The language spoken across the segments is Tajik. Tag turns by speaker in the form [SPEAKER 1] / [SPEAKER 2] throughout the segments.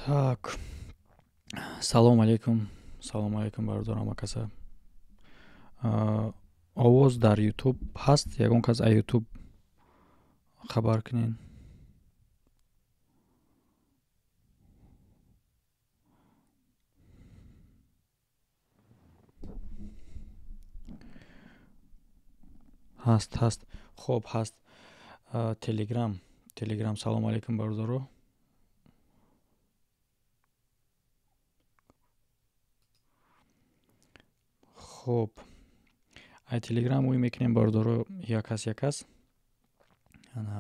[SPEAKER 1] Так, салом алейкум, салом алейкум, бародарам, акаса. Овоз дар Ютуб ҳаст? Ягон кас аз Ютуб хабар кунен. Ҳаст, ҳаст. Хоб, ҳаст. Телеграм, Телеграм. Салом алейкум, бародаро. Хоб, ай Телеграм ӯй мекунем, бародаро, як кас, як кас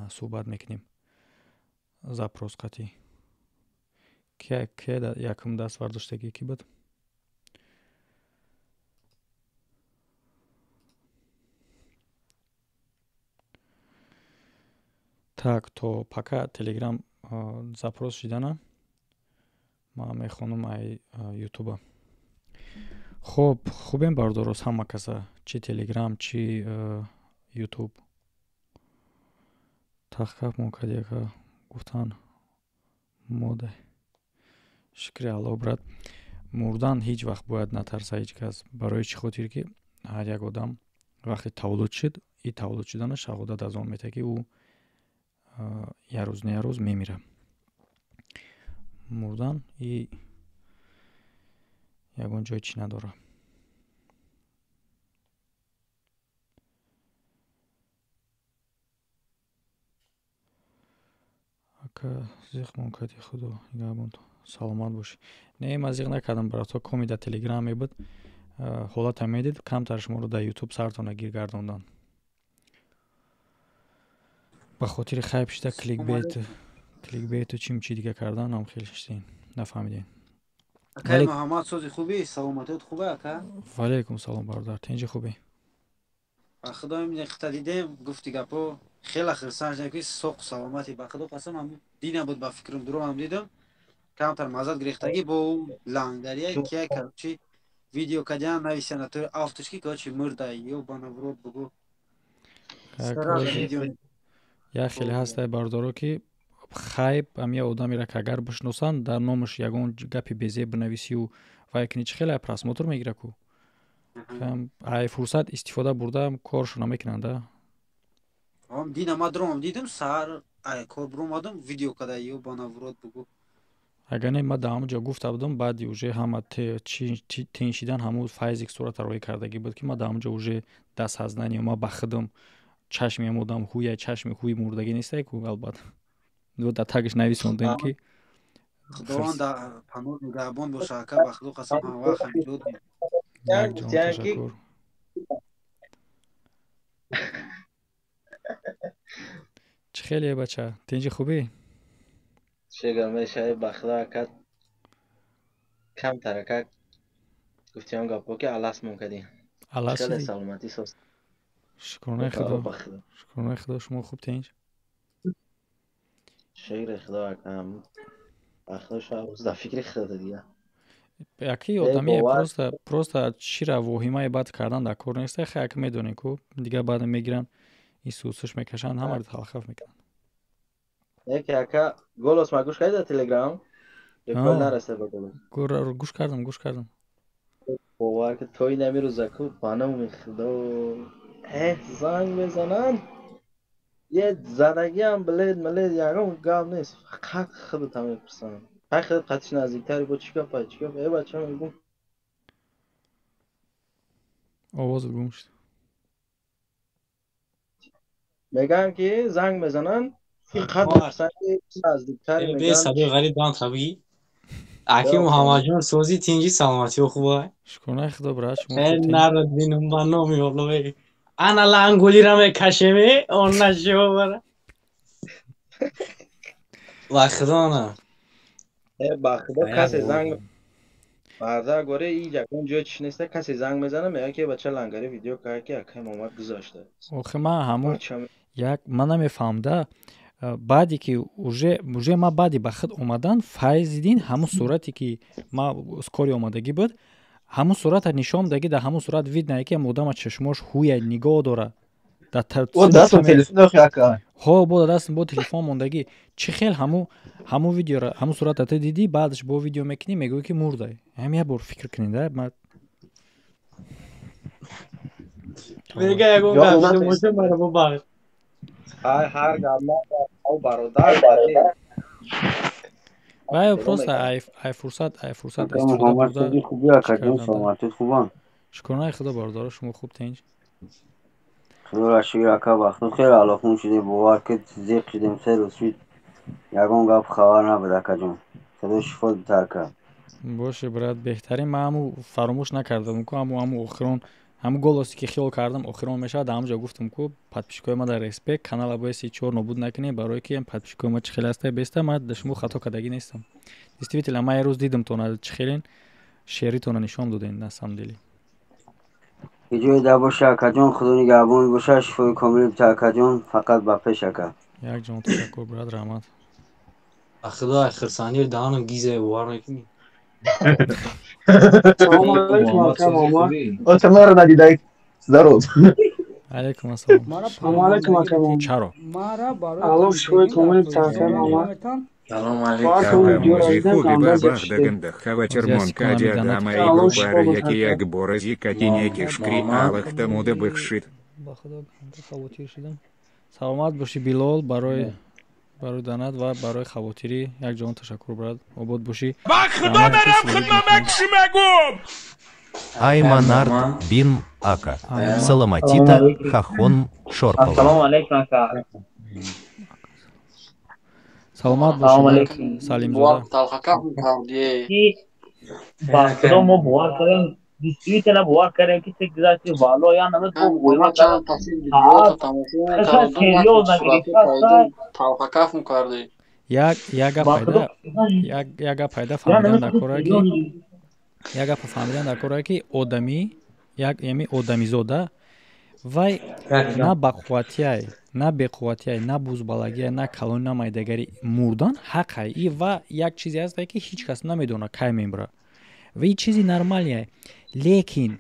[SPEAKER 1] суҳбат мекунем. Запрос қатӣ. Ке якум даст бардоштагӣ, кӣ буд? Так, то пока Телеграм запрос шидана, ман мехонам ай Ютуба. Хоб, хубем, бародарос, ҳама каса, чи Телеграм, чи Ютуб. Тахкаф мо кадияка гуфтан мода. Шукри Алло, брат. Мурдан ҳеҷ вақт бояд натарса ҳеҷ кас. Барои чӣ хотир ки ҳар як одам вақте таваллуд шуд, и таваллуд шуданаш шаҳодат аз он метаҳад, ки ӯ як рӯз не як рӯз мемирад. Мурдан и ягон ҷой чӣ надорад. Ака, зиқ мон кади, худо нигаҳбон, саломат бошӣ. Не, ман зиқ накардам, брато, коми дар Телеграм мебуд. Ҳолата медид, камтар шуморо дар Ютуб сартона гир гардондан. Ба хотири хайп шида, кликбейту чим чи дига кардан ам хеле шидин. Нафаҳмидем.
[SPEAKER 2] Акай Муҳаммад, сози хубӣ, саломатият хубе, ака?
[SPEAKER 1] Валейкум салом, бародар, тинҷи, хубӣ?
[SPEAKER 2] Ба худо, хита дидем, гуфти гапо, хеле хирсан шудем, ки соқу саломатӣ. Ба худо қасам, ҳам дина буд, ба фикрам, дуромам дидам, камтар маззат гирифтагӣ бо лангария ки, короче, видео кадян нависян натури автошки, короче, мурда, ёбана в рот, бугу.
[SPEAKER 1] Як хеле ҳастай, бародаро, ки хайп ам я одамеро ки агар бишносанд, дар номаш ягон гапи безеб бинависию вай кини, чӣ хеле просмотр мегира ку. Ай фурсат истифода бурда коршона мекунанд, да.
[SPEAKER 2] Дина ма дромам дидам, саҳар ай кор буромадам, видео када, ёбана в рот, бугу.
[SPEAKER 1] Агар не, ман дар ҳамон ҷо гуфта будам, баъди уже ҳама тин шидан, ҳамун файзик сурата роӣ кардагӣ буд, ки ман дар ҳамон ҷо уже дар сознание ма ба худам чашми ам одам ҳуя, чашми ҳуи мурдагӣ нестай ку, албатта, дар тагиш нависондем, ки
[SPEAKER 2] Худованд дар паноҳ нигаҳбон боша, ака, ба худо қасам, ҳамавақт ҳамҷуд.
[SPEAKER 1] Якҷон, ташаккур. Чӣ хеле, бача, тинҷи, хубӣ?
[SPEAKER 3] Шугр мешавӣ, ба худо, ака, камтар, ака, гуфтиам гапо ки алас мон кардем.
[SPEAKER 1] Алас.
[SPEAKER 3] Хеле саломатӣ соз.
[SPEAKER 1] Шукронаи худо, шукронаи худо. Шумо хуб, тинҷ?
[SPEAKER 3] Шукри худо, ака, ба худо, шояд дар фикри худо дига.
[SPEAKER 1] Яки одами просто чира воҳимаи бад кардан дар кор неста. Хай, ака, медонем ку, дигар баъда мегиранд, ин сусуш мекашанд, ҳамаро талхаф мекунанд.
[SPEAKER 3] Яке, ака, голос ма гӯш кардӣ дар Телеграм? Нараста ба голос?
[SPEAKER 1] Гӯш кардам, гӯш кардам.
[SPEAKER 3] Бовар ки, то ин ами рӯзаку, ба номи худо, занг мезананд, е задагиам билет милет ягон гап нест, фақат худата мепурсанд. Ҳай, худат қатиш наздиктари, бо чӣ гапа, чӣ гап, э бача, мегум.
[SPEAKER 1] Овозат гум шуд.
[SPEAKER 3] Мегӯянд ки занг мезананд, фақат мепурсанд ки наздиктари.
[SPEAKER 4] Садои ғариб банд хабӣ. Аки Муҳаммадҷон, сози, тинҷи, саломатиё хуба?
[SPEAKER 1] Шукронаи худо, брат, шумо?
[SPEAKER 4] Народ бинум, ба номи Алло, ана лангулира мекашеме, он нашобара. Ба худо, на.
[SPEAKER 3] Ба худо, касе занг барда горе и ягон ҷой чиш неста, касе занг мезана, мегӯяд ки бача лангари видео кард, ки акай Муҳаммад гузашта.
[SPEAKER 1] Охи, ман ҳамун як ман намефаҳмда, баъде ки уже ман баъди ба худ омадан, Файзиддин ҳамун сурате ки ма скори омадагӣ буд, ҳамун сурата нишон даги, дар ҳамун сурат видно, ки ам одама чашмош ҳуя нигоҳ дора.
[SPEAKER 3] Дастам телефон ака.
[SPEAKER 1] Ҳо, бо дастам бо телефон мондагӣ. Чӣ хел ҳаму видеора, ҳаму сурата ту дидӣ, баъдаш бо видео мекунӣ, мегӯӣ ки мурдай. Ҳам як бор фикр кунед, а? Ма
[SPEAKER 4] мега ягон гап боша, мара бубахш.
[SPEAKER 2] Ҳар гап бародар.
[SPEAKER 1] Вай просто ай фурсат, ай фурсат истифода бурда.
[SPEAKER 5] Хуби акаҷон, саломатӣ хубам.
[SPEAKER 1] Шукронаи Худо, бародаро, шумо хуб, тинҷ?
[SPEAKER 5] Худоро шукр ака, вақту хеле алоқмон шудем, бовар ки зиқ шудем, се рӯз шуд, ягон гап хабар набуд акаҷон. Худо шифо битар кард.
[SPEAKER 1] Боше, брат, беҳтарин. Ман ҳаму фаромӯш накардам ку, ҳаму охирон, ҳаму голосе ки хиёл кардам охирон мешавад, ҳамуҷо гуфтам ку подписчикои ма дар респект канала бояд чор нобуд накунем, барое ки подписчикои ма чӣ хел ҳаста беста, ман да шумо хато кардагӣ нестам. Действительно, ман як рӯз дидам тона чӣ хелен шеритона нишон додем, на самом деле.
[SPEAKER 5] Иҷои да боша акаҷон, худо нигаҳбон боша, шифои комил бита акаҷон, фақат ба пеш ака.
[SPEAKER 1] Як ҷон ташаккур, брат, раҳмат.
[SPEAKER 4] Ба худо, хирсандиро даҳанам гиза, бовар мекунӣ?
[SPEAKER 2] Салому алейкум, ака Муҳаммад.
[SPEAKER 3] Отамара надидай. Здоров.
[SPEAKER 1] Алейкум ассалом.
[SPEAKER 4] Салому алейкум, ака Муҳаммад.
[SPEAKER 1] Чаро?
[SPEAKER 4] Аллоҳ шифои комил бита, ака Муҳаммад.
[SPEAKER 6] Салом алейкум.
[SPEAKER 1] Ба худо, хавотир шудам. Саломат бошӣ, Билол, барои данат ва барои хавотирӣ як ҷон ташаккур, брат, обод бошӣ.
[SPEAKER 6] Ба худо мерам, хидмат чӣ мегӯм?
[SPEAKER 7] Айманард бин ака. Саламатита хахон шорпова.
[SPEAKER 8] Ассалому алейкум, ака.
[SPEAKER 1] Саломат бошӣ, Салимзода.
[SPEAKER 8] Ба худо, мо бовар кардем, действительно бовар кардем ки ту гузашти, валло я намед бо гӯйма кардам. Серьёзно гирифта.
[SPEAKER 1] Як як гап пайда, як гап пайда фаҳмидан дар кора ки, як гап фаҳмидан дар кора ки одамӣ, як ями одамизода вай на бақувватияй, на беқувватияй, на бузбалагия, на калони, на майдагари, мурдан ҳақай и ва як чизе ҳасте ки ҳеҷ кас намедонад кай мемра ва и чизи нормалие. Лекин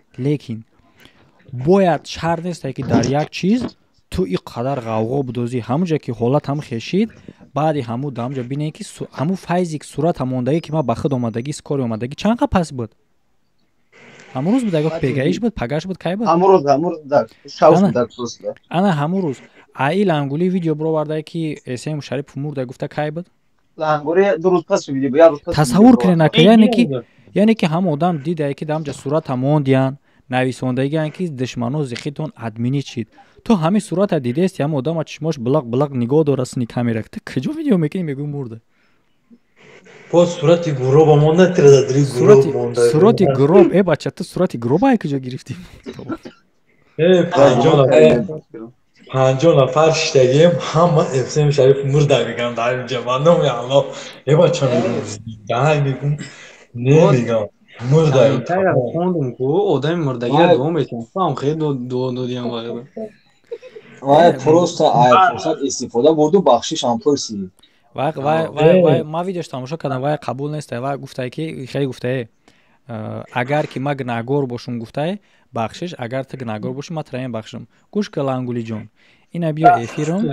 [SPEAKER 1] бояд шарт несте ки дар як чиз ту и қадар ғавғо будозӣ. Ҳамуҷа ки ҳолат ҳам хешид, баъди ҳаму даҳамҷа бинед ки ҳаму файзи сурата мондагӣ ки ман ба худ омадагӣ, скори омадагӣ чанд қа пас буд? Ҳамун рӯз буд, ягох бегаиш буд, пагаш буд, кай буд? Ана ҳамун рӯз аи лангули видео бировардае ки Эсем Шарипов мурда гуфта, кай буд? Тасаввур кунед, ака, яъне ки ҳам одам дидае ки даҳамҷа сурата мондиян, нависондагиан ки душмано зихитон админӣ чид. Ту ҳамин сурата дидести, ҳам одама чишмош билақ билақ нигоҳ дора сини камера, ту куҷо видео мекунӣ, мегӯӣ мурда?
[SPEAKER 9] Бо сурати гуроба монда, тирададри гуроб монда.
[SPEAKER 1] Сурати гуроб, э бача, ту сурати гуроба ай куҷо гирифтӣ?
[SPEAKER 9] Э, 50 нафар шиштагием, ҳама Эфсем Шариф мурда мегӯям дар инҷа. Ба номи Аллоҳ, э бача, мегӯм, зинда мегӯм, не мегӯям, мурда.
[SPEAKER 4] Хондум ку одами мурдагиро дуо метиҳам, ҳам хеле дуо додиам вағайра.
[SPEAKER 10] Вай просто ай фурсат истифода бурду, бахшишам пурсид.
[SPEAKER 1] Вай вай вай вай, ман видеош тамошо кардам, вай қабул нест. Вай гуфтае ки хеле гуфтае, агар ки ман гунаҳгор бошум, гуфтае, бахшиш, агар ту гунаҳгор бошӣ, ман тура мебахшам. Гӯш ка, Лангулиҷон, ина биё эфиром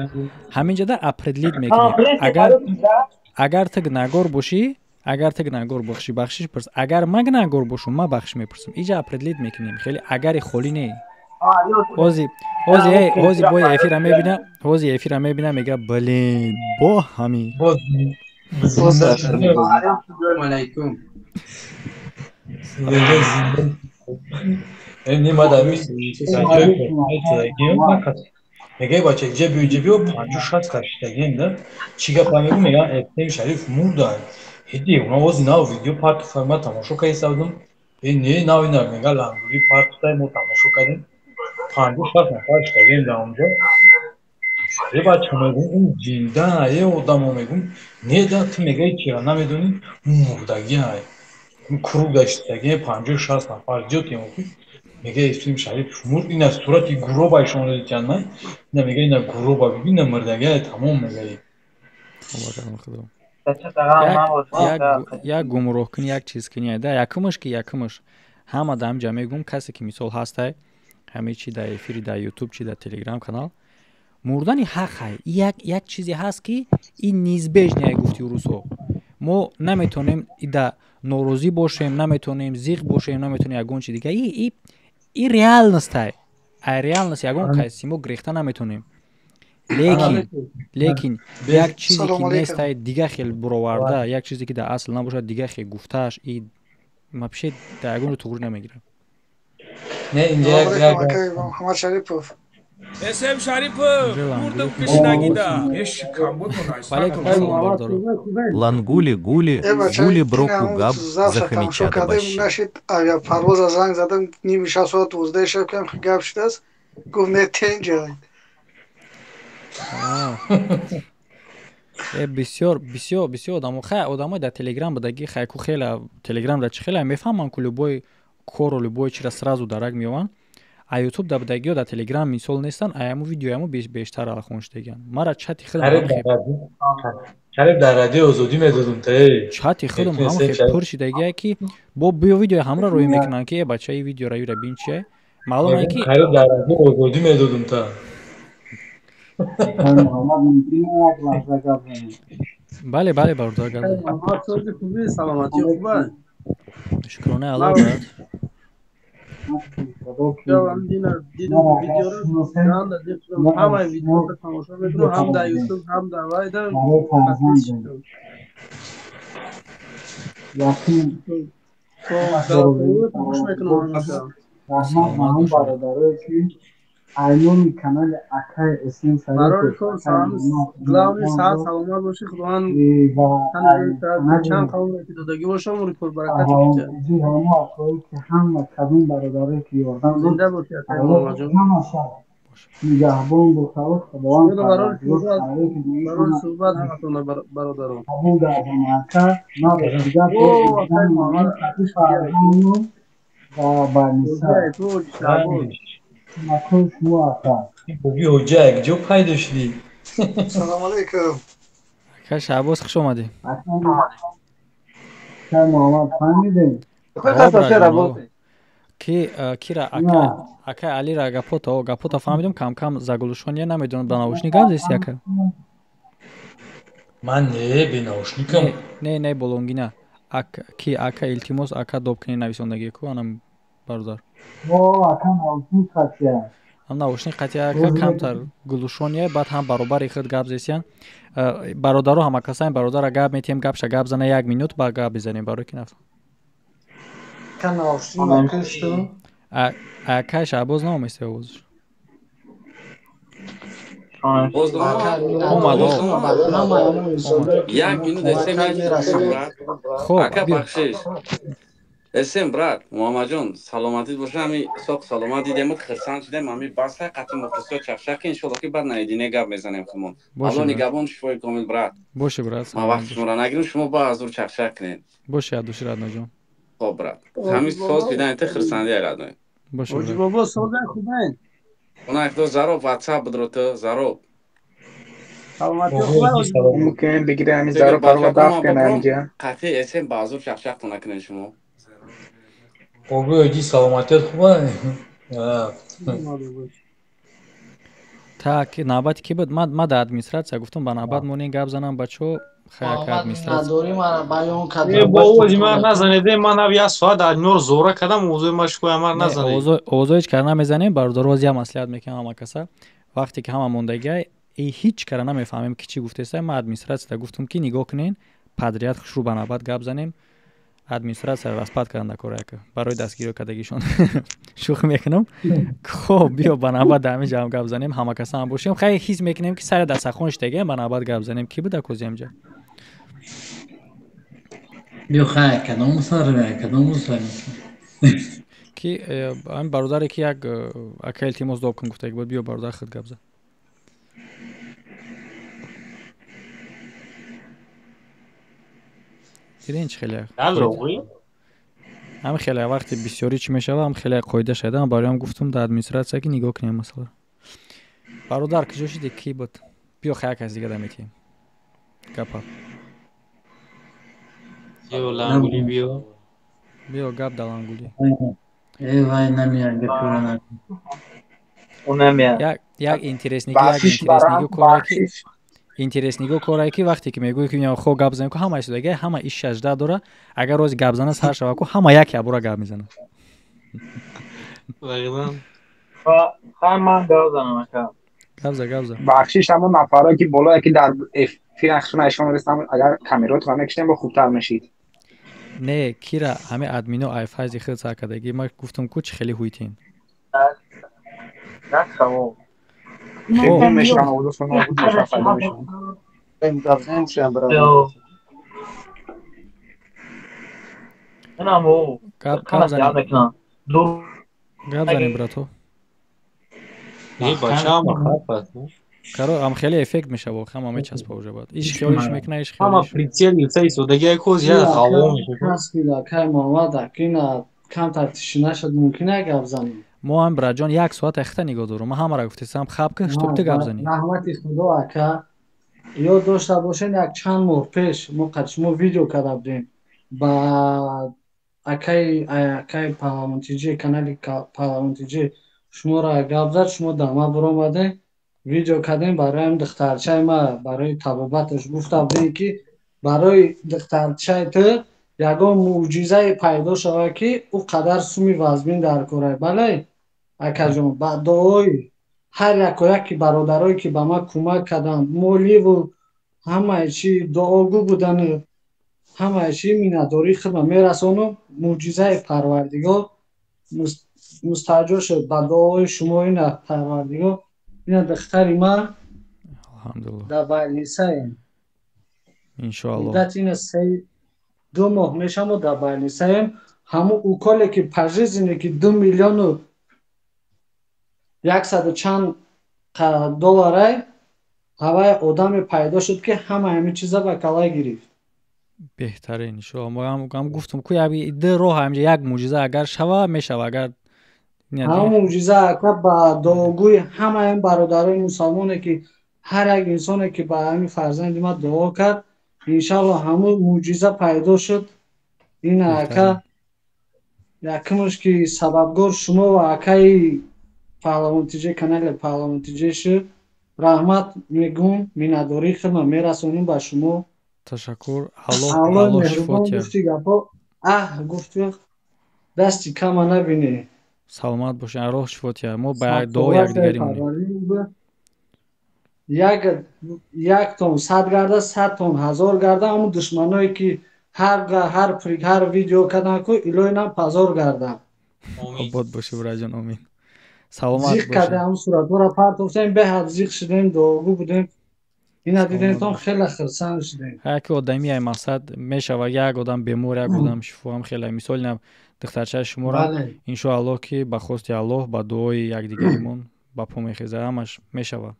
[SPEAKER 1] ҳамин ҷода определить мекунем. Агар ту гунаҳгор бошӣ, агар ту гунаҳгор бошӣ, бахшиш пурс, агар ман гунаҳгор бошум, ман бахшиш мепурсам. Иҷа определить мекунем, хеле агари холӣ не. Ҳози бои эфира мебина, ҳози эфира мебина, мега: блин, бо ҳамин.
[SPEAKER 2] Алейкум.
[SPEAKER 9] Мегӯяй, бача, ҷа биё, ҷа биё, 50-60 кас шиштагием да, чӣ гапа мегӯ, мегӯян Эфсем Шариф мурда. Ҳеди уна ози нав видео партофта, ман тамошо кардиста будам. Э не, нав ина мега лангури партофта, мо тамошо кардем. 50-60 нафар шиштагием дар онҷо. Е бача, мегӯм, ун зинда, е одамо, мегӯм, не да, ту мегӯи чира намедонӣ, мурдагиай. Круг даштагием 50-60 нафар зиёд ем. Мега Эфсем Шариф мурд, ина сурати гуроба ишон дидиян, на ина мега, ина гуроба бибин, ина мурдагиай, тамом мегаи.
[SPEAKER 1] Як гумроҳкунӣ, як чизкунӣ да. Якумаш ки, якумаш ҳама дар ҳамҷа мегӯм, касе ки мисол ҳастай, Ҳамин чи дар эфири дар ютуб, чи дар телеграм канал, мурдани ҳақ як чизе ҳаст, ки ин неизбежное, гуфти русо. Мо наметонем да норозӣ бошем, наметонем зиқ бошем, наметонем ягон чи дига. И реальность, ай реальность ягон каси мо гирехта наметонем. Лекин як чизе ки нестай, дига хел буроварда, як чизе ки дар асл набошад, дига хел гуфтааш, и вообще дар ягон ҷо туғри намегирад.
[SPEAKER 9] Не, инҷа як
[SPEAKER 11] Муҳаммад Шарипов.
[SPEAKER 6] Эсем Шарипов, мурдам кишнагида.
[SPEAKER 7] Лангули гули, гули броку габ, за хомяча добащи.
[SPEAKER 11] Нашид авиапарвоза занг задам, ними шаб соат 12 шаб кам гап шудааст. Гуфт не тенҷа.
[SPEAKER 1] Бисёр бисёр бисёр одамо, хай, одамои дар телеграм будаги, хай, ку хела телеграм дар чи хела мефаҳманд, ку любой кору любой чира сразу дарак меёванд. А ютуб дар будагиё, дар телеграм мисол нестанд, аяму видеояму бештар алхон шудагианд. Мара чати худам
[SPEAKER 9] Қариб дар радиои Озодӣ медодум та.
[SPEAKER 1] Чати худам ҳам хел пур шудагия, ки бо биё видео ҳамра рӯй мекунанд, ки э бачаи видеора юра бин, чия маълум е, ки
[SPEAKER 9] қариб дар радиои Озодӣ медодум та.
[SPEAKER 1] Бале, бале, бародар, гап.
[SPEAKER 12] Саломатӣ хуб?
[SPEAKER 1] Шукронаи Алло, брат.
[SPEAKER 12] Ҳамаи видеоро тамошо мекунам, ҳам дар ютуб, ҳам дар вайда. Тамошо мекунам.
[SPEAKER 13] Раҳмат ба ҳам бародарое, ки айноми канали акай Эсем.
[SPEAKER 12] Барори кор, главный саат саломат бошӣ, Худованд чанд қавмро ки додагӣ боша, умри пурбаракат.
[SPEAKER 13] Ҳамо акое, ки ҳама кадом бародарое, ки ёрдам
[SPEAKER 12] зинда бошӣ, акай Муҳаммадҷон.
[SPEAKER 13] Ҳамаша нигаҳбон бошад Худованд.
[SPEAKER 12] Барори суҳбат ҳаматона, бародарон.
[SPEAKER 13] Қабул гардона, ака. Дигар ва барниса кӯмакҳои шумо, ака.
[SPEAKER 9] Боби ҳоҷа, якҷо пайдо шудӣ.
[SPEAKER 11] Салому алайкум.
[SPEAKER 1] Ака Шаҳбоз, хуш омадӣ.
[SPEAKER 13] Ака Муҳаммад, фаҳмидем.
[SPEAKER 1] Ки кира, ака Алира, гапото фаҳмидем, кам-кам заглушония, намедонам, ба наушник гап зести, ака?
[SPEAKER 9] Ман не, бе наушникам.
[SPEAKER 1] Не, не, болонгина ки, ака, илтимос, ака, доб кунӣ нависондагӣ ку, анам бародар.
[SPEAKER 13] Ака, наушник қатия.
[SPEAKER 1] Ҳам наушник қатия, ака, камтар гулушония, баъд ҳам баробари худ гап зесиян. Бародаро, ҳамакасаем, бародара гап метиҳем, гапша гап зана як минут, ба гап бизанем, барои ки наф. Акай Шаҳбоз наоместа овозш. Омад.
[SPEAKER 14] Як минут, эсем,
[SPEAKER 1] хоб.
[SPEAKER 14] Ака, бахшиш. Эсем, брат, Муҳаммадҷон, саломатит боша, ҳами соқ саломат дидемуд, хирсанд шудем, ҳами баса қатъи мухлисо чақчақи, иншолло, ки баъд наедине гап мезанем хумон. Алло нигабон, шифои комил, брат.
[SPEAKER 1] Боше, брат.
[SPEAKER 14] Ман вақти шуморо нагирам, шумо ба азур чақчақ кунед.
[SPEAKER 1] Боше, адуши, радноҷон.
[SPEAKER 14] Хоб, брат. Ҳами соз дидан те хирсанди радной.
[SPEAKER 1] Боше.
[SPEAKER 12] Ҳоҷи бобо, созай, хубен?
[SPEAKER 14] Она хто зароб WhatsApp будро ту зароб.
[SPEAKER 12] Саломатӣ хуб?
[SPEAKER 15] Мумкин бигире ҳами зароб парва дафт кунам инҷа.
[SPEAKER 14] Қатъи эсем ба азур чақчақтон накунед шумо.
[SPEAKER 9] Боби ҳоҷи, саломатият хуба?
[SPEAKER 1] Так, навбати ки буд? Ма дар администратсия гуфтам, ба навбат монен гап занам, бачо. Хай, ака, администратсия.
[SPEAKER 2] Мара баён кардам.
[SPEAKER 4] Бо овози ман назанед, ман ав як соат дар нор зора кардам, овозои ма шикоя мар назанед.
[SPEAKER 1] Овозо ҳеҷ кара намезанем, бародаро, ози ям маслиҳат мекунам ҳама каса. Вақте ки ҳама мондагиай, ҳеҷ кара намефаҳмем, ки чӣ гуфтеста. Ма администратсияда гуфтам, ки нигоҳ кунен, подряд хушрӯ ба навбат гап занем. Администратсияро распад кардан дар кора, яка барои дастгирӣ кардагишон. Шӯхӣ мекунам. Хоб, биё ба навбат дар ҳамин ҷамъ гап занем, ҳама каса ҳам бошем. Хай, ҳис мекунем, ки сари дастархон шидагиам, ба навбат гап занем. Ки буда кози ҳамҷа?
[SPEAKER 16] Биё, хай, кадом сар, кадом сар?
[SPEAKER 1] Ки ҳамин бародаре, ки як ака, илтимос, доб кун гуфтаги буд, биё, бародар, худ гап зан. Диден, чи хеле ҳам хеле вақти бисёрӣ чӣ мешава, ҳам хеле қоида шуда. Бароям гуфтум дар администратсия, ки нигоҳ кунем масъала. Бародар, куҷо шиди, ки буд? Биё, хай, як кас дига да метиҳем гапа.
[SPEAKER 4] Биё, лангули, биё.
[SPEAKER 1] Биё, гап да, лангули.
[SPEAKER 16] Э вай намеяд гапура на.
[SPEAKER 1] Як интересниги корае ки интересниго корае ки вақте ки мегӯӣ ки хо гап занем ку ҳама истодага ҳама иш шажда дора, агар рози гап зана сар шава ку ҳама як ябора гап мезана. Гап за, гап за.
[SPEAKER 15] Бахшиш, ҳамон нафарое ки болое ки дар эфир нақшона ишон рестам, агар камеротро мекишем, бо хубтар мешид.
[SPEAKER 1] Не, кира ҳами админо ай файзи худ сар кардаги. Ма гуфтам ку чи хеле ҳуйтин.
[SPEAKER 8] Як савол.
[SPEAKER 15] Хеле мешавам, овозашон нобуд мешавад, пайдо мешавад.
[SPEAKER 1] Гап занем, брато. Каро ам хеле эффект мешава, ҳама мечаспа уже баъд. Иш хиёлиш мекуна, иш
[SPEAKER 9] ҳама прицел гирифта истодаги, як ҳоз як ғаво мешава.
[SPEAKER 13] Кай Муҳаммад акина камтар тишина шуд, мумкин як гап занем?
[SPEAKER 1] Мо ҳам, браҷон, як соат эхта нигоҳ дорум. Ман ҳамаро гуфтесам, хаб ки штоб ту гап занӣ.
[SPEAKER 13] Раҳмати Худо, ака. Ёд дошта бошед, як чанд моҳ пеш мо қад шумо видео карда будем ба акаи Паҳлавонтиҷи, канали Паҳлавонтиҷи шуморо гап зад, шумо дама баромадем, видео кардем барои ҳам духтарчаи ма, барои табобаташ гуфта будем, ки барои духтарчаи ту ягон мӯъҷизае пайдо шавад, ки ӯ қадар суми вазмин дар корай. Бале, акаҷон, ба дуои ҳар яко яки бародарое, ки ба ман кӯмак карданд, моливу ҳамаи чи дуогӯ будану ҳамаи чи, миннатдории худро мерасонам. Мӯъҷизаи Парвардигор мустаҷо шуд ба дуои шумо. Ина Парвардигор, ина духтари ман дар байлисаем.
[SPEAKER 1] Иншоалло.
[SPEAKER 13] Муддати ина 2 моҳ мешамо дар байлисаем. Ҳамун уколе ки пожизненно ки 2 миллиону 100 чанд долларай, ҳавай одаме пайдо шуд, ки ҳама ҳамин чиза ба калай гирифт.
[SPEAKER 1] Беҳтарин, иншоалло. Мо ҳам гуфтам ку як ду роҳ ҳамҷа, як мӯъҷиза агар шава, мешава, агар
[SPEAKER 13] ҳамон мӯъҷиза, ака, ба дуогӯи ҳамаи бародарои мусалмоне, ки ҳар як инсоне, ки ба ҳамин фарзанди ман дуо кард, иншалло ҳамун мӯъҷиза пайдо шуд. Ина, ака, якумш ки сабабгор шумо ва акаи Паҳлавонтиҷе, канали Паҳлавонтиҷе шуд. Раҳмат мегӯм, миннатдории худро мерасонем ба шумо.
[SPEAKER 1] Ташаккур.
[SPEAKER 13] Аллоҳ меҳрубон, гуфти гапҳо, аҳ, гуфти дасти кама набинӣ.
[SPEAKER 1] Саломат бошед, роҳ шифо тия. Мо ба дуо якдигари монем.
[SPEAKER 13] Як тон 100 гарда, 100 тон ҳазор гарда. Ҳамун душманое, ки ҳар видео кардан ку, илоҳи нам пазор гардам.
[SPEAKER 1] Обод бошӣ, бираҷон, омин. Саломат.
[SPEAKER 13] Зиқ карда, ҳамун суратҳоро партофтем, беҳад зиқ шудем, дуогӯ будем. Ина дидемтон, хеле хурсанд шудем.
[SPEAKER 1] Ҳар ки одами ай мақсад мешава, як одам бемор, як одам шифо ҳам хеле мисол ина духтарчаи шуморо, иншоаллоҳ, ки ба хости Аллоҳ, ба дуои якдигаримон ба по мехеза, ҳамаш мешава.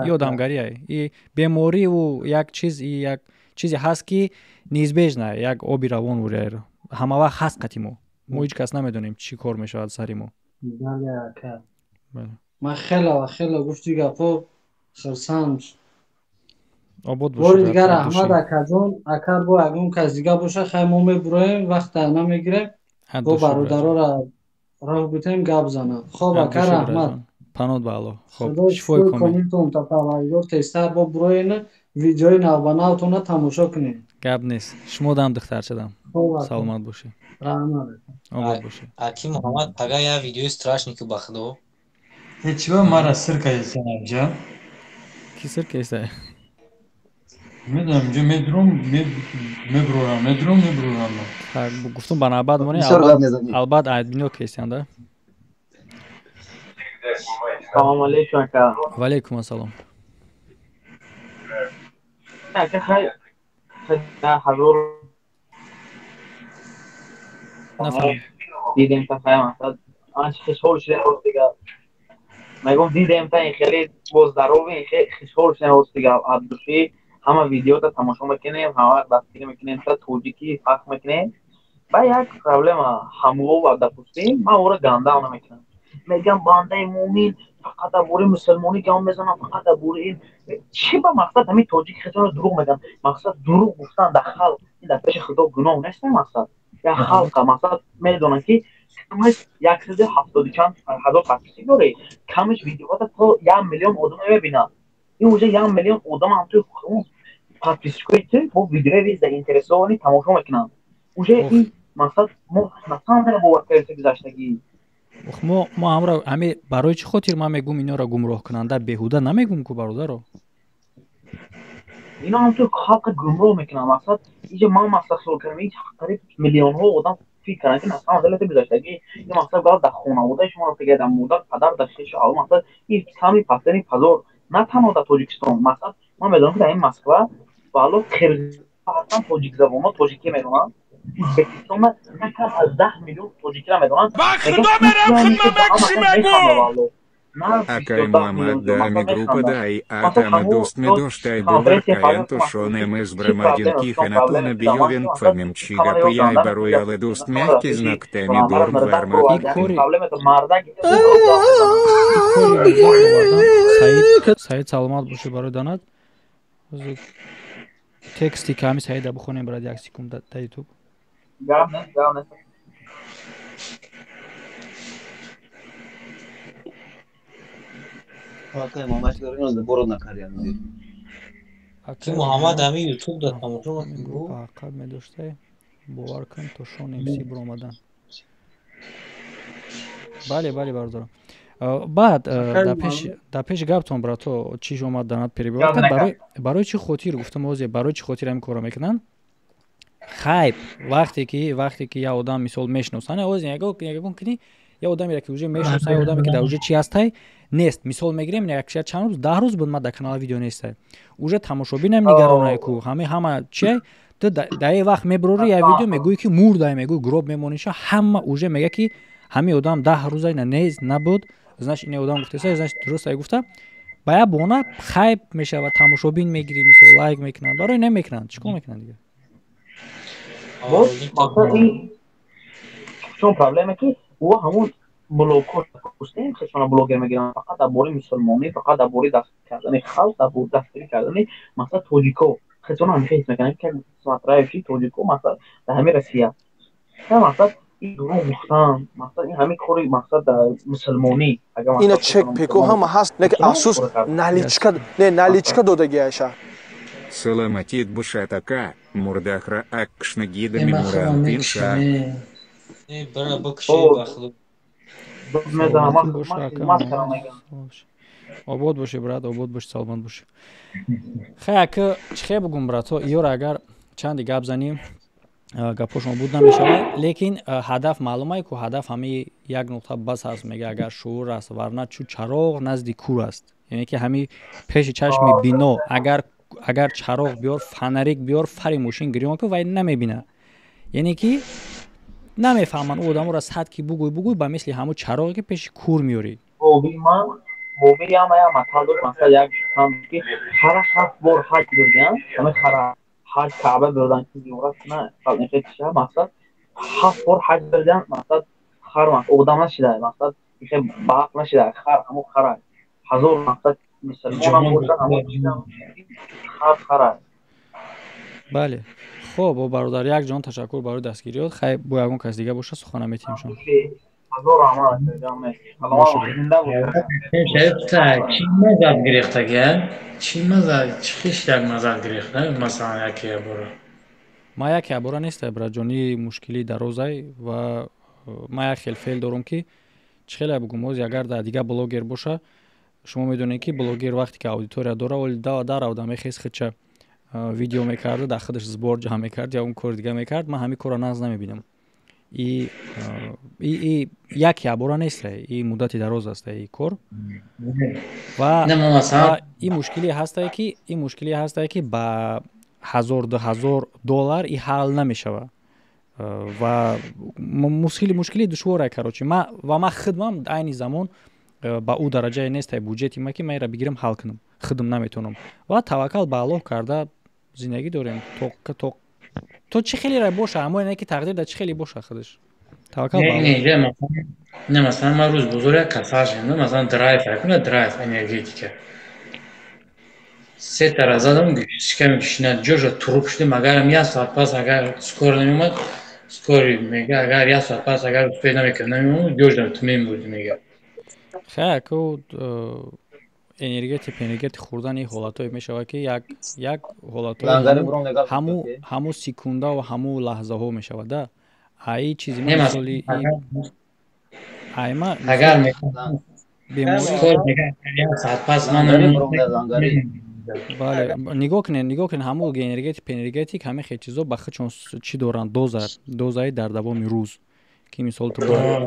[SPEAKER 1] И одамгарӣ и бемориву як чиз, и як чизе ҳаст, ки неизбежно, як оби равон вуряйро ҳама вақт ҳаст қати мо. Мо ҳеҷ кас намедонем, чӣ кор мешавад сари мо.
[SPEAKER 13] Бале, ака, ман хеле ва хеле, гуфти гапҳо, хурсанд.
[SPEAKER 1] Обод.
[SPEAKER 13] Бори дигар раҳмат, акаҷон. Акар бо ягон кас дига боша, хай, мо мебуроем, вақта намегирем, бо бародарора роҳ битем, гап занам. Хоб, ака, раҳмат.
[SPEAKER 1] Панод ба Аллоҳ.
[SPEAKER 13] Хоб, шифои комилтон та Парвардигор, тезтар бо буроен, видеои навбанавтона тамошо кунем.
[SPEAKER 1] Гап нест, шумо дам, духтарчадам, саломат бошед.
[SPEAKER 13] Раҳмат.
[SPEAKER 1] Обод бошед.
[SPEAKER 17] Аки Муҳаммад, пага я видеои страшный ку, ба худо.
[SPEAKER 9] Ҳечва мара сир кардесан инҷа.
[SPEAKER 1] Ки сир кардеса?
[SPEAKER 9] Медонам, инҷо медурам, мебурорам, медурам, мебурорам.
[SPEAKER 1] Гуфтум, ба навбат монӣ, албат админо кестиан да.
[SPEAKER 8] Салому алейкум, ака.
[SPEAKER 1] Ва алейкум ассалом.
[SPEAKER 8] Ака, хай ҳазор дидем та, хай, мақсад анча хушҳол шудем. Рост дигар мегӯм, дидем та, ин хеле боз здоровый, хушҳол шудем. Рост дигар, от души ҳама видеота тамошо мекунем, ҳама вақт дастгирӣ мекунем та, тоҷикӣ фахр мекунем. Ба як проблема ҳамлова, допустим, ман ӯро гандав намекунам, мегам бандаи муъмин фақат дар бораи мусулмонӣ гап мезанам, фақат дар бораи ин чӣ. Ба мақсад ҳамин тоҷики хело дурӯғ мегӯянд. Мақсад, дурӯғ гуфтан дар халқ ин дар пеши Худо гуноҳ нест? Мақсад, як халқа, мақсад, медонанд, ки Камаш 170 чанд ҳазор подписчик дорӣ, камаш видеоҳота то 1 миллион одам мебинад. Ин уже 1 миллион одам ҳам ту подписчикои ту бо видеои заинтересованный тамошо мекунанд. Уже ин мақсад мо на самом деле бовар кардем гузаштагӣ.
[SPEAKER 1] Мо ҳамра ҳами барои чӣ хотир ман мегӯм инора гумроҳкунанда беҳуда намегӯм ку, бародаро.
[SPEAKER 8] Ино ҳам ту халқа гумроҳ мекунанд. Мақсад иҷа ман мақсад хиёл кардам, ин қариб миллионҳо одам фикр карданд, ки на самом деле ту гузаштагӣ. Ин мақсад гап дар хонаводаи шуморо фикр, дар модар, падар, дар хешу авлод. Мақсад ин сами пастани позор на танҳо дар Тоҷикистон. Мақсад ман медонам, ки дар ин Москва валло қирғиз ҳастанд тоҷикзабонҳо, тоҷикӣ медонанд. Ӯзбекистонда на кам аз 10 миллион тоҷикиро медонанд.
[SPEAKER 6] Ба худо мерам, хидмат чӣ мегӯ.
[SPEAKER 18] Акай Муаммад да группа да и атама дӯст медошт ай бовар каян тушон эмэс брамадин киханатона биёвен фамим чӣ гапы яй барои ала дӯст мягкий знак теми дорм варма.
[SPEAKER 1] Саид, саломат бошӣ барои данат. Тексти ками Саида бихонем, брат, як секунд да ютуб.
[SPEAKER 8] Гап нест, гап нест.
[SPEAKER 17] Ки Муҳаммад ҳамин ютуб да тамошо мекунӣ?
[SPEAKER 1] Ақаб медоштай, бовар кун, то шон мс биромадан. Бале, бале, бародарам. Баъд дар пеши гаптон, брато, чӣ омад данат перебивать. Барои чӣ хотир гуфтам озе, барои чӣ хотир ҳамин корро мекунанд? Хайп. Вақте ки як одам мисол мешиносанд, озе ягон кини як одамеро ки уже мешиносанд, як одаме ки дар уже чи ҳастай нест. Мисол мегирем, як чанд рӯз, 10 рӯз буд, ман дар канала видео нестай. Уже тамошобинам нигаронае ку ҳаме ҳама чиай. Ту дар як вақт мебурорӣ як видео, мегӯӣ ки мурдай, мегӯӣ гроб мемониша, ҳама уже мега ки ҳамин одам 10 рӯза ина нест, набуд, значит ин одам гуфтеса, значит дуруст ай гуфта. Ба як бона хайп мешавад, тамошобин мегирӣ, мисол лайк мекунанд. Барои намекунанд, чӣ кор мекунанд дигар?
[SPEAKER 8] Чун проблема ки ӯ ҳамун блогҳо гуфтем, хешона блогер мегиранд, фақат дар бораи мусулмонӣ, фақат дар бораи дастгирӣ кардани халқ, дар бораи дастгирӣ кардани масалан тоҷико. Хешона ҳамеша ҳис мекунанд, ки смотрящий тоҷико масалан дар ҳамин Россия. Мақсад ин дурӯғ гуфтан, мақсад ин ҳамин кори мақсад дар мусулмонӣ.
[SPEAKER 19] Ина чек пеко ҳама ҳаст, не ки афсӯс, наличка не, наличка додагиаша.
[SPEAKER 18] Саламатит бошад, ака, мурдахра акшнагида мемуранд инша.
[SPEAKER 17] Бара бикши, ба худо.
[SPEAKER 1] Обод бошӣ, брат, обод бошӣ, саломат бошӣ. Хай, ака, чӣ хе бугум, братҳо, иёра агар чанде гап занем, гапҳошон буд намешавад, лекин ҳадаф маълумае ку ҳадаф ҳамаи як нуқта бас аст. Мега, агар шуур аст, варна чу чароғ назди кур аст. Яъне ки ҳамин пеши чашми бино агар чароғ биёр, фонарик биёр, фари мошин гирён ку, вай намебина. Яъне ки намефаҳманд ӯ одаморо. Сад ки бугӯй, бугӯй, ба мисли ҳамун чароғе ки пеши кур меёрӣ.
[SPEAKER 8] Боби ама як масъала дошт, масалан як ки хара ҳафт бор ҳаҷ бурдиям, ҳамин хара ҳаҷ Каъба бурдан ки зиёрат куна, чиша мақсад ҳафт бор ҳаҷ бурдиям, мақсад хар одам нашида, мақсад ихе ба ҳақ нашида, хар ҳамун хара ҳазор мақсад мусулмонам боша, ҳамун хар хара.
[SPEAKER 1] Бале, хоб, бародар, як ҷон ташаккур барои дастгириёт. Хай, бо ягон кас дига боша, сухана метиҳем шумо.
[SPEAKER 8] Ҳазор раҳмат.
[SPEAKER 16] Чӣ мазад гирифтага, чӣ мазад, чӣ хиш як мазад гирифта, масалан, яке ябора?
[SPEAKER 1] Ман яке ябора нестай, браҷони, мушкили дарозай ва ман як хел феъл дорам ки чӣ хеле бугум. Ози агар дар дигар блогер боша, шумо медонед ки блогер вақте ки аудитория дора, оли даравда мехез, худша видео мекарда, дар худаш сбор ҷамъ мекард, ё он кори дига мекард. Ман ҳамин корро нағз намебинам. И як ябора нест, и муддати дароз аст и кор. Ва ин мушкиле ҳастае ки ба ҳазор, 2000 доллар и ҳал намешавад ва мушкили душворае, короче. Ва ман худмам айни замон ба ӯ дараҷае нестай буҷети ма, ки ман инро бигирам, ҳал кунам. Худам наметавонам ва таваккал ба Аллоҳ карда зиндагӣ дорем то чӣ хеле боша, аммо ине ки тақдир дар чӣ хеле боша, худаш таваккал ба Аллоҳ.
[SPEAKER 16] Не, масалан, ман рӯз бозор як касал шудам, масалан, драйв куна, драйв энергетика се тара задам, шиками кишина ҷоша туруп шудем. Агарам як соат пас агар скоро намеомад, Скорый мега, агар як соат пас агар успеть намекард, намемонд, ҷош ту мемурдӣ мега.
[SPEAKER 1] Хай, аку энергетик, энергетик хӯрдан ин ҳолатое мешавад, ки як як ҳолатҳои ҳаму секунда ва ҳаму лаҳзаҳо мешавад да. Аи чизи ма мисоли айма
[SPEAKER 16] агар
[SPEAKER 1] бале, нигоҳ кунед, нигоҳ кунед, ҳаму энергетик, энергетик, ҳамин хел чизо ба худшон чӣ доранд? Доза, дозаи дар давоми рӯз, ки мисол ту бояд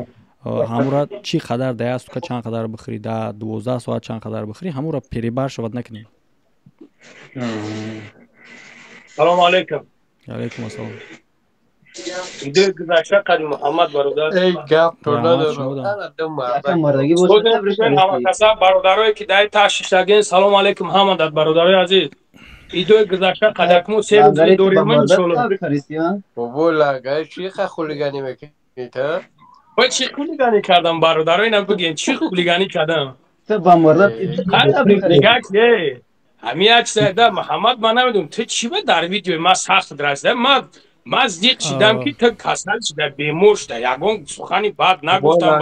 [SPEAKER 1] ҳамура чӣ қадар да як сутка чанд қадар бихӯрӣ, да 12 соат чанд қадар бихӯрӣ, ҳамура перебар шавад накунӣ.
[SPEAKER 20] Салому алайкум.
[SPEAKER 1] Алайкум ассалом.
[SPEAKER 20] Видеои гузашта қади Муҳаммад бародар.
[SPEAKER 21] Эй, гап то надорам.
[SPEAKER 20] Бародарое ки дар ташиштагин, салому алайкум ҳамадат бародарои азиз. Видеои гузашта қадакму се рӯз дорем иншоалло.
[SPEAKER 21] Бобо лагай чӣ ха хулиганӣ мекунед, ҳа?
[SPEAKER 20] Ой, чӣ хулиганӣ кардам, бародаро, инам бигӯен, чӣ хулиганӣ кардам? Ҳамин як чиза Муҳаммад, ман намедонам ту чӣ ба дар видеои ман сахт расида. Ман зиқ шидам, ки ту касал шуда, бемор шуда, ягон сухани бад нагуфтам.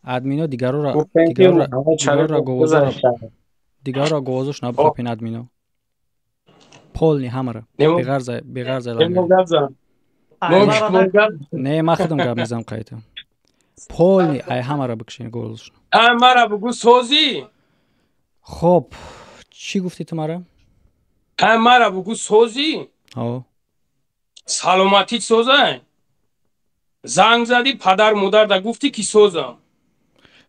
[SPEAKER 1] Админо дигарора говозош набухапин, админо полни ҳамара беғарза. Не, ман худам гап мезанам, қайта полни ай ҳамара бикшен говозошно.
[SPEAKER 20] Мара бугӯ, созӣ?
[SPEAKER 1] Хоб, чӣ гуфтӣ ту мара?
[SPEAKER 20] Мара бугӯ, созӣ? Саломатит соза? Занг задӣ, падар модарда гуфтӣ, ки созам.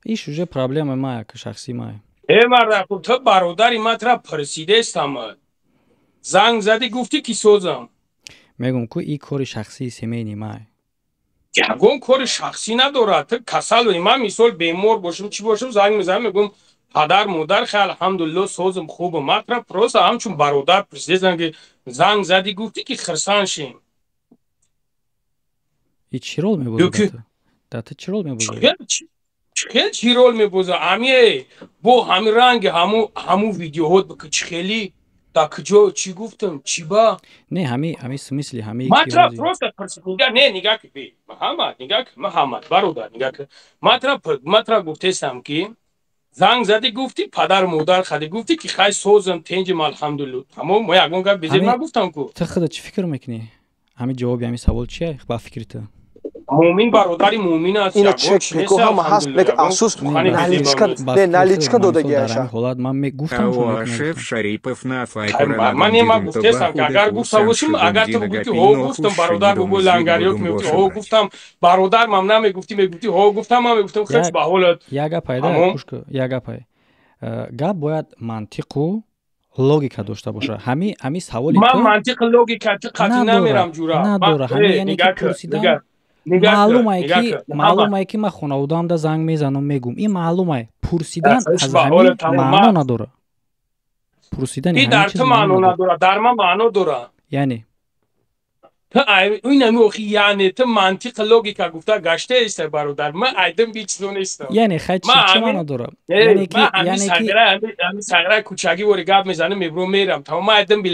[SPEAKER 1] Иш уже проблема мая, ки шахсии мая.
[SPEAKER 20] Э, марда, хуб, ту бародари ман, тра пурсидестам. Занг задӣ, гуфтӣ, ки созам.
[SPEAKER 1] Мегӯм ку, и кори шахсии семейный май.
[SPEAKER 20] Ягон кори шахсӣ надорад. Ту касал. Ман мисол бемор бошам, чӣ бошам, занг мезанам, мегӯм: падар, модар, хай, алҳамдулилло, созам, хубам. Ман тра просто ҳамчун бародар пурсидестам, ки занг задӣ, гуфтӣ, ки хирсан шем.
[SPEAKER 1] И чӣ рол мебозад? Да ту чӣ рол мебозад?
[SPEAKER 20] Хел чӣ рол мебозад? Ами бо ҳами ранги ҳаму видеоҳо чӣ хели дар куҷо чӣ гуфтам, чӣ ба?
[SPEAKER 1] Не, ҳами смысли ҳами.
[SPEAKER 20] Ман тра просто пурсида. Не, нигаҳ ки, Муҳаммад, нигаҳ ки, Муҳаммад бародар, нигаҳ ки, ман тра гуфтестам, ки занг задӣ, гуфтӣ, падар модар хадӣ, гуфтӣ, ки хай, созам, тенҷим, алҳамдулилло, тамом. Мо ягон гап безеб нагуфтам ку.
[SPEAKER 1] Ту худа чӣ фикр мекунӣ? Ҳами ҷавоби ҳами савол чия ба фикри ту?
[SPEAKER 20] Муъмин бародари муъмин аст.
[SPEAKER 19] Ина чек пеко ҳама ҳаст, лекин афсӯс, наличка не, наличка додагиаша.
[SPEAKER 1] Ҳолат ман гуфтам.
[SPEAKER 18] Шеф Шарипов на
[SPEAKER 20] Ман не, ман гуфтестам, ки агар гуфта бошим, агар ту бугӯӣ, ки ҳо, гуфтам, бародар, бугӯ, лангариёк мегуфтӣ, ҳо, гуфтам, бародар, ман намегуфтӣ, мегуфтӣ, ҳо, гуфтам, ман мегуфтам, хеш ба ҳолат.
[SPEAKER 1] Як гапай да, як гапай гап бояд мантиқу логика дошта боша. Ҳами саволи
[SPEAKER 20] ман мантиқу логика ту қатъӣ намерам, ҷура.
[SPEAKER 1] Надора. Ҳами яъне ки пурсидан маълумае ки ман хонаводаамда занг мезанам, мегӯм, ин маълумае. Пурсидан аз ҳамин маъно надора. Пурсидани
[SPEAKER 20] дар ту маъно надора, дар ман маъно дора.
[SPEAKER 1] Яъне?
[SPEAKER 20] Инами охи, яъне ту мантиқ логика гуфта гаштаеста, бародар, ман айдим би чизо нестам.
[SPEAKER 1] Яъне хай, чӣ маъно дора?
[SPEAKER 20] Ҳами сағираи кӯчагӣ вори гап мезанам, мебурам, мерам, тамом. Ман айдим би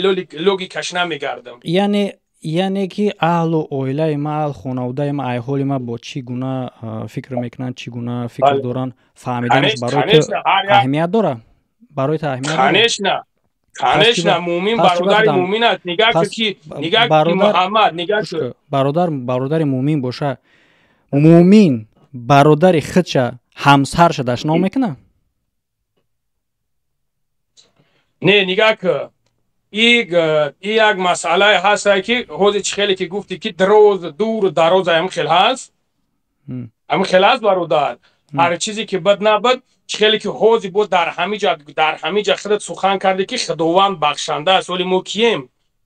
[SPEAKER 20] логикаш намегардам.
[SPEAKER 1] Яъне ки аҳлу оилаи ма, аҳл хонаводаи ма айҳоли ма бо чӣ гуна фикр мекунанд, чӣ гуна фикр доранд, фаҳмиданаш барои ту аҳамият дора? Барои ту аҳамият?
[SPEAKER 20] Конечно, конечно. Муъмин бародари муъмин аст. Нигаҳ ки, нигаҳ ки, Муҳаммад, нигаҳ ки.
[SPEAKER 1] Бародар, бародари муъмин боша, муъмин бародари худша, ҳамсарша дашном мекунад?
[SPEAKER 20] Не, нигаҳ ки, и як масъалае ҳастае, ки ҳозир чӣ хеле ки гуфтӣ, ки дроз дуру дароз, ҳамин хел ҳаст, ҳамин хел ҳаст, бародар. Ҳар чизе ки бад набад, чӣ хеле ки ҳозир бо дар ҳамиҷа худат сухан кардӣ, ки Худованд бахшанда аст, вале мо кием?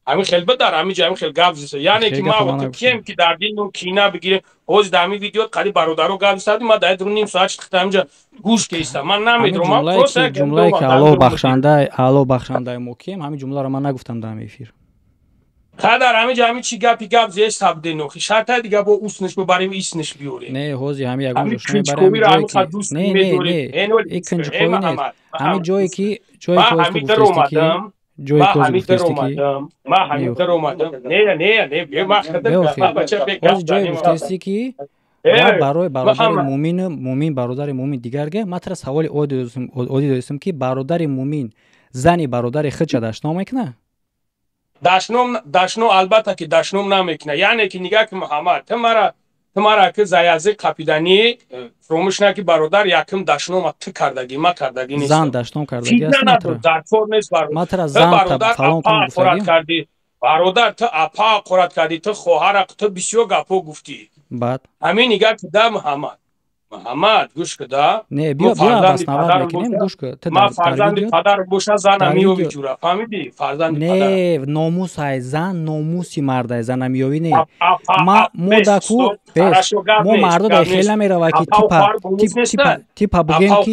[SPEAKER 20] Ҳамин хел бад дар ҳамиҷа ҳамин хел гап зиста, яъне ки ма ту кием, ки дар дилмон кина бигирем? Ҳозир дар ҳамин видео қади бародаро гап зистадим, ман дар ним соат шихта ҳамиҷа гӯш кеистам, ман намедонам.
[SPEAKER 1] Ҷумлае ки Аллоҳ бахшанда, Аллоҳ бахшандаи, мо кием, ҳамин ҷумларо ман нагуфтам дар ҳамин эфир.
[SPEAKER 20] Қадар ҳамин ҷа ҳамин чи гапи гап зеш сабденохи шарта дига бо усниш бибарем исниш биёрем.
[SPEAKER 1] Не, ҳози ҳами ягон ҷош мебарем ҷое ки не не не и кунҷковӣ нест. Ҳамин ҷое ки ҷое ки ҳоз ту гуфтести ки ҷое ки ҳоз гуфтести ки
[SPEAKER 20] ман ҳамин дар омадам. Не не не, ман
[SPEAKER 1] ҳози ҷое гуфтести ки барои бародари мумин мумин бародари мумин дигарге ман тара саволи оддӣ додистам ки бародари мумин зани бародари худша дашном мекунад?
[SPEAKER 20] Дашном, дашном, албатта ки дашном намекунад. Яъне ки нигаҳ ки Муҳаммад, ту мара ки заязи қапиданӣ фуромӯш наки бародар, якум дашнома ту кардагӣ, ма кардагӣ нестам.
[SPEAKER 1] Зан дашном кардагӣ аст?
[SPEAKER 20] Дар кор нест
[SPEAKER 1] бародар. Зан фалон кун гуфтагӣ?
[SPEAKER 20] Кардӣ бародар, ту апа ҳақорат кардӣ, ту хоҳара, ту бисёр гапҳо гуфтӣ.
[SPEAKER 1] Баъд
[SPEAKER 20] ҳамин нигаҳ ки да Муҳаммад, Муҳаммад, гӯш куда.
[SPEAKER 1] Не, биё биё, абаснавар мекунем, гӯш ку. Ту
[SPEAKER 20] ма фарзанди падар боша, зана меёви ҷура, фаҳмидӣ? Фарзанди
[SPEAKER 1] не, номус ай зан, номуси мард ай зана меёви не. Ма модаку бес, мо мардо дар хел намерава ки типа типа типа бугем ки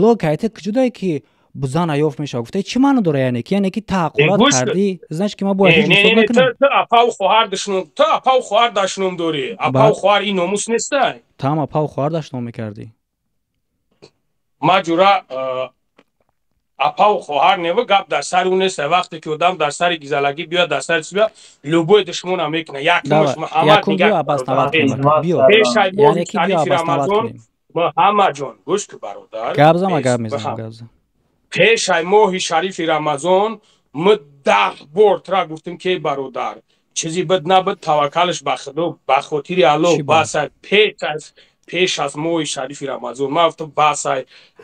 [SPEAKER 1] логикаи ту куҷодае ки зана ёфт мешава? Гуфта чӣ маъно дора, яъне ки яъне ки таҳаққурат кардӣ, значит ки ман бояд ҳеҷ ҳисоб накунам.
[SPEAKER 20] Ту апаву хоҳар душном, ту апаву хоҳар дашном дорӣ. Апаву хоҳар ин номус нестай?
[SPEAKER 1] Ту ҳам апаву хоҳар дашном мекардӣ.
[SPEAKER 20] Ма ҷура апаву хоҳар нева, гап дар сари ӯ нестай. Вақте ки одам дар сари гизалагӣ биёяд, дар сари чиз биёяд, любой душмона мекунад. Якумаш Муҳаммад
[SPEAKER 1] якум биё абаснавар кунем, биё.
[SPEAKER 20] Пешай
[SPEAKER 1] яъне ки биё абаснавар кунем.
[SPEAKER 20] Муҳаммадҷон, гӯш ку бародар.
[SPEAKER 1] Гап зама, гап мезанам, гап зам.
[SPEAKER 20] Пешай моҳи шарифи Рамазон мо 10 бор тра гуфтем ки бародар, чизи бад набуд, таваккалш ба Худо, ба хотири Аллоҳ, басай. Пеш аз моҳи шарифи Рамазон ман гуфтам басай,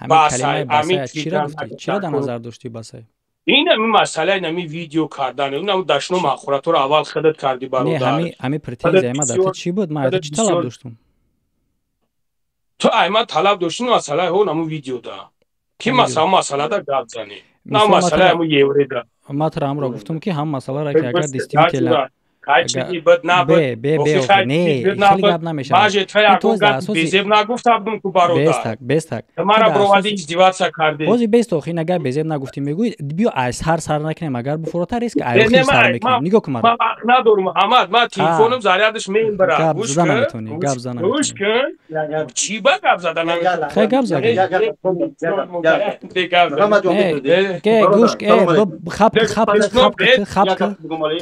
[SPEAKER 20] басай.
[SPEAKER 1] Амин чиро дар назар доштӣ басай?
[SPEAKER 20] Ин ами масъала, ин ами видео кардан, ин ами дашном ҳақораторо аввал худат кардӣ бародар.
[SPEAKER 1] Не, ҳами претензияи ман дар ту чӣ буд? Ман чӣ талаб доштум?
[SPEAKER 20] Ту ай ман талаб доштӣ масъалаи ҳон ҳамун видеода ки масъала масъалада гап занӣ, на масъалаи ҳамун евреда.
[SPEAKER 1] Ман туро ҳамро гуфтам ки ҳам масъаларо ки агар действительно
[SPEAKER 20] чизи бад набуд,
[SPEAKER 1] бе бе не, хеле гап намешавад.
[SPEAKER 20] Маже ту ягон гап безеб нагуфта будум ку бародар.
[SPEAKER 1] Бестак, бестак.
[SPEAKER 20] Мара бировади издеваться кардӣ.
[SPEAKER 1] Ҳозир бест, охи ин агар безеб нагуфтӣ мегӯӣ, биё аз ҳар сар накунем, агар буфуротар рист ки ай сар мекунем. Нигоҳ кун мара.
[SPEAKER 20] Ман вақт надорум Муҳаммад, ман телефонам зарядаш мебарад.
[SPEAKER 1] Гап зада наметавонӣ, гап зада
[SPEAKER 20] наметавонӣ. Гӯш кун, чӣ ба гап зада наметавонӣ?
[SPEAKER 1] Хай гап зада. Ке гӯш, хап хап хап хап.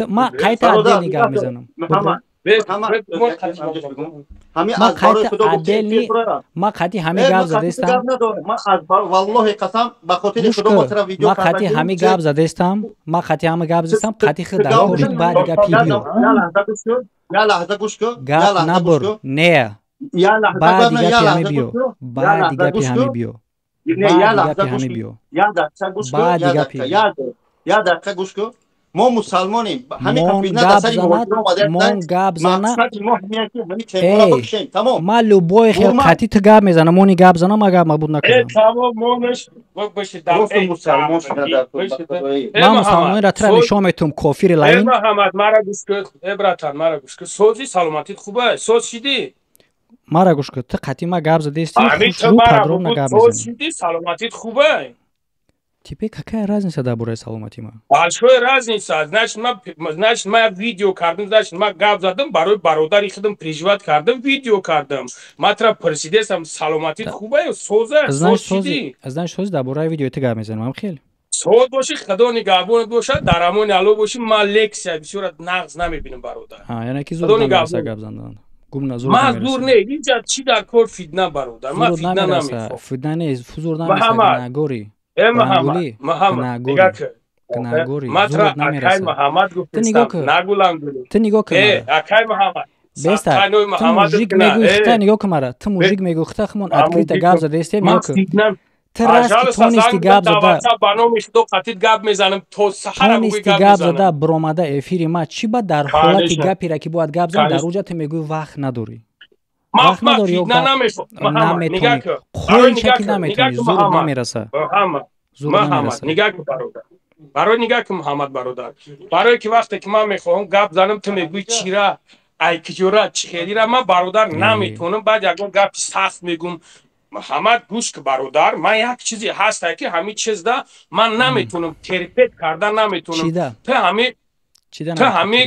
[SPEAKER 1] Ман қайта отдельный гап мезанам. Ман қати ҳами гап задестам. Ман қати ҳами гап задестам. Ман қати ҳами гап задестам. Қати худ дар кори баъд гапи биё. Гап набур, не. Баъди гапи ҳами биё. Баъди гапи ҳами биё. Баъди гапи ҳами биё. Баъди гапи.
[SPEAKER 3] Я дақиқа гӯш кун. Мо мусалмонем, ҳамин фитна дар сари муҳоҷирон омада.
[SPEAKER 1] Мон гап зана.
[SPEAKER 3] Мақсади мо ҳамин ки ҳамин темаро бикушем, тамом.
[SPEAKER 1] Ман любой хел қати ту гап мезанам, мони гап занам, ман гап мабуд накунам.
[SPEAKER 20] Тамом, монаш боши дар
[SPEAKER 3] просто мусалмон шуда дар
[SPEAKER 1] ман мусалмонро тура нишон метум, кофири лаин.
[SPEAKER 20] Э Муҳаммад, мара гӯш кун. Э братан, мара гӯш кун. Сози саломатит хуб аст? Соз шидӣ?
[SPEAKER 1] Мара гӯш кун, ту қати ма гап задести, хушрӯ подробно гап мезанӣ.
[SPEAKER 20] Соз шидӣ, саломатит хуб аст?
[SPEAKER 1] Тебе какая разница дар бораи саломатии ман?
[SPEAKER 20] Большая разница. Значит, ма видео кардам, значит, ма гап задам, барои бародари худам переживать кардам, видео кардам. Ма тра пурсидесам, саломатит хуб аст, соза, соз шидӣ?
[SPEAKER 1] Значит, соз дар бораи видео ту гап мезанем, ам хел?
[SPEAKER 20] Соз боши, Худо нигаҳбонат бошад, дар амони Аллоҳ боши, ман лексия бисёр нағз намебинам бародар.
[SPEAKER 1] Яъне ки зур намераса гап задан.
[SPEAKER 20] Ман зур не, инҷа чӣ дар кор фитна бародар? Ман фитна намехоҳам.
[SPEAKER 1] Фитна нест, зур намераса, гунаҳгорӣ.
[SPEAKER 20] Муҳаммад, Муҳаммад, нигоҳ кун.
[SPEAKER 1] Гунаҳгорӣ.
[SPEAKER 20] Ман тура акай Муҳаммад гуфтам, нагу лангули.
[SPEAKER 1] Ту нигоҳ кун.
[SPEAKER 20] Акай Муҳаммад.
[SPEAKER 1] Беста, ту мужик мегӯӣ, хита нигоҳ кун мара. Ту мужик мегӯӣ, хита хумон открыто гап задестем, нигоҳ кун. Ту раст ки тонисти гап зада.
[SPEAKER 20] Ба номи Худо қатит гап мезанам, то саҳара
[SPEAKER 1] тонисти гап зада биромада эфири ма чӣ ба дар ҳолати гапера ки бояд гап зан, дар уҷа ту мегӯӣ вақт надорӣ.
[SPEAKER 20] Вақт надорӣ ё
[SPEAKER 1] наметонӣ. Қоилша ки наметонӣ, зур намераса. Зур намераса.
[SPEAKER 20] Нигоҳ кун бародар. Барои нигоҳ кун Муҳаммад бародар. Барое ки вақте ки ман мехоҳам гап занам, ту мегӯӣ чира, ай киҷора, чӣ хелира, ман бародар наметонам, баъд ягон гапи сахт мегӯм. Муҳаммад, гӯш ки, бародар, ман як чизе ҳаста, ки ҳамин чизда ман наметонам терпеть карда, наметонам. Ту ҳами, ту ҳами,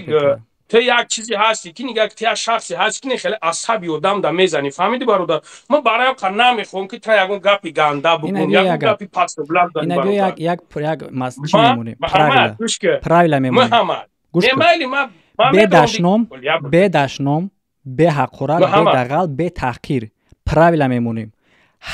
[SPEAKER 20] ту як чизе ҳасти, ки нигаҳ, ту як шахсе ҳасти, ки хеле асаби одам да мезанӣ, фаҳмиди, бародар? Ман бароям қа намехоҳам, ки ту ягон гапи ганда бугум, ягон гапи пасту баланд зани, бародар.
[SPEAKER 1] Як правила мемонем.
[SPEAKER 20] Муҳаммад, не, майли, ман
[SPEAKER 1] бе дашном, бе дашном, бе ҳақорат, бе дағал, бе таҳқир правила мемонем.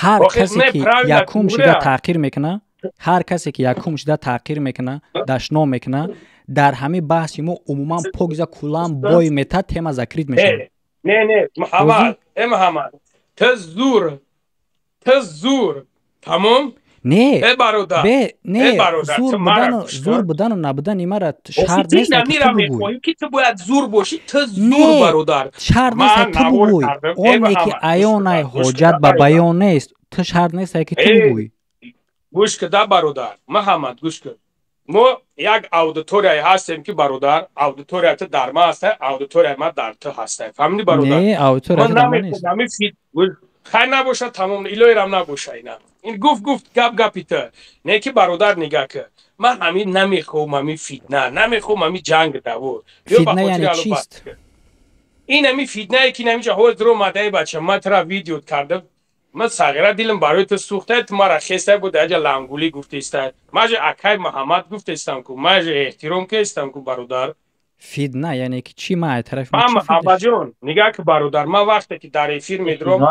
[SPEAKER 1] Ҳар касе ки якум шида таъқир мекуна, ҳар касе ки якум шида таъқир мекуна, дашном мекуна, дар ҳамин баҳси мо умуман покиза куллан бой мета, тема закрыт мешавад.
[SPEAKER 20] Не, не, Муҳаммад, э, Муҳаммад, ту зур, ту зур, тамом.
[SPEAKER 1] Не, бе не, зур будану набудани мара шарт нест, ки ту бугӯй.
[SPEAKER 20] Ки ту бояд зур бошӣ, ту зур, бародар.
[SPEAKER 1] Шарт нест, ту бугӯй. Оне ки аёнай ҳоҷат ба баён нест, ту шарт нест, ки ту бугӯй.
[SPEAKER 20] Гӯш кида, бародар Муҳаммад, гӯш кӣ. Мо як аудиторияе ҳастем, ки, бародар, аудитория ту дар ма ҳаста, аудиторияи ма дар ту ҳаста, фаҳмидӣ, бародар?
[SPEAKER 1] Не, аудитория дар ма нест.
[SPEAKER 20] Хай, набошад, тамом, илоҳирам набоша. Ина ин гуфт, гуфт, гап гапи ту не, ки, бародар, нигаҳ ки, ман ҳамин намехоҳам, ҳамин фитна намехоҳам, ҳамин ҷанг даво.
[SPEAKER 1] Фитна яъне чист?
[SPEAKER 20] Ин ҳамин фитнае, ки намиҷа ҳоз омадаи, бача, ман тура видео кардам, ман сағира дилам барои ту сӯхта, ту мара хеста буд, аҷа лангулӣ гуфтеста, ман же акай Муҳаммад гуфтестам ку, ман же эҳтиром кестам ку, бародар.
[SPEAKER 1] Фитна яъне ки чӣ? Ма тарафи
[SPEAKER 20] Муҳаммадҷон, нигаҳ ки, бародар, ман вақте ки дар эфир медуром,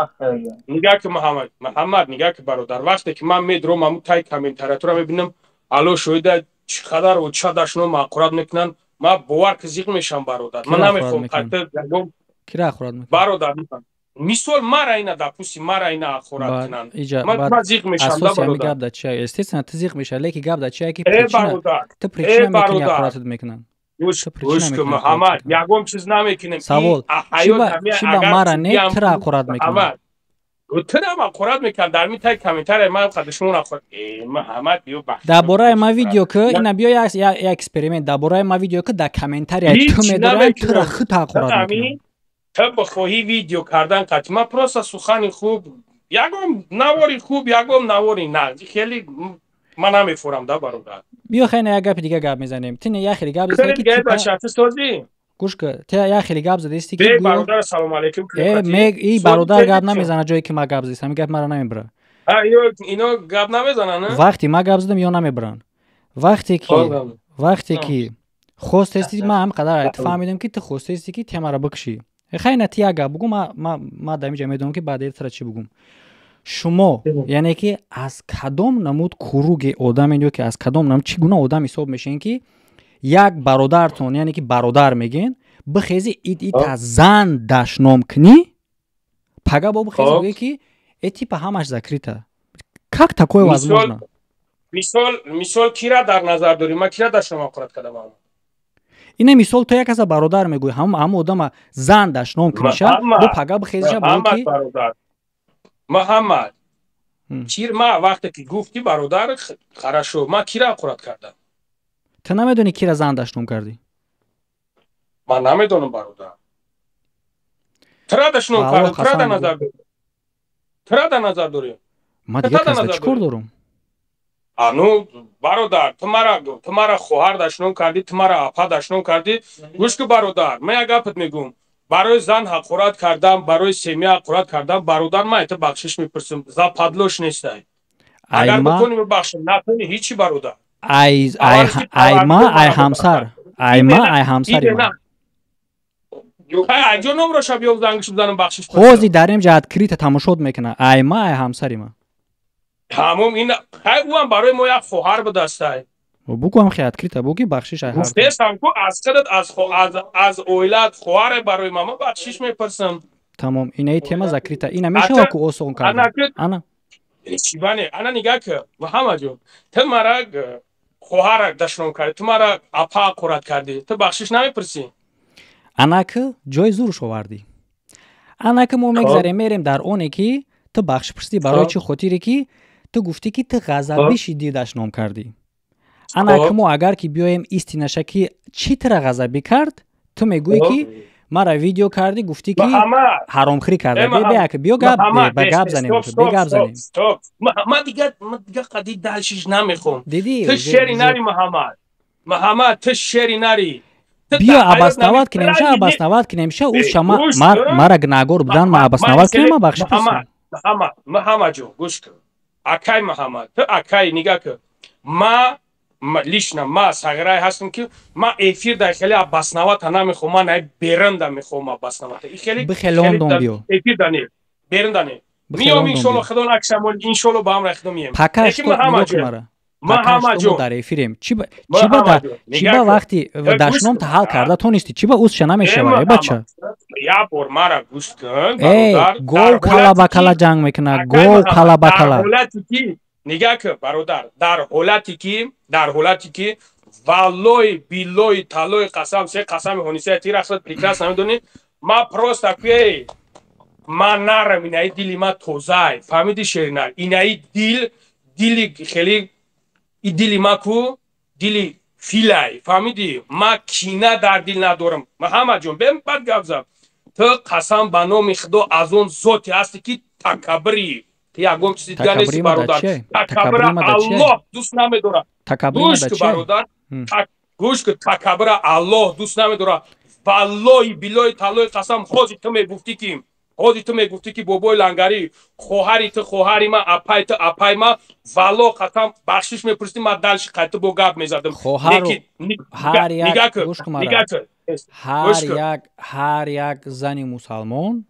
[SPEAKER 20] нигаҳ ки, Муҳаммад, Муҳаммад, нигаҳ ки, бародар, вақте ки ман медуром, ҳамун тай комментариятура мебинам, ало шоҳида, чӣ қадар оча дашном ҳақорат мекунанд, ман бовар ки зиқ мешавам, бародар. Ман намехоҳам қайта
[SPEAKER 1] Кира ҳақорат мекунад?
[SPEAKER 20] Бародар, мисол, мара ина, допустим, мара ина ҳақорат кунанд, ман зиқ мешавам.
[SPEAKER 1] Асоси ҳами гап дар чия? Естественно, ту зиқ мешавӣ, лекин гап дар чия, ки ту причина мекунӣ, ҳақоратат мекунанд.
[SPEAKER 20] Гӯш ки, Муҳаммад, ягон чиз намекунем.
[SPEAKER 1] Савол: чӣ ба мара не, тура ҳақорат мекунанд?
[SPEAKER 20] Турам ҳақорат мекунад дар ми тай комментария, ман қадр шумо ҳақорат, Муҳаммад, биё.
[SPEAKER 1] Дар бораи ма видео ки ина, биё, як эксперимент: дар бораи ма видео ки дар комментария ту медорам, тура худ ҳақорат мекунанд.
[SPEAKER 20] Ту бихоҳӣ видео кардан қати ман, просто сухани хуб, ягон навори хуб, ягон навори нағз, хеле ман намефурам да, бародар.
[SPEAKER 1] Биё, хайна, як гапи дига гап мезанем. Ти не, як хеле гап
[SPEAKER 20] задӣ, ки бача, ту созӣ.
[SPEAKER 1] Гӯш ки, ти як хеле гап задисти, ки
[SPEAKER 20] Бародар, салом алейкум.
[SPEAKER 1] Э, мег и бародар гап намезана, ҷое ки ма гап задистам, ин гап мара намебара.
[SPEAKER 20] Ино гап намезананд.
[SPEAKER 1] Вақте ма гап задам, ё намебаранд. Вақте ки хостести, ма ҳам қадар фаҳмидам, ки ту хостести, ки темаро бикушӣ. Хайна, ти як гап бугу, ма дар инҷа медонам, ки баъд тара чӣ бугум. Шумо, яъне ки аз кадом намуд круги одаме, ё ки аз кадом намуд, чӣ гуна одам ҳисоб мешавем, ки як бародартон, яъне ки бародар мегӯен, бихези, ит ита зан дашном кунӣ, пага бо бихези гӯе, ки э, типа ҳамаш закрыто? Как такое возможно?
[SPEAKER 20] Мисол, кира дар назар дорӣ? Ман кира дашном ҳақорат кардам?
[SPEAKER 1] Ина, мисол, то як каса бародар мегӯй, ҳам одама зан дашном куниша, бо пага бихезиша бо ки
[SPEAKER 20] Муҳаммад, кир ма вақте ки гуфтӣ бародар, хорошо, ман кира ҳақорат кардам?
[SPEAKER 1] Ту намедонӣ, кира зан дашном кардӣ?
[SPEAKER 20] Ман намедонам, бародар. Тура дашном кардам, тура дар назар дорӣ, тура дар назар дорӣ.
[SPEAKER 1] Ман дигар каса чӣ кор дорам?
[SPEAKER 20] Ану, бародар, ту мара хоҳар дашном кардӣ, ту мара апа дашном кардӣ. Гӯш ки, бародар, ман як гапат мегӯм: барои зан ҳақорат кардам, барои семья ҳақорат кардам, бародар, ман это бахшиш мепурсам, западлош нестай. Агар битонӣ, бибахшам, натонӣ, ҳичи, бародар.
[SPEAKER 1] Ай ма, ай ҳамсар, ай ма, ай ҳамсари ма.
[SPEAKER 20] Айҷо номроша биёв, зангиш бизанам, бахшиш.
[SPEAKER 1] Ҳози дар ин ҷа открыто тамошод мекуна. Ай ма, ай ҳамсари ма.
[SPEAKER 20] Тамом, ин хай, ӯам барои мо як хоҳар будастай.
[SPEAKER 1] Бугӯам, хе, открыто буги, бахшиш ай ҳар.
[SPEAKER 20] Гуфтесам ку, аз худат, аз оилаат хоҳаре барои ма, ман бахшиш мепурсам.
[SPEAKER 1] Тамом, инаи тема закрыта. Ина мешава ку осон карда ана.
[SPEAKER 20] Чибане, ана нигаҳ ки, Муҳаммадҷон, ту мара хоҳара дашном кардӣ, ту мара апа ҳақорат кардӣ, ту бахшиш намепурсӣ?
[SPEAKER 1] Анаки ҷои зурш овардӣ. Анаки мо мегзарем, мерем дар оне, ки ту бахшиш пурсидӣ. Барои чӣ хотире ки ту гуфтӣ, ки ту ғазабӣ шиддӣ дашном кардӣ. Анаки мо агар ки биёем истинаша, ки чӣ тура ғазабӣ кард, ту мегӯӣ, ки Мара видео кардӣ, гуфтӣ ки ҳаромхӯрӣ карда. Биё гап ба гап занем, бе гап занем.
[SPEAKER 20] Ман дигар қади дальшиш намехоҳам.
[SPEAKER 1] Дидӣ?
[SPEAKER 20] Ту шери нари, Муҳаммад. Муҳаммад, ту шери нари.
[SPEAKER 1] Биё обосновать кунем ша, обосновать кунем ша. Ӯша мара гунаҳгор будан, ма обосновать кунем, ма бахшиш пурсам.
[SPEAKER 20] Муҳаммад, Муҳаммадҷон, гӯш кун. Акай Муҳаммад, ту акай нигаҳ кун. Ма лично ма сағирае ҳастам, ки ма эфир дар хеле обосновата намехоҳам, ма най беранда мехоҳам обосновата. И хеле
[SPEAKER 1] бихе Лондон биё.
[SPEAKER 20] Эфир да не, беранда не. Миём, иншолло, худо накшамол, иншолло ба ҳамраи худо мием.
[SPEAKER 1] Пока что нигоҳ кун мара. Пока что мо дар эфирем. Чӣ ба вақти дашном та ҳал карда тонистӣ? Чӣ ба узша намешава, э бача?
[SPEAKER 20] Як бор мара гӯш кун,
[SPEAKER 1] бародар. Гов кала ба кала ҷанг мекунад, гов кала ба кала.
[SPEAKER 20] Нигаҳ кун, бародар, дар ҳолате ки валлои биллои таллои қасам, се қасами ҳонисаи тир ахсад прекрасно медонӣ, ма просто куе ма нарам, инаи дили ма тозай, фаҳмиди, шеринар, инаи дил, дили хеле, и дили ма ку дили филай, фаҳмидӣ, ма кина дар дил надорам. Муҳаммадҷон, бем бад гап зад. Ту қасам ба номи худо аз он зоте ҳасти, ки такаббирӣ. Ягон чизи дигар нести, бародар. Такаббира Аллоҳ дӯст намедорад. Гӯш ку, бародар, гӯш ку, такаббира Аллоҳ дӯст намедорад. Валлоҳи биллоҳи таллоҳи қасам, ҳозир ту мегуфтӣ ки бобои лангарӣ, хоҳари ту хоҳари ма, апаи ту апаи ма, валлоҳ қасам бахшиш мепурсидӣ, ма дальше қайта бо гап мезадам.
[SPEAKER 1] Ҳар як зани мусалмон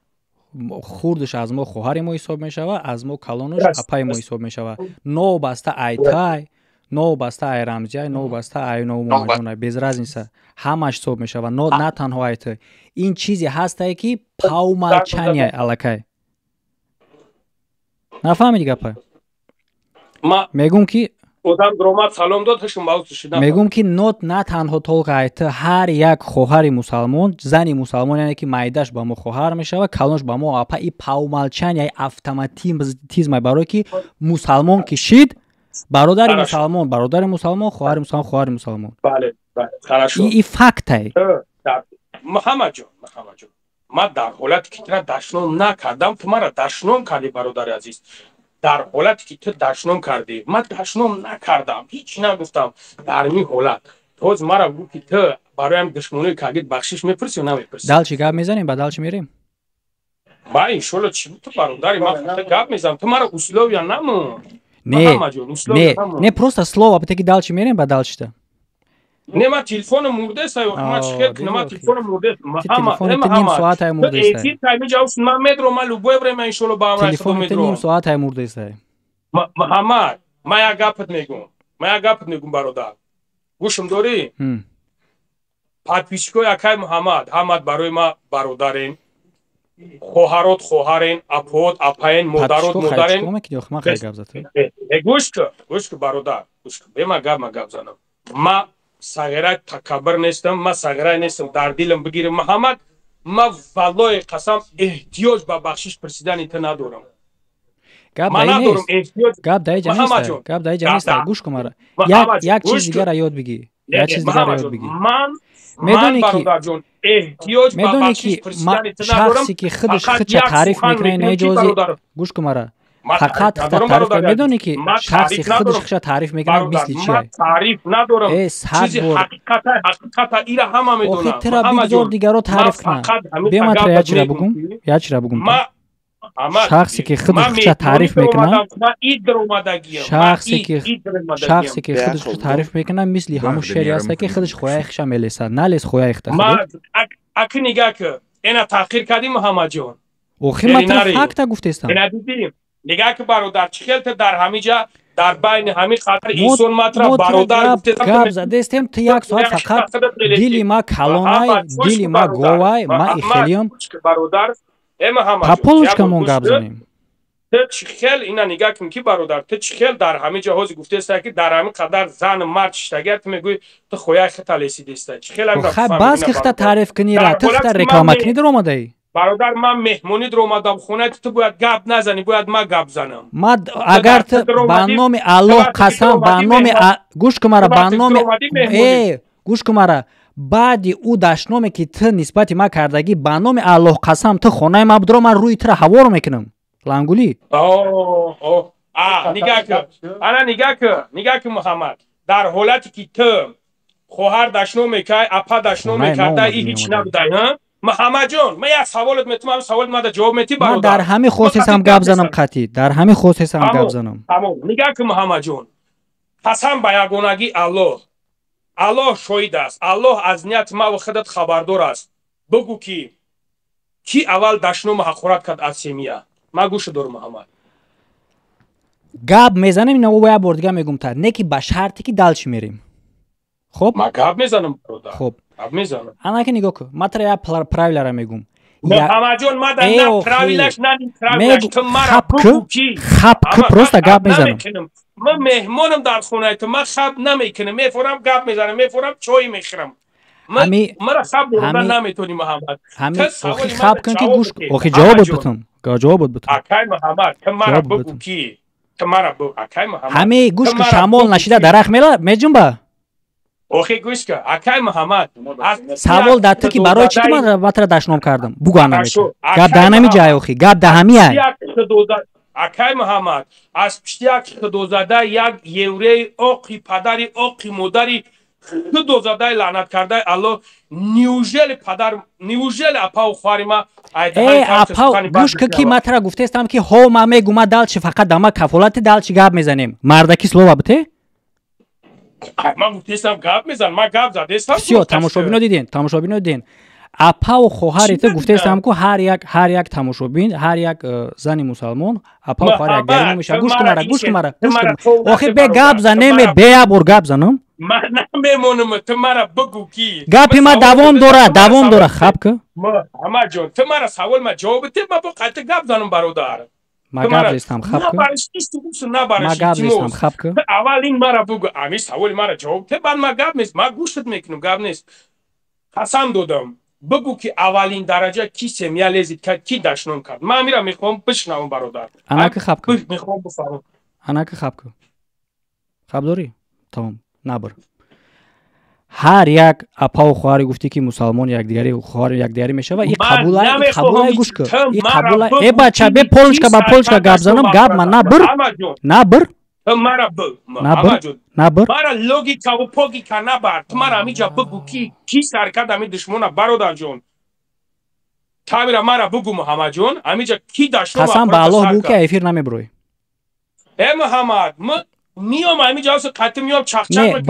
[SPEAKER 1] хурдаш аз мо хоҳари мо ҳисоб мешавад, аз мо калонаш апаи мо ҳисоб мешавад. Новобаста ай тай, новобаста ай рамзияй, новобаста ай номомаҷонай, без разница, ҳамаш ҳисоб мешавад, на танҳо ай тай. Ин чизе ҳастае, ки по умолчанию аллакай. Нафаҳмиди гапа? Мегӯм ки мегӯм ки нот на танҳо только ай ту, ҳар як хоҳари мусалмон, зани мусалмон, яъне ки майдаш ба мо хоҳар мешавад, калонаш ба мо апа, и по умолчанию автоматизм, барое ки мусалмон ки шид, бародари мусалмон, бародари мусалмон, хоҳари мусалмон, хоҳари мусалмон. И фактай.
[SPEAKER 20] Муҳаммадҷон, Муҳаммадҷон, ман дар ҳолате ки тура дашном накардам, ту мара дашном кардӣ, бародари азиз. Дар ҳолате ки ту дашном кардӣ, ман дашном накардам, ҳеҷ нагуфтам. Дар ин ҳолат тоз мара гӯ ки ту бароям душмонии кагид бахшиш мепурсӣ ё намепурсӣ?
[SPEAKER 1] Дальше гап мезанем, ба дальше мерем.
[SPEAKER 20] Ба иншолло, чӣ ту бародари ман, хата гап мезанам, ту мара условия намон.
[SPEAKER 1] Не, не, не, просто слово, бите ки дальше мерем, ба дальше-та.
[SPEAKER 20] Не, ма телефоном мурдеста, ма чӣ хел кунам, ма телефоном мурдест.
[SPEAKER 1] Телефони ту ним соатай мурдеста.
[SPEAKER 20] Эфир тайми ҷавоб, ман медром, ман любое время иншолло ба ҳамраи худо
[SPEAKER 1] медром. Телефони ту ним соатай мурдеста.
[SPEAKER 20] Муҳаммад, ман як гапат мегӯм. Ман як гапат мегӯм, бародар. Гӯшам дорӣ? Подписчикои акай Муҳаммад, ҳамат барои ма бародарен. Хоҳарот хоҳарен, апоот апаен, модарот модарен. Гӯш кун, гӯш кун, бародар, гӯш кун. Бе ма гап, ма гап занам. Ма сағирай такаббир нестам, ма сағирай нестам, дар дилам бигирам, Муҳаммад, ма валлоҳи қасам эҳтиёҷ ба бахшиш пурсидани ту надорам.
[SPEAKER 1] Гап дар иҷа нест, гап дар иҷа нест, гӯш кун мара. Як чиз дигара ёд бигир, як чиз дигара ёд бигир.
[SPEAKER 20] Медонӣ ки
[SPEAKER 1] шахсе ки худаш худша таъриф мекунад, ин эҷози, гӯш кун мара, фақат таъриф кунад. Медонӣ ки шахси худаш худша таъриф мекунад мисли чие?
[SPEAKER 20] Таъриф надорам.
[SPEAKER 1] Сад бор
[SPEAKER 20] ҳақиқата ира ҳама медонам.
[SPEAKER 1] Охи тура бигзор дигаро таъриф кунанд. Бе ман тура як чизра бугум, як чизра бугум. Шахсе ки худаш худша таъриф мекунад, шахсе ки худаш худша таъриф мекунад, мисли ҳамун шере аста, ки худаш хояи хиша мелесад. Налес хояи хита.
[SPEAKER 20] Аки нигаҳ кун, ена таъхир кардӣ, Муҳаммадҷон.
[SPEAKER 1] Охи ман тура факта гуфтестам.
[SPEAKER 20] Ена дидӣ? Нигаҳ кун, бародар, чӣ хел ту дар ҳамин ҷа, дар байни ҳамин қадр инсон матра бародар гуфтестам.
[SPEAKER 1] Гап задестем, ту як соат фақат дили ма калонай, дили ма говай, ма ихелиям.
[SPEAKER 20] Бародар,
[SPEAKER 1] Па полочкамон гап занем.
[SPEAKER 20] Ту чӣ хел ина нигаҳ кун ки, бародар, ту чӣ хел дар ҳамин ҷо ҳозир гуфтеста, ки дар ҳамин қадар зан мард шиштагиа, ту мегӯӣ ту хояи хита лесидеста. Чӣ хел
[SPEAKER 1] хай бас ки хита таъриф кунӣ ра, ту хита реклама кунӣ даромадаӣ.
[SPEAKER 20] Бародар, ман меҳмонӣ даромадам хонаи ту, бояд гап назанӣ, бояд ман гап занам.
[SPEAKER 1] Ман агар ту ба номи Аллоҳ қасам, ба номи, гӯш кун мара, ба номи, э, гӯш кун мара, Баъди ӯ дашноме ки ту нисбати ман кардагӣ, ба номи Аллоҳ қасам, ту хонаи ман будро, ман рӯи тура ҳавор мекунам, лангулӣ.
[SPEAKER 20] Нигаҳ кун, ана нигаҳ кун, нигаҳ кун, Муҳаммад, дар ҳолате ки ту хоҳар дашном мекай, апа дашном мекарда, и ҳеҷ набудай. Муҳаммадҷон, ман як саволот метумам, саволи мада ҷавоб метӣ,
[SPEAKER 1] бародар? Ман дар ҳамин хостесам гап занам, қатъӣ дар ҳамин хостесам гап занам.
[SPEAKER 20] Тамом, нигаҳ кун, Муҳаммадҷон, қасам ба ягонагии Аллоҳ, Аллоҳ шоҳид аст, Аллоҳ аз нияти ман ва худат хабардор аст. Бигӯ, ки кӣ аввал дашному ҳақорат кард аз семья? Ман гӯша дорам, Муҳаммад.
[SPEAKER 1] Гап мезанем, ина як бор дига мегум та, не ки ба шарте ки дальше мерем. Хоб,
[SPEAKER 20] ман гап мезанам, бародар.
[SPEAKER 1] Хоб,
[SPEAKER 20] гап мезанам.
[SPEAKER 1] Анаки нигоҳ кун, ман тара як правила ра мегум.
[SPEAKER 20] Муҳаммадҷон, ман дар на правила ш, на правила ш, ту мара бигӯ, ки
[SPEAKER 1] хап ки, просто гап мезанам.
[SPEAKER 20] Ман меҳмонам дар хонаи ту, ман хаб намекунам, мефорам, гап мезанам, мефорам, чой мехӯрам. Мара хаб бурда наметонӣ, Муҳаммад.
[SPEAKER 1] Охи, хаб кун ки гӯш, охи, ҷавобот бутум, ҷавобот бутум.
[SPEAKER 20] Акай Муҳаммад, ту мара бигӯ, ки ту мара бигӯ, акай Муҳаммад.
[SPEAKER 1] Ҳами гӯш ки, шамол нашида дарахт меҷунба.
[SPEAKER 20] Охи, гӯш ка, акай Муҳаммад.
[SPEAKER 1] Савол дар ту ки барои чӣ ту матра дашном кардам, бугӯ. Анамеча гап дар ҳами ҷай, охи, гап дар ҳами ай.
[SPEAKER 20] Акай Муҳаммад, аз пишти як худозада, як евреи оқи падари оқи модари худозадаи лаънат кардаи Аллоҳ, неужели падар, неужели апаву хоҳари ма?
[SPEAKER 1] Э, апа, гӯш ка, ки ма тара гуфтаистам, ки ҳо, ма мегум, ма дальше фақат дама кафолати дальше гап мезанем, мардаки слово бите.
[SPEAKER 20] Ман гуфтаистам, гап мезан, ман гап задестам.
[SPEAKER 1] Всё, тамошобино диден, тамошобино диден, апаву хоҳари ту гуфтаистам ку, ҳар як тамошобин, ҳар як зани мусалмон апаву хоҳари якдигари намешавад. Гӯш кун мара, гӯш кун мара, гӯш кун. Охи, бе гап занеме, бе як бор гап занам.
[SPEAKER 20] Ман намемонам, ту мара бигӯ, ки
[SPEAKER 1] Гапи ма давом дора, давом дора, хаб ку.
[SPEAKER 20] Муҳаммадҷон, ту мара савол ма ҷавоб бите, ма бо қайта гап занам, бародар.
[SPEAKER 1] Ма гап зестам, хаб ку. Ма гап зестам, хаб ку.
[SPEAKER 20] Аввал ин мара бугӯ, ами саволи мара ҷавоб те, баъд ма гап нест, ма гӯшат мекунам, гап нест. Қасам додам, бигӯ, ки аввалин дараҷа ки семья лезть кард, ки дашном кард? Ман амира мехоҳам бишнавам, бародар.
[SPEAKER 1] Анаки, хаб ку.
[SPEAKER 20] Мехоҳам бифаҳмам.
[SPEAKER 1] Анаки, хаб ку. Хаб дорӣ? Тамом, набр. Ҳар як апаву хоҳаре гуфтӣ, ки мусалмон якдигари хоҳари якдигари мешава, и қабула, қабула. Гӯш кун, и қабула. Э, бача, бе полочка ба полочка гап занам, гап ма набр, набр.
[SPEAKER 20] Мара
[SPEAKER 1] набр, набр.
[SPEAKER 20] Мара логикаву погика набар, ту мара ҳамиҷа бигӯ, ки ки сар кард ҳами душмона, бародарҷон. Тамира мара бугӯ, Муҳаммадҷон, ҳамиҷа ки дашном?
[SPEAKER 1] Қасам ба Аллоҳ, бугӯ, ки эфир намебурӯй.
[SPEAKER 20] Э, Муҳаммад, миём ҳамиҷа, қатӣ миём, чақчақ.
[SPEAKER 1] Не,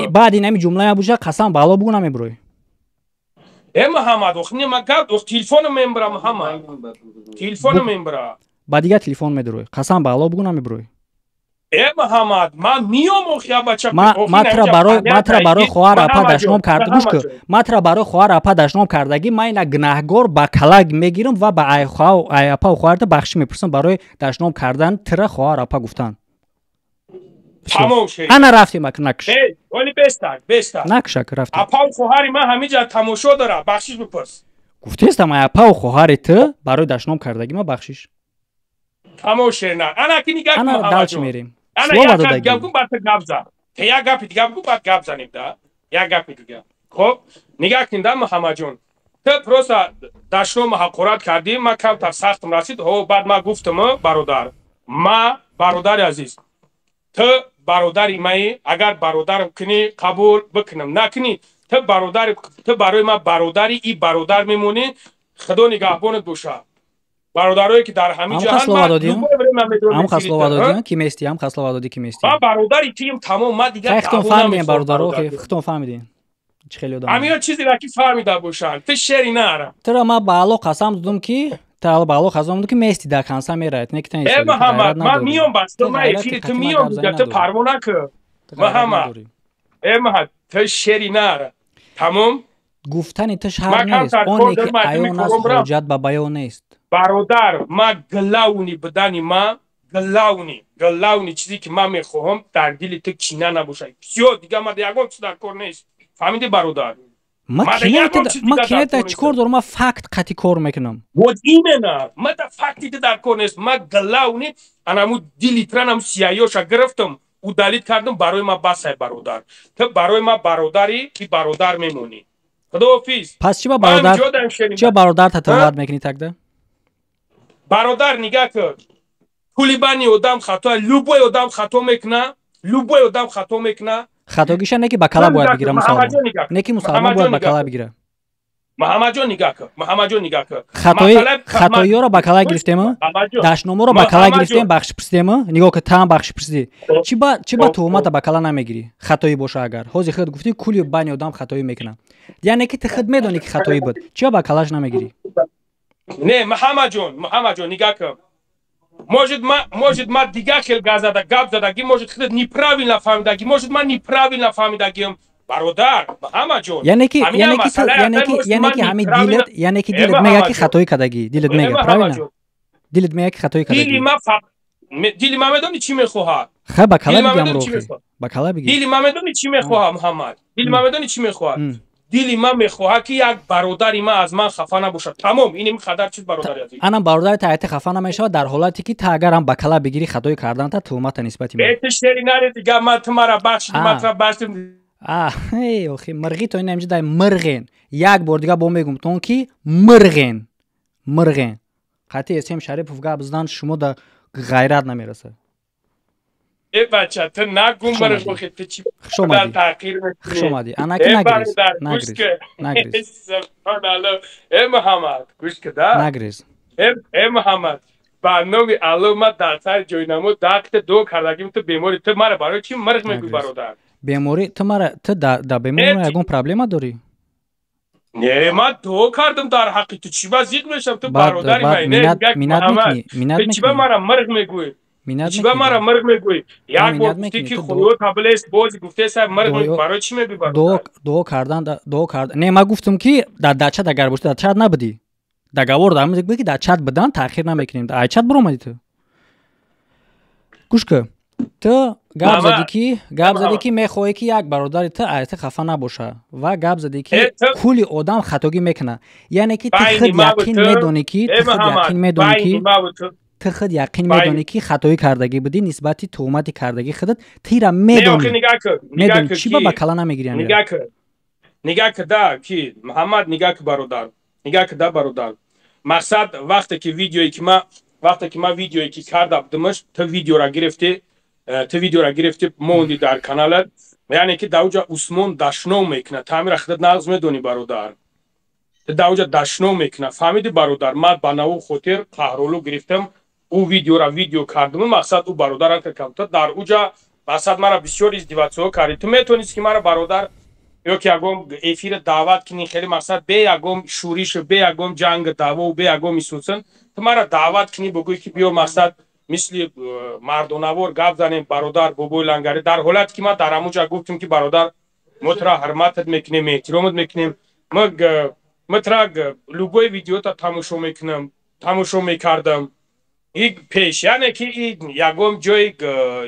[SPEAKER 1] баъди ин ҳами ҷумла мебоша, қасам ба Аллоҳ, бугӯ, намебурӯй.
[SPEAKER 20] Э, Муҳаммад, ох, не, ма гап, ох, телефоном мебура, Муҳаммад, телефоном мебура.
[SPEAKER 1] Ба дигар телефон медурӯй. Қасам ба Аллоҳ, бугӯ, намебурӯй.
[SPEAKER 20] Э, Муҳаммад, ман миём, ох, я бача.
[SPEAKER 1] Ма тра барои хоҳар апа дашном кард, гӯш кун, ма тра барои хоҳар апа дашном кардагӣ, ман ина гунаҳгор ба калак мегирам ва ба апау хоҳарта бахшиш мепурсам барои дашном кардан тира хоҳар апа гуфтан.
[SPEAKER 20] Тамом шед.
[SPEAKER 1] Ана, рафтем, ак, накш.
[SPEAKER 20] Оли, бестак, бестак.
[SPEAKER 1] Накшак, рафтем.
[SPEAKER 20] Апау хоҳари ман ҳамиҷа тамошо дора, бахшиш бипурс.
[SPEAKER 1] Гуфтестам, ай апау хоҳари ту барои дашном кардагӣ ма бахшиш.
[SPEAKER 20] Тамом, шерна, ана ки нигаҳ.
[SPEAKER 1] Ана, дальше мерем.
[SPEAKER 20] Ана, як гап гу, баъд гап зан. Те, як гапи дига бигӯ, баъд гап занем да, як гапи дига. Хоб, нигаҳ кун да, Муҳаммадҷон, ту просто дашному ҳақорат кардӣ, ман камтар сахтам расид. Ҳо, баъд ман гуфтам, бародар, ма, бародари азиз, ту бародари маи, агар бародарам кунӣ, қабул бикунам, накунӣ, ту бародари, ту барои ман бародари и бародар мемонӣ. Худо нигаҳбонат бошад, бародарое ки дар ҳамин
[SPEAKER 1] ҷаҳам хаслова додӣ, ки мести, ҳам хаслова додӣ, ки мести.
[SPEAKER 20] Ман бародари тием, тамом, ман дигар.
[SPEAKER 1] Хитон фаҳмидем, бародаро, хитон фаҳмидем, чӣ хеле одам.
[SPEAKER 20] Ҳамиё чизеро ки фаҳмида бошанд, ту шери нара.
[SPEAKER 1] Тура ман ба Аллоҳ қасам додум, ки ту ба Аллоҳ қасам додум, ки мести, дар канса меравед, не ки тан.
[SPEAKER 20] Э, Муҳаммад, ман миём, бас, ту ман эфири ту миём, ту парво накун, Муҳаммад. Э, Муҳаммад, ту шери нара, тамом.
[SPEAKER 1] Гуфтани ту шарт нест, оне ки аён аст, ҳоҷат ба баён нест.
[SPEAKER 20] Бародар, ма главный будани ма, главный чизе ки ман мехоҳам, дар дили ту кина набошад. Всё, дига ма ягон чиз дар кор нест, фаҳмиди, бародар?
[SPEAKER 1] Ма кинета чӣ кор дорам? Ма факт қатъи кор мекунам.
[SPEAKER 20] Вот именно, ма да факти ту дар кор нест. Ма главный анаму дили транам сияёша гирифтам. Удалить кардам, барои ма басай, бародар. Ту барои ма бародарӣ, ки бародар мемонӣ. Худоҳофиз.
[SPEAKER 1] Пас чӣ ба бародар, чӣ ба бародар та туҳмат мекунӣ тогда?
[SPEAKER 20] Бародар, нигаҳ кун. Пули бани одам хато, любой одам хато мекуна, любой одам хато мекуна.
[SPEAKER 1] Хатогиша не ки ба кала бояд бигира мусалмон. Не ки мусалмон бояд ба кала бигира.
[SPEAKER 20] Муҳаммадҷон, нигаҳ кун. Муҳаммадҷон, нигаҳ кун.
[SPEAKER 1] Хатоиёро ба кала гирифтему, дашноморо ба кала гирифтем, бахшиш пурсидему. Нигоҳ кун, таам бахшиш пурсидӣ. Чӣ ба туҳмата ба кала намегирӣ? Хатоӣ боша агар. Ҳозир худ гуфтӣ, кули бани одам хатоӣ мекунад. Яъне ки ту худ медонӣ, ки хатоӣ буд. Чӣ ба калаш намегирӣ?
[SPEAKER 20] Не, Муҳаммадҷон, Муҳаммадҷон, нигаҳ кун. Может, ма дигар хел гап задагӣ, может, худат неправильно фаҳмидагӣ, может, ман неправильно фаҳмидагиам. Бародар, Муҳаммадҷон.
[SPEAKER 1] Яъне ки ҳамин дилат, яъне ки дилат мега, ки хатоӣ кардагӣ. Дилат мега, правильно? Дилат мега, ки хатоӣ кардагӣ.
[SPEAKER 20] Дили ма медонӣ чӣ мехоҳад?
[SPEAKER 1] Ха, ба кала бигӣ, амрохи. Ба кала бигӣ.
[SPEAKER 20] Дили ма медонӣ чӣ мехоҳад, Муҳаммад? Дили ма медонӣ чӣ мехоҳад? Дили ман мехоҳад, ки як бародари ман аз ман хафа набошад. Тамом, ин қадар чиз, бародари азиз.
[SPEAKER 1] Анам бародари та хафа намешавад дар ҳолате ки та агарам ба кала бигирӣ хатои карданта туҳмата нисбати ман.
[SPEAKER 20] Э, шери наре дига, ман ту мара бахшидӣ, ман тура бахшидим.
[SPEAKER 1] Охи, мирғӣ то ин дай мирғен. Як бор дига бо мегум тон, ки мирғен, мирғен. Қатъи Эсем Шарипов гап задан шумо да ғайрат намерасад.
[SPEAKER 20] Э, бача, ту нагум мирғ, охи, ту чӣ таъқир мекунӣ?
[SPEAKER 1] Хуш омадӣ. Анаки нагриз, нагриз, нагриз.
[SPEAKER 20] Э, Муҳаммад, гӯш кида.
[SPEAKER 1] Нагриз.
[SPEAKER 20] Э, Муҳаммад, ба номи Алло, ман дар сари ҷойнамо дақта дуо кардагим, ту бемори, ту мара барои чӣ мирғ мегӯӣ, бародар?
[SPEAKER 1] Беморӣ, ту мара, ту да беморӣ ягон проблема дорӣ?
[SPEAKER 20] Не, ман дуо кардам дар ҳаққи ту, чӣ ба зиқ мешавам? Ту бародари ман.
[SPEAKER 1] Минат мекунӣ, минат
[SPEAKER 20] мекунӣ. Чӣ ба мара мирғ мегӯӣ? Чӣ ба мара мирғ мегӯӣ? Як бор гуфтӣ, ки худо таблес, боз гуфтеса мирғ, барои чӣ мегӯӣ, бародар?
[SPEAKER 1] Дуо кардан, дуо кардан. Не, ман гуфтам, ки дар дар чат агар бошӣ, дар чат набудӣ. Договор дар буд, ки дар чат будан таъхир намекунем. Ай чат биромадӣ ту. Гӯш кун. Ту гап задӣ, ки гап задӣ, ки мехоҳӣ, ки як бародари ту аз ту хафа набоша, ва гап задӣ, ки кулли одам хатогӣ мекунад. Яъне ки ту худ яқин медонӣ, ки ту худ яқин медонӣ, ки ту худ яқин медонӣ, ки хатоӣ кардагӣ будӣ нисбати туҳмати кардагӣ худат. Тира медонӣ, медонӣ, чӣ ба ба кала намегирӣ?
[SPEAKER 20] Нигаҳ кида, ки Муҳаммад, нигаҳ ки, бародар, нигаҳ кида, бародар. Мақсад, вақте ки видеое ки ма, вақте ки ман видеое ки карда будимаш, ту видеора гирифтӣ, ту видеора гирифтӣ, монди дар каналат. Яъне ки дар уҷа Усмон дашном мекунад, тамира худат нағз медонӣ, бародар. Ту дар уҷа дашном мекунад, фаҳмидӣ, бародар? Ман ба наву хотир қаҳролу гирифтам, ӯ видеора видео кардам. Мақсад, ӯ бародарам кам дар уҷа, мақсад, мара бисёр издеваться кардӣ. Ту метавонист, ки мара, бародар, ё ки ягон эфира даъват кунӣ, хеле, мақсад, бе ягон шӯришу, бе ягон ҷанг даъвову, бе ягон исусан ту мара даъват кунӣ, бигӯӣ, ки биё, мақсад, мисли мардонавор гап занем, бародар, бобои лангарӣ. Дар ҳолате ки ман дар ҳамуҷа гуфтем, ки бародар, мо тура ҳурматат мекунем, эҳтиромат мекунем, ма тура любой видеота тамошо мекунам, тамошо мекардам и пеш. Яъне ки ягон ҷои,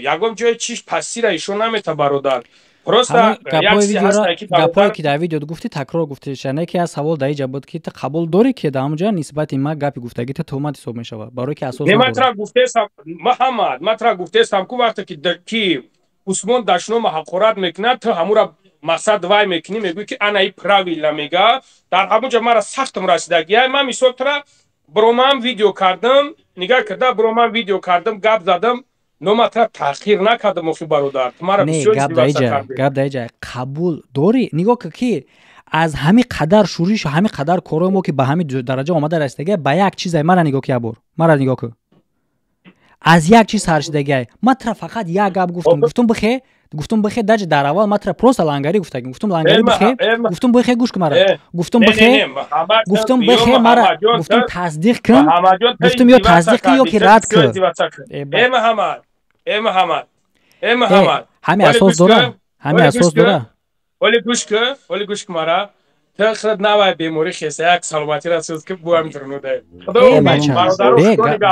[SPEAKER 20] ягон ҷои чиш пастира ишон намета, бародар. Просто
[SPEAKER 1] гапҳое ки дар видео гуфтӣ, такрор гуфтиш. Яъне ки аз савол дар иҷа буд, ки ту қабул дорӣ, ки дар ҳамонҷа нисбати ма гапи гуфтагӣ ту туҳмат ҳисоб мешавад, барое ки асос.
[SPEAKER 20] Ман тура гуфтесам, Муҳаммад, ман тура гуфтесам ку, вақте ки Усмон дашнома ҳақорат мекунад, ту ҳамура, мақсад, вай мекунӣ, мегӯӣ, ки ана и правильно мега. Дар ҳамонҷа мара сахтам расидагия. Ман мисол тура бромам видео кардам, нигаҳ карда, бромам видео кардам, гап задам, но ман тура таъхир накардам, охи, бародар. Ту мара
[SPEAKER 1] бисёр гап дар иҷа қабул дорӣ. Нигоҳ кун, ки аз ҳамин қадар шӯришу ҳамин қадар корҳои мо, ки ба ҳамин дараҷа омада расидагия, ба як чизе мара нигоҳ ки, як бор мара нигоҳ кун, аз як чиз сар шидагиай. Ман тура фақат як гап гуфтам, гуфтум бихе, гуфтум бихе. Даже дар аввал ман тура просто лангарӣ гуфтагим, гуфтум лангарӣ бихе, гуфтум бихе, гӯш кун мара, гуфтум бихе, гуфтум бихе мара, гуфтум тасдиқ кун, гуфтум ё тасдиқ кун, ё ки рад кун.
[SPEAKER 20] Э, Муҳаммад, э, Муҳаммад, э, Муҳаммад.
[SPEAKER 1] Ҳамин асос дора, ҳамин асос дора.
[SPEAKER 20] Оли гӯш кун, оли гӯш кун мара. Ту худ навай беморӣ хеса, як саломатира сӯз, ки буам турнуда.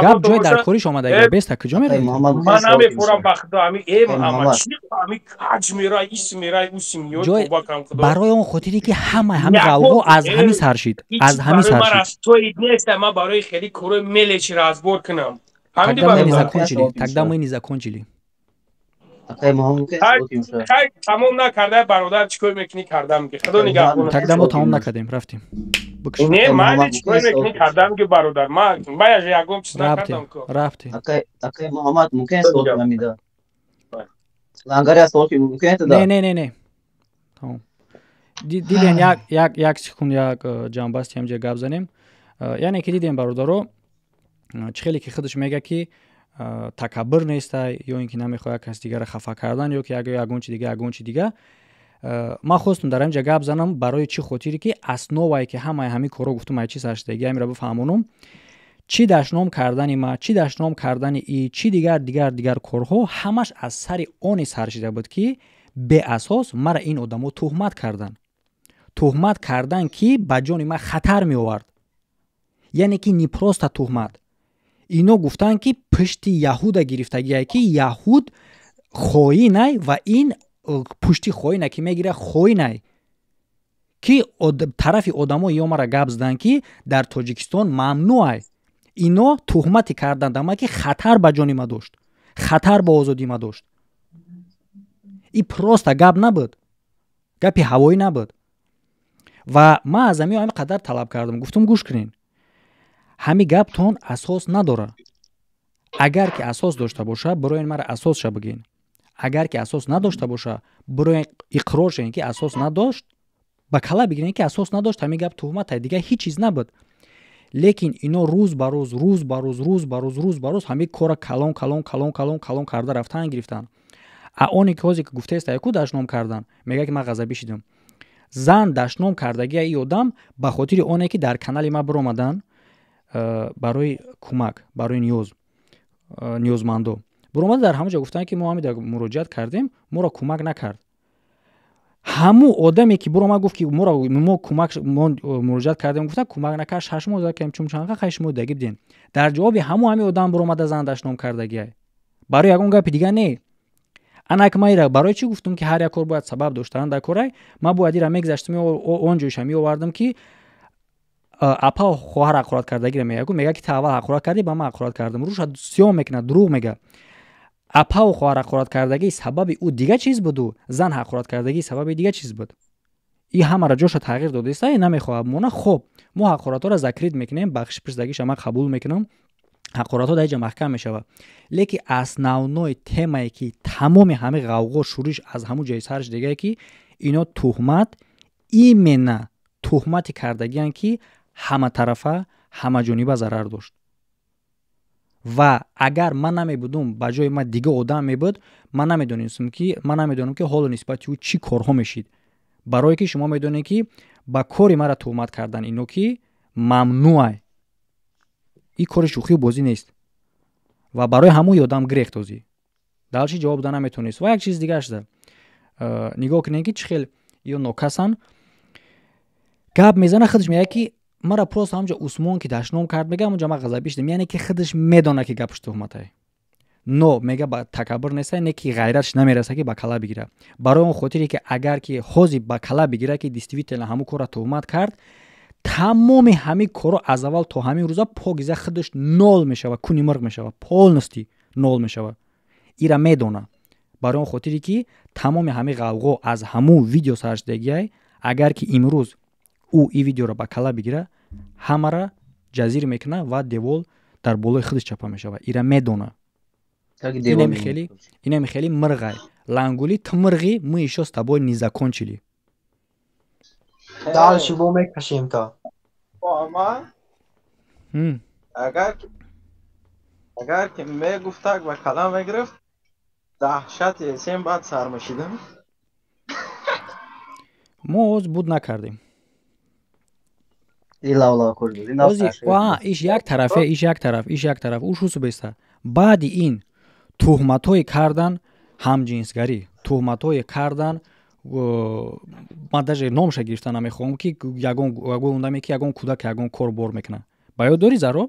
[SPEAKER 1] Гап ҷои дар кориш омадага беста, куҷо меравӣ?
[SPEAKER 20] Ман намефурам, ба худо. Ами, э, Муҳаммад, чи ами каҷ мерай, ис мерай, ус миёд, тоба кам, худо.
[SPEAKER 1] Барои он хотире ки ҳама ҳами ғавғо аз ҳами сар шид, аз ҳами сар шид.
[SPEAKER 20] Стоит неста ман барои хеле корои мелочи разбор кунам.
[SPEAKER 1] Тогда мы не закончили, тогда мы не закончили.
[SPEAKER 20] Хай, тамом накарда, бародар, чӣ кор мекунӣ, кардам ки худо нигаҳбон.
[SPEAKER 1] Тогда мо тамом накардем, рафтем.
[SPEAKER 20] Не, майли, чӣ кор мекунӣ, кардам ки, бародар, ма яже ягон чиз накардам ку.
[SPEAKER 1] Рафтем.
[SPEAKER 8] Акай Муҳаммад, мумкин суол кунам ида? Лангари суол ки мумкин да?
[SPEAKER 1] Не, не, не, не. Тамом. Дидем, як секунд, як ҷамъбасти ҳамҷа гап занем. Яъне ки дидем, бародаро, чӣ хеле ки худаш мега, ки такаббур нестай ё ин ки намехоҳад каси дигарро хафа кардан ё ки ягон чи дига, ягон чи дига. Ман хостум дар ҳамин ҷа гап занам, барои чӣ хотире ки основае ки ҳамаи ҳамин корро гуфтум, ай чи саршудагӣ, ҳаминро бифаҳмонум. Чӣ дашном кардани ма, чӣ дашном кардани и, чӣ дигар, дигар, дигар корҳо, ҳамаш аз сари оне сар шида буд, ки беасос мара ин одамо туҳмат карданд, туҳмат кардан, ки ба ҷони ман хатар меовард. Яъне ки не просто туҳмат, ино гуфтанд, ки пушти яҳуда гирифтагие, ки яҳуд хоинай ва ин пушти хоина ки мегира, хоинай, ки тарафи одамо ё мара гап заданд, ки дар Тоҷикистон мамнӯъай. Ино туҳмате карданд ама, ки хатар ба ҷони ма дошт, хатар ба озодии ма дошт. И просто гап набуд, гапи ҳавоӣ набуд. Ва ман аз ҳамин ҳамин қадар талаб кардам, гуфтум: гӯш кунен, ҳамин гаптон асос надорад. Агар ки асос дошта боша, бироен мара асосша бигӯен. Агар ки асос надошта боша, бироен иқрор шавен, ки асос надошт, ба кала бигирен, ки асос надошт, ҳамин гап туҳмат, дигар ҳеҷ чиз набуд. Лекин ино рӯз ба рӯз, рӯз ба рӯз, рӯз ба рӯз, рӯз ба рӯз ҳамин кора калон, калон, калон, калон, калон карда рафтан гирифтанд. А оне ки ҳозе ки гуфтаест, яку дашном кардан, мегӯяд, ки ман ғазабӣ шидам. Зан дашном кардагия и одам ба хотири оне ки дар канали ман биромадан, барои кӯмак, барои ниёз, ниёзмандо биромада, дар ҳамон ҷо гуфтанд, ки мо ҳамин муроҷиат кардем, моро кӯмак накард. Ҳамун одаме ки биромад, гуфт, ки моро, мо кӯмак, мо муроҷиат кардем, гуфта, кӯмак накард, 6 моҳ зад кардем, чун чанқа хай шумо даги биден. Дар ҷавоби ҳамун ҳамин одам биромада, зан дашном кардагиай, барои ягон гапи дига не. Анак ман ира барои чӣ гуфтум, ки ҳар як кор бояд сабаб доштан дар корай? Ман бояд ира мегзаштам, он ҷойша меовардам, ки апа хоҳар ҳақорат кардагиро мега, мега, ки та аввал ҳақорат кардӣ, ба ман ҳақорат кардам. Рӯша сиём мекунад, дурӯғ мега. Апаву хоҳар ҳақорат кардагӣ сабаби ӯ дига чиз буду, зан ҳақорат кардагӣ сабаби дига чиз буд. И ҳамаро ҷоша тағйир додеста, намехоҳад мона. Хоб, мо ҳақоратҳоро закрыть мекунем, бахшиш пурсидагиша ман қабул мекунам, ҳақоратҳо дар ҷа маҳкам мешавад. Лекин основной темае, ки тамоми ҳамин ғавғо, шӯриш аз ҳамун ҷои сарш дигае, ки ино туҳмат, именно туҳмате кардагиянд, ки ҳаматарафа, ҳамаҷониба зарар дошт. Ва агар ман намебудум, ба ҷои ман дига одам мебуд, ман намедонистам ки, ман намедонам, ки ҳоло нисбати ӯ чӣ корҳо мешид. Барое ки шумо медонед, ки ба кори мара туҳмат кардан ино ки мамнӯъай, ин кори шӯхию бозӣ нест. Ва барои ҳамун ёдам гирехт, озӣ дальше ҷавоб да наметонист. Ва як чиз дига шуда, нигоҳ кунед, ки чӣ хел ё нокасан гап мезана. Худаш мегӯяд, ки мара просто ҳамҷа Усмон ки дашном кард, мега, ҳамунҷа ман ғазабӣ шудам. Яъне ки худаш медонад, ки гапаш туҳматай, но мега ба такаббур нестай, не ки ғайратш намераса, ки ба кала бигира. Барои он хотире ки агар ки ҳозир ба кала бигира, ки действительно ҳамун корро туҳмат кард, тамоми ҳамин корро аз аввал то ҳамин рӯза покиза худаш нол мешавад, куни мирғ мешавад, полностью нол мешавад. Ира медона. Барои он хотире ки тамоми ҳамин ғавғо аз ҳамун видео саршудагиай. Агар ки имрӯз ӯ ин видеоро ба кала бигира, ҳамара ҷазир мекунад ва девол дар болои худаш чапа мешавад. Ира медона. Инами хеле мирғай лангули, ту мирғӣ, мы ещё с тобой не закончили.
[SPEAKER 5] Дальше бо мекашем то.
[SPEAKER 3] Агар ки мегуфтак, ба калам мегирифт, даҳшати эсем баъд сар мешидам.
[SPEAKER 1] Мо оз буд накардем. Иш як тарафе, иш як тараф, иш як тараф, уш усубеста. Баъди ин туҳматҳое кардан, ҳамҷинсгарӣ туҳматҳое кардан, ман даже номша гирифта намехоҳам, ки ягон одаме, ки ягон кӯдак ягон кор бор мекунад. Ба ёд дорӣ, Заро?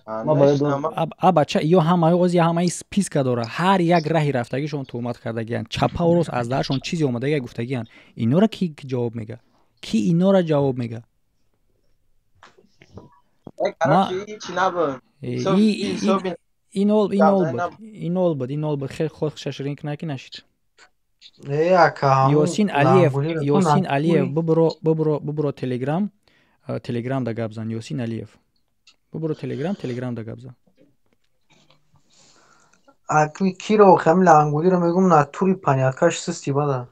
[SPEAKER 1] А бача ё ҳамаи ози ҳамаи списка дора. Ҳар як раҳи рафтагишон туҳмат кардагиянд, чапау рост аз даршон чизе омадагия гуфтагиянд. Инора ки ҷавоб мега? Ки инора ҷавоб мега? Инол инол буд, инол буд, инол буд. Хел худ шаширин кина ки нашид. Ёсин Алиев, Ёсин Алиев, бубуро, бубуро, бубуро Телеграм, Телеграм да гап зан, Ёсин Алиев. Бубуро Телеграм, Телеграм да гап зан.
[SPEAKER 5] Акми киро хам лангулиро мегум натури паняткаш систи бада.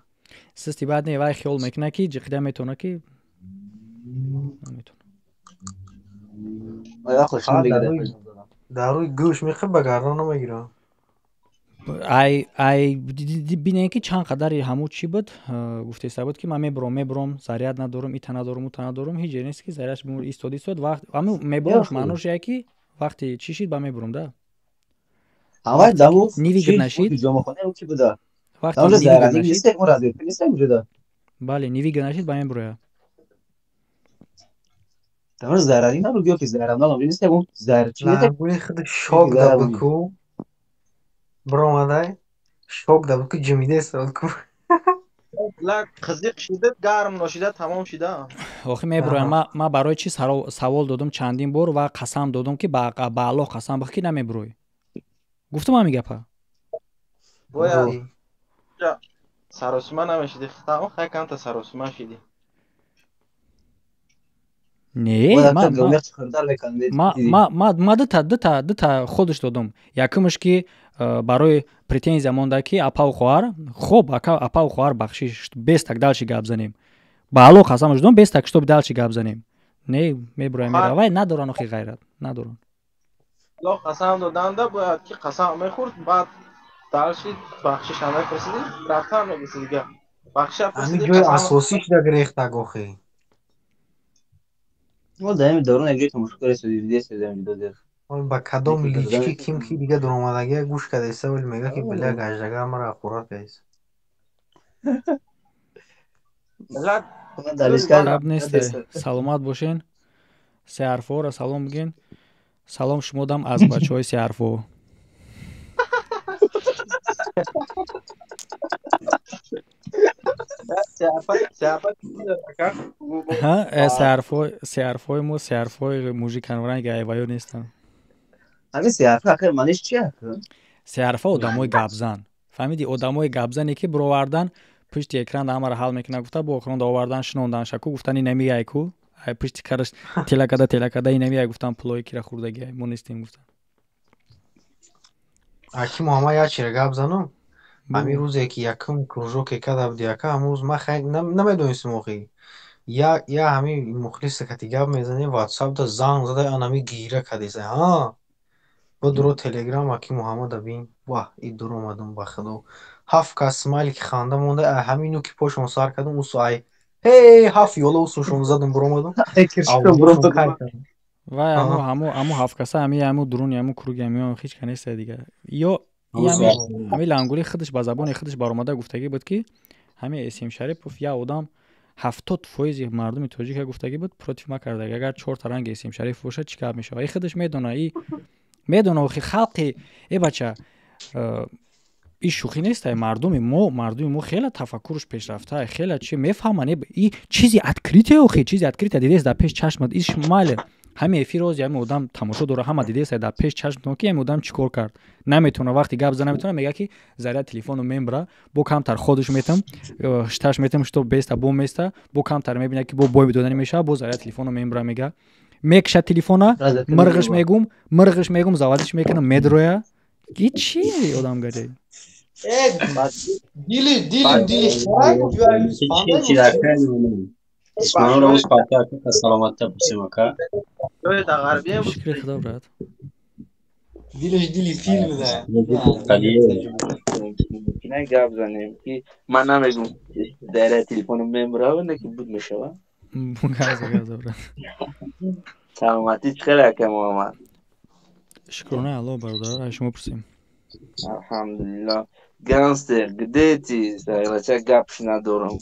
[SPEAKER 1] Систи бад не, вай хиёл мекуна ки ҷиқида метавона ки наметавона.
[SPEAKER 5] Дар рӯи гӯш мехӯ ба гардан намегирам.
[SPEAKER 1] Ай ай бинем ки чанд қадари ҳамун чӣ буд, гуфтеста буд ки ман мебуром, мебуром, заряд надорум, ита надорум, ута надорум, ҳеҷ ҷе нест ки зарядш бимур, истод, истод, вақт ҳамун мебуром, маънош яе ки вақти чӣ шид ба мебуром да.
[SPEAKER 10] Ҳавай даву
[SPEAKER 1] Нивигр нашид.
[SPEAKER 10] Ҷомахона ки буда.
[SPEAKER 1] Вақти
[SPEAKER 10] Даву
[SPEAKER 1] нивигр
[SPEAKER 10] зарядник
[SPEAKER 1] нашид.
[SPEAKER 10] нест, он разетка нест уҷода.
[SPEAKER 1] Бале, нивигр нашид ба мебуроя.
[SPEAKER 10] Даву зарядник набуд, ё ки заряд набуд, нест, он заряд чи нест?
[SPEAKER 5] Лангули худ шок да буд ку. Биромадай шок да буд ку ҷимидест буд ку.
[SPEAKER 3] Лак қизиқ шида, гарм ношида, тамом шида.
[SPEAKER 1] Охи мебуроям, ма барои чӣ савол додум чандин бор ва қасам додум ки ба Аллоҳ қасам бих ки намебурой. Гуфтум ҳамин гапа?
[SPEAKER 3] Бояд саросима намешиди, хитам хай камта саросима шиди.
[SPEAKER 1] Не, ма дута худаш додум. Якумш ки барои претензия монда ки апаву хоҳар, хоб апаву хоҳар бахшиш, без так дальше гап занем. Ба Аллоҳ қасам додум, без так чтоб дальше гап занем. Не, мебуроям, меравам. Вай надоран охи ғайрат, надоран.
[SPEAKER 3] Аллоҳ қасам доданда бояд ки қасам мехӯрд, баъд дальше бахшиш ҳам мепурсиди, рафтан мегирсиди гап. Бахшиш
[SPEAKER 5] Ҳамин ҷои асосӣ шуда гирехтаг охи.
[SPEAKER 10] Мо даими дорун як ҷои тамошо карда видео даим додер.
[SPEAKER 5] Ба кадом лички ким ки дига дуромадагия гӯш кардааста, вале мега ки бля гаждага мара ақурат кардааст.
[SPEAKER 1] Гап нест, саломат бошен. Се ҳарфҳоро салом бигин. Салом шумо дам аз бачаҳои се ҳарфҳо. Се ҳарфҳои мо се ҳарфҳои мужиканранги айваё нестанд.
[SPEAKER 10] Ҳамин се ҳарф ахир маъниш чи
[SPEAKER 1] Се ҳарфа одамои гапзан. Фаҳмиди, одамои гапзане ки бировардан пушти экран ҳамаро ҳал мекунад гуфта, бо охирон овардан шинондан шаку гуфтан инамияй ку, ай пушти караш телакада телакада инамияй гуфтан пулои кира хӯрдагиай, мо нестем гуфтан.
[SPEAKER 5] Аки Муҳаммад як чира гап занум. Ҳамин рӯзе ки якум кружоке карда буди яка, ҳамун рӯз ман хай намедонистам охи. Я я ҳамин мухлиса кати гап мезанем, ватсапда занг зада ан ҳамин гира кардеса. Ҳа. Бо дуро Телеграм аки Муҳаммада бин. Ваҳ, и дур омадум ба худо. Ҳафт кас смайлики ханда монда, ай ҳамину ки пошон сар кардум, усу ай ҳей ҳафт ёла усушон задум биромадум.
[SPEAKER 1] Вай ҳаму ҳаму ҳаму ҳафт каса ҳами ҳаму дуруни ҳаму круги ҳами ҳеч ка неста дига. Ё ҳами лангули худаш ба забони худаш баромада гуфтагӣ буд ки ҳами Эсим Шарипов як одам 70% мардуми тоҷика гуфтагӣ буд против ма кардаги. Агар чорта ранги Эсим Шарипов бошад чӣ гап мешавад? И худаш медона, и медона охи халқи э бача и шӯхӣ нест, мардуми мо хеле тафаккурш пешрафта, хеле чи мефаҳманд. И чизи открытие охи, чизи открытие дидест дар пеш чашмат. Иш майле ҳами эфир ози ҳами одам тамошо дора, ҳама дидест дар пеш чашмтон ки ҳами одам чӣ кор кард. Наметавона вақти гап зада наметавона, мега ки заряд телефону мембра, бо камтар ходуш метам, шташ метам, что беста бо места, бо камтар мебина ки бо бой додани мешава, бо заряд телефону мембра мега. Мекша телефона, мирғиш мегум, мирғиш мегум, заводиш мекунам, медроя. И чи одамгаҷаи?
[SPEAKER 5] Дили, дили, дили.
[SPEAKER 22] Исмаилов рӯз патя саломатта пурсем ака.
[SPEAKER 1] Шукри худо брат.
[SPEAKER 5] Дилаш дили филм да.
[SPEAKER 8] Кина гап занем ки ман намегум дар телефоном мембрава не ки буд мешава.
[SPEAKER 1] Газа газа брат.
[SPEAKER 8] Саломатӣ чӣ хел ака Муҳаммад?
[SPEAKER 1] Шукрона Аллоҳ бародар, ай шумо пурсем.
[SPEAKER 8] Алҳамдулиллоҳ. Гангстер, где ты? Сайлача гапш надорам.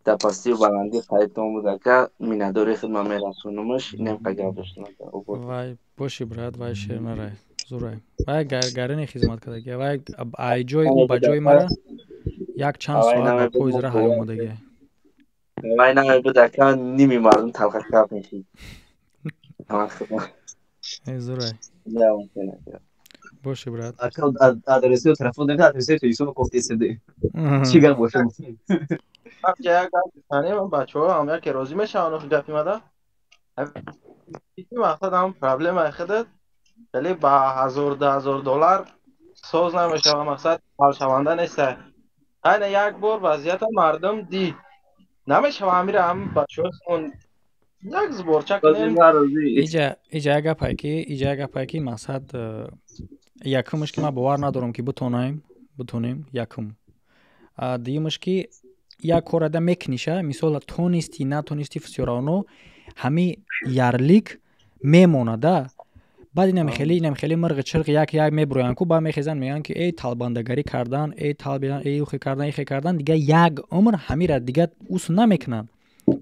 [SPEAKER 8] Да пастию баландӣ қайтон буд ака, миннатдори хидмат мерасонумаш, инем қа гап доштам ака.
[SPEAKER 1] Вай боши брат, вай шер нарай. Зурай. Вай гарини хизмат кардаги. Вай ай ҷои ӯ ба ҷои мара як чанд соат ба поезд раҳ омодаги.
[SPEAKER 8] Вай намебуд ака, ними мардум талха кап мешид.
[SPEAKER 1] Зурай. Боши, брат.
[SPEAKER 10] Ака адресио телефон дем, адресио Тоҷикистон кофтесиде. Чӣ гап боша?
[SPEAKER 3] Як гап гуфтанем, бачаҳо ҳам яке розӣ мешаванд охи гапи мада. Мақсад ҳам проблемаи худат вале ба 1000 2000 доллар соз намешава, мақсад ҳалшаванда нест. Айна як бор вазъията мардум дид. Намешава амира ҳам бачаҳо як сборча кунем.
[SPEAKER 1] Иҷа як гапае ки, иҷа як гапае ки мақсад якумаш ки ман бовар надорам ки бутонем якум. Дуюмаш ки як кор ада мекуниша, мисол тонисти натонисти всё равно ҳами ярлик мемонада. Баъд инам хеле мирғи чирғи як як мебуроянд ку, баъд мехезанд мегӯянд ки эй талбандагарӣ кардан, эй талбидан, эй ухе кардан, ихе кардан, дига як умр ҳамира дига ус намекунанд.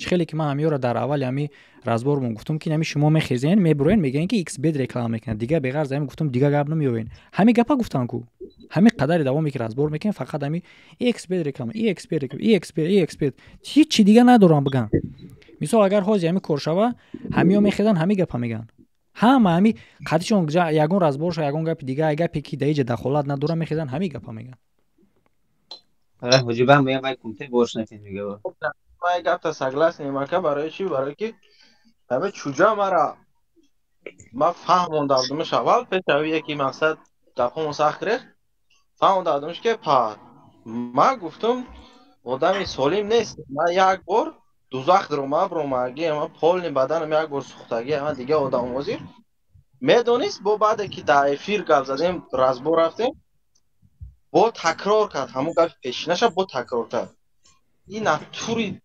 [SPEAKER 1] Чӣ хеле ки ман ҳамиёро дар аввали ҳами разбормон гуфтум ки ҳами шумо мехезен, мебуроен, мегӯянд ки xbet реклама мекунад, дига беғарз ҳами гуфтум дига гап намеёвен. Ҳами гапа гуфтан ку. Ҳами қадари давоме ки разбор мекунем фақат ҳами xbet реклама, xbet реклама, xbet, xbet, ҳеҷ чи дига надорам биган. Мисол агар ҳозир ҳами кор шава, ҳамиё мехезанд, ҳами гапа мегӯянд. Ҳама ҳами қадишон ягон разбор шава, ягон гапи дига, гапе ки дар иҷа дахолат надорам, мехезанд, ҳами гапа мегӯянд.
[SPEAKER 3] Ман гапта согласен ака, барои чӣ? Барои ки ҳама чуҷа мара ман фаҳмонда будумш аввал пеш авие ки мақсад гапҳомо сахт гирифт, фаҳмонда будумш ки па ман гуфтум одами солим нест. Ман як бор дузах дарома биромаги, ман полни баданам як бор сӯхтагӣ, ман дига одамозир медонист. Бо баъде ки дар эфир гап задем, разбор рафтем, бо такрор кард ҳамон гапи пешинаша, бо такрор кард. Ин натури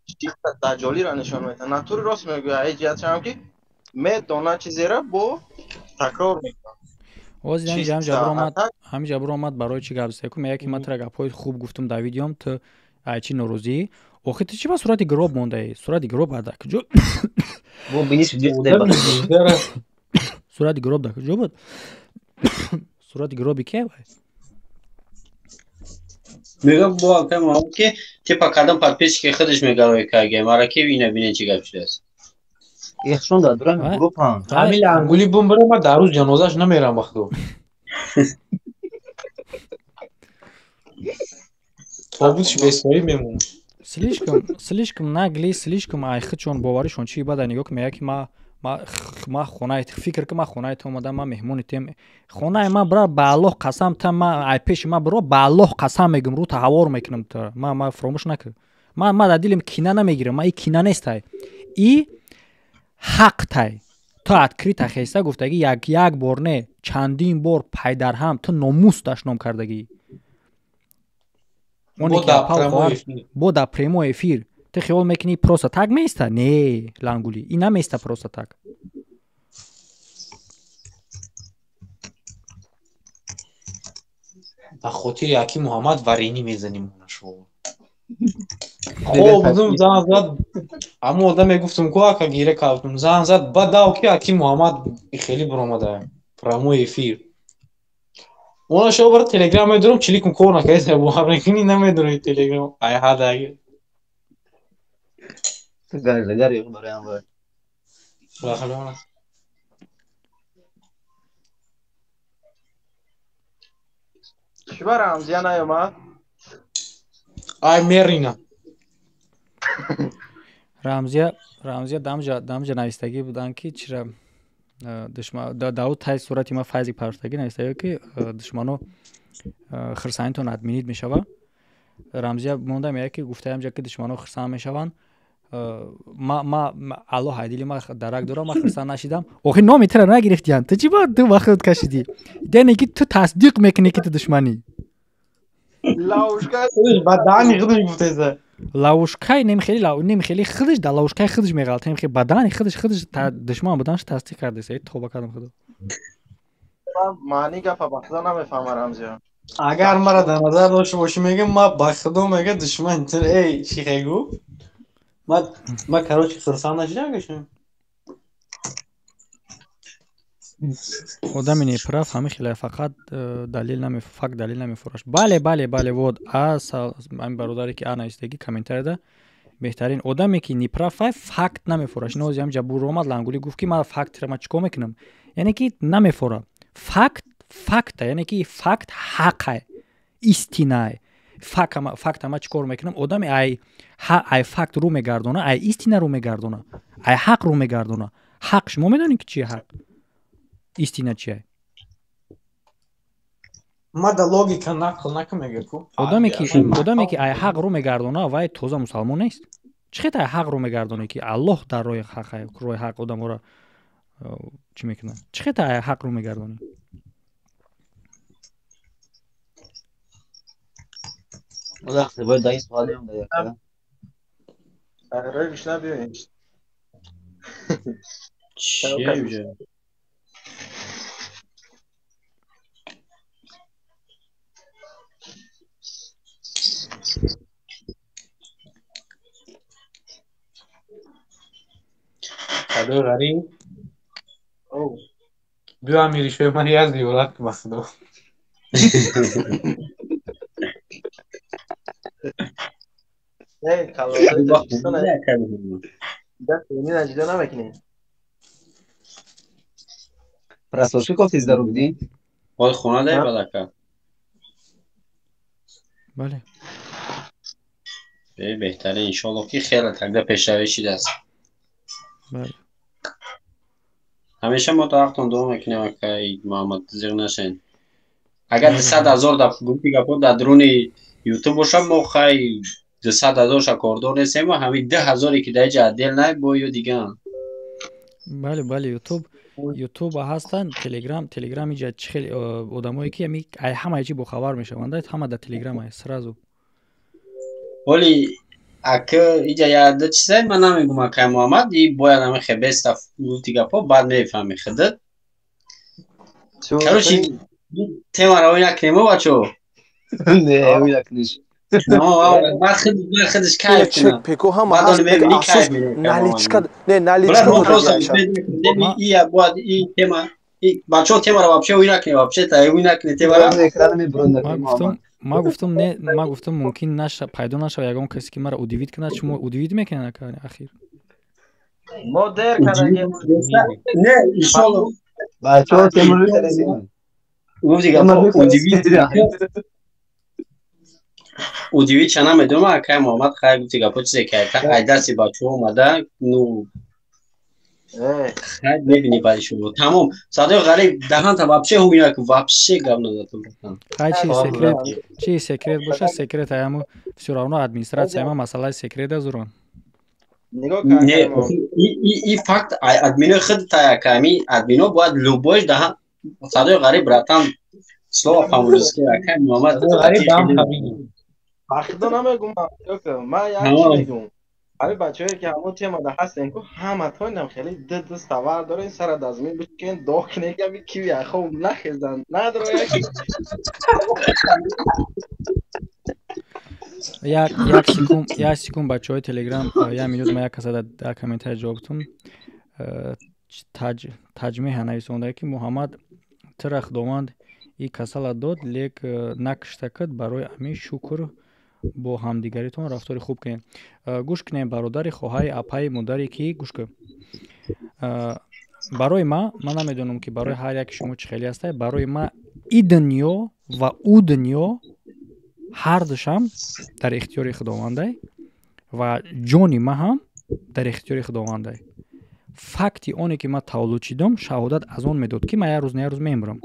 [SPEAKER 3] даҷолиро нишон медиҳад. Натури рост мегӯяд, ҳеҷ ҷиҳатшам ки медонад чизеро бо такрор мекунад.
[SPEAKER 1] Ҳозир ҳамин ҷабр омад, барои чӣ гап зада? Мега ки ман тура гапҳои хуб гуфтум дар видеом, ту ай чӣ норозӣ? Охи ту чӣ ба сурати гроб мондаӣ? Сурати гроб дар куҷо? Сурати гроб дар куҷо буд? Сурати гроби ке вай?
[SPEAKER 22] Мегам бо акай Муҳаммад ки типа кадом подписчики худаш мегарои каге, мара ки ина бине чӣ гап шудааст.
[SPEAKER 10] Ихшон дар дурами группан.
[SPEAKER 5] Ҳамин лангули бумбара ма дар рӯз ҷанозаш намерам вақту. Тобутш бесоӣ мемонад.
[SPEAKER 1] Слишком наглый, слишком ай худшон боваришон чӣ бада нигоҳ ки мега ки ма хонаи фикр ки ма хонаи ту омадам, ма меҳмони тем, хонаи ма бра, ба Аллоҳ қасам, та ма ай пеши ма бро, ба Аллоҳ қасам мегӯм, рӯ таҳаввур мекунам ту. Ма фаромӯш накун. Ма дар дилем кина намегирам, ма и кина нестай. И ҳақ тай. Ту открыто хеста гуфтагӣ як бор не, чандин бор пайдарҳам ту номус дашном кардагӣ. Бо дар прямой эфир. Ту хиёл мекунӣ просто так меиста? Не, лангули, и намеиста просто так.
[SPEAKER 5] Ба хотири аки Муҳаммад варенӣ мезанем нашо. Хоб будум, зан зад, ҳамон одам мегуфтум ку ака гира кардум, зан зад, баъд дав ки аки Муҳаммад хеле баромада прямой эфир. Она шо бар телеграм медорам, чиликум кор накард, бовар мекунӣ, намедонӣ телеграм. Ай ҳада.
[SPEAKER 3] Чӣ ба Рамзия наёмад?
[SPEAKER 5] Ай мерина.
[SPEAKER 1] Рамзия дамҷа навистагӣ буданд ки чира Дауд тай сурати ма файзи парваштагӣ навистагӣ ки душмано хирсанитон админид мешава. Рамзия монда меяд ки гуфтаям ҷа ки душмано хирсан мешаванд. Ма Аллоҳ ай дили ма дарак дорам, ма хирсан нашидам. Охи номи тура нагирифтиянд. Ту чӣ ба ту ба худ кашидӣ? Яъне ки ту тасдиқ мекунӣ ки ту душманӣ. Лавушкай немхели худаш дар лавушкаи худаш меғалта, немхели ба даҳани худаш худаш душман буданаш тасдиқ кардааст. Эй тоба кардам худо.
[SPEAKER 3] Маъни гапа ба худо намефаҳмам Рамзия.
[SPEAKER 5] Агар мара дар назар дошта бошӣ, мегӯям ма ба худо мега душман ту, эй чӣ хегу? Ма короче хурсанд нашидам гашам.
[SPEAKER 1] Одами неправ ҳамин хеле фақат далил факт далил намефураш. Бале, бале, бале, вот а ҳамин бародаре ки а навистагӣ комментарияда беҳтарин одаме ки неправ ай факт намефураш. Ин ҳозир ҳам ҷабур омад лангулӣ гуфт ки ман фактро ма чикор мекунам? Яъне ки намефура. Факт Факта, яъне ки факт ҳақай, истинай. Факта ма чӣ кор мекунам? Одаме ай факт рӯ мегардона, ай истина рӯ мегардона, ай ҳақ рӯ мегардона. Ҳақ шумо медонед ки чи ҳақ? Истина чия?
[SPEAKER 5] Ма да логика нақл накун мега ку.
[SPEAKER 1] Одаме ки ай ҳақ рӯ мегардона, вай тоза мусалмон нест. Чӣ хел ай ҳақ рӯ мегардоне ки Аллоҳ дар роҳи ҳақ, роҳи ҳақ одаморо чӣ мекунад? Чӣ хел ай ҳақ рӯ мегардонӣ?
[SPEAKER 5] Садои ғариб. Биё амиришои ман як зиёрат кун ба худо.
[SPEAKER 10] Просрочка кофти здоров будӣ?
[SPEAKER 22] Ой, хона дай бадака.
[SPEAKER 1] Бале.
[SPEAKER 22] Беҳтарин, иншоалло ки хеле тогда пешравӣ шидааст.
[SPEAKER 1] Бале.
[SPEAKER 22] Ҳамеша мо то ҳақтон дуо мекунем, акай Муҳаммад, зиқ нашен. Агар 200 ҳазор дар гуфти гапҳо дар дуруни ютуб бошад, мо хай 200 ҳазорша кордор нестем, ҳамин 2 ҳазоре ки дар иҷа отдел най бо ё дигаам.
[SPEAKER 1] Бале, бале, ютуб ҳастанд, телеграм иҷа чӣ хел одамое ки ами ҳамаи чӣ бохабар мешаванд, ҳама дар телеграм ай сразу.
[SPEAKER 22] Оли ака иҷа яда чизай ман намегум, акай Муҳаммад, и бояд ҳами хебеста гуфти гапҳо, баъд мефаҳми худат. Короче, темаро ой накунем, бачо.
[SPEAKER 10] Не, ой накуниш.
[SPEAKER 22] Баъд худаш кайф кунад.
[SPEAKER 19] Пеко ҳама ҳаст, асос наличка, не, наличка
[SPEAKER 22] и бояд и тема бачо темаро вообще ой накунем, вообще та ой накунем темаро.
[SPEAKER 1] Ма гуфтам не, ма гуфтам мумкин наша пайдо нашава ягон касе ки маро удивит кунад, шумо удивит мекунед ахир.
[SPEAKER 3] Мо дер кардагем.
[SPEAKER 22] Не, иншоалло.
[SPEAKER 10] Бачо темаро кардагем.
[SPEAKER 22] Гуфти гапҳо удивит удивит ча намедонам, акай Муҳаммад, хай гуфти гапҳо чизе ки ай дасти бачаҳо омада, ну хай мебини баъди шумо. Тамом, садои ғариб даҳанта вообще ҳуй накун, вообще гап назатун.
[SPEAKER 1] Хай чи секрет боша, секрет аяму всё равно администрация ма масъалаи секрет азурон.
[SPEAKER 22] Не, и факт админои худ тая ками админо бояд любойш даҳан садои ғариб братан слово по-мужски, акай Муҳаммад.
[SPEAKER 3] Ба худо намегум, ман як чиз мегум. Ҳамин бачаҳое ки ҳамон темада ҳастем ку ҳаматонам хеле ду савар дорем, сара дар замин бишкен, доғ кунем, ки ҳамин киви хоб нахезанд, надрояд.
[SPEAKER 1] Як секунд бачаҳои телеграм, як минут, ма як каса дар комментарий ҷавоб тум. Таҷмеҳа нависонда ки Муҳаммад тира худованд и касала дод, лек накушта кад, барои ҳамин шукр, бо ҳамдигаритон рафтори хуб кунед. Гӯш кунед, бародари, хоҳари, апаи, модаре ки гӯш кун. Барои ма, ман намедонам ки барои ҳар яки шумо чӣ хеле ҳастай, барои ма и дунё ва ӯ дунё ҳардушам дар ихтиёри худовандай ва ҷони ма ҳам дар ихтиёри худовандай. Факти оне ки ман таваллуд шидам, шаҳодат аз он медод ки ман як рӯз на як рӯз мемирам.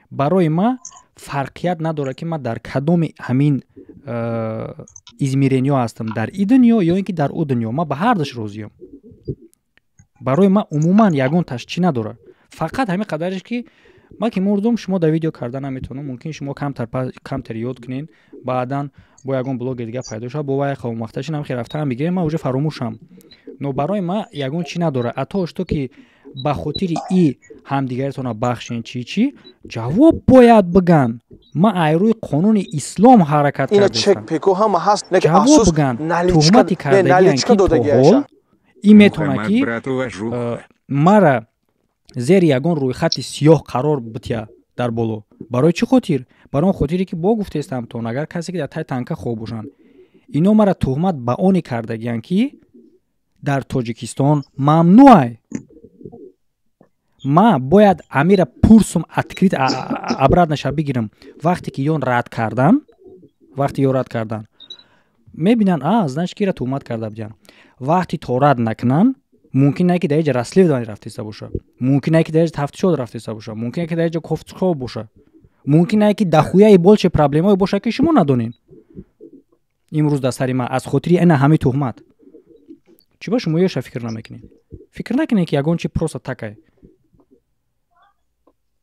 [SPEAKER 1] Барои ма фарқият надорад ки ман дар кадоми ҳамин измерениё ҳастам, дар и дунё ё ин ки дар ӯ дунё, ман ба ҳардуш розиям. Барои ман умуман ягон ташчӣ надорад. Фақат ҳамин қадареш ки ман ки мурдум, шумо дар видео карда наметавонам, мумкин шумо камтар ёд кунед, баъдан бо ягон блоги дига пайдо шавад, бо вай хавомахташинам хе рафтаам бигирем, ман уже фаромӯшам. Но барои ман ягон чӣ надорад. Ато что ки ба хотири и ҳамдигаритонро бахшен чӣ чӣ ҷавоб бояд биган. Ман ай рӯи қонуни ислом ҳаракат
[SPEAKER 19] Ина чек пеко ҳама ҳаст, не ки
[SPEAKER 1] ҷавоб
[SPEAKER 19] асос
[SPEAKER 1] биган.
[SPEAKER 19] наличка,
[SPEAKER 1] Туҳмати
[SPEAKER 19] не,
[SPEAKER 1] кардагиан
[SPEAKER 19] наличка
[SPEAKER 1] ки то
[SPEAKER 19] додагиаша.
[SPEAKER 1] ҳол и метавонад
[SPEAKER 18] Муҳаммад
[SPEAKER 1] ки
[SPEAKER 18] брату важу.
[SPEAKER 1] мара зери ягон рӯйхати сиёҳ қарор битя дар боло. Барои чӣ хотир? Барои он хотире ки бо гуфтестам тон, агар касе ки дар таи танка хоб бошанд, ино мара туҳмат ба оне кардагиянд ки дар Тоҷикистон мамнӯъ. Ма бояд амира пурсум, открыт обратно ша бигирам. Вақте ки ён рад кардан, вақте ё рад кардан, мебинанд, а значит, кира туҳмат карда будиян. Вақти то рад накунанд, мумкин не ки дар иҷа расследование рафтиста боша, мумкин не ки дар иҷа тафтишот рафтиста боша, мумкин не ки дар иҷа кофтуков боша, мумкин не ки дахуяи больше проблемое боша, ки шумо надонед. Имрӯз дар сари ман аз хотири ина ҳамин туҳмат чӣ ба шумо ёша фикр намекунед? Фикр накунед, ки ягон чи просто такай.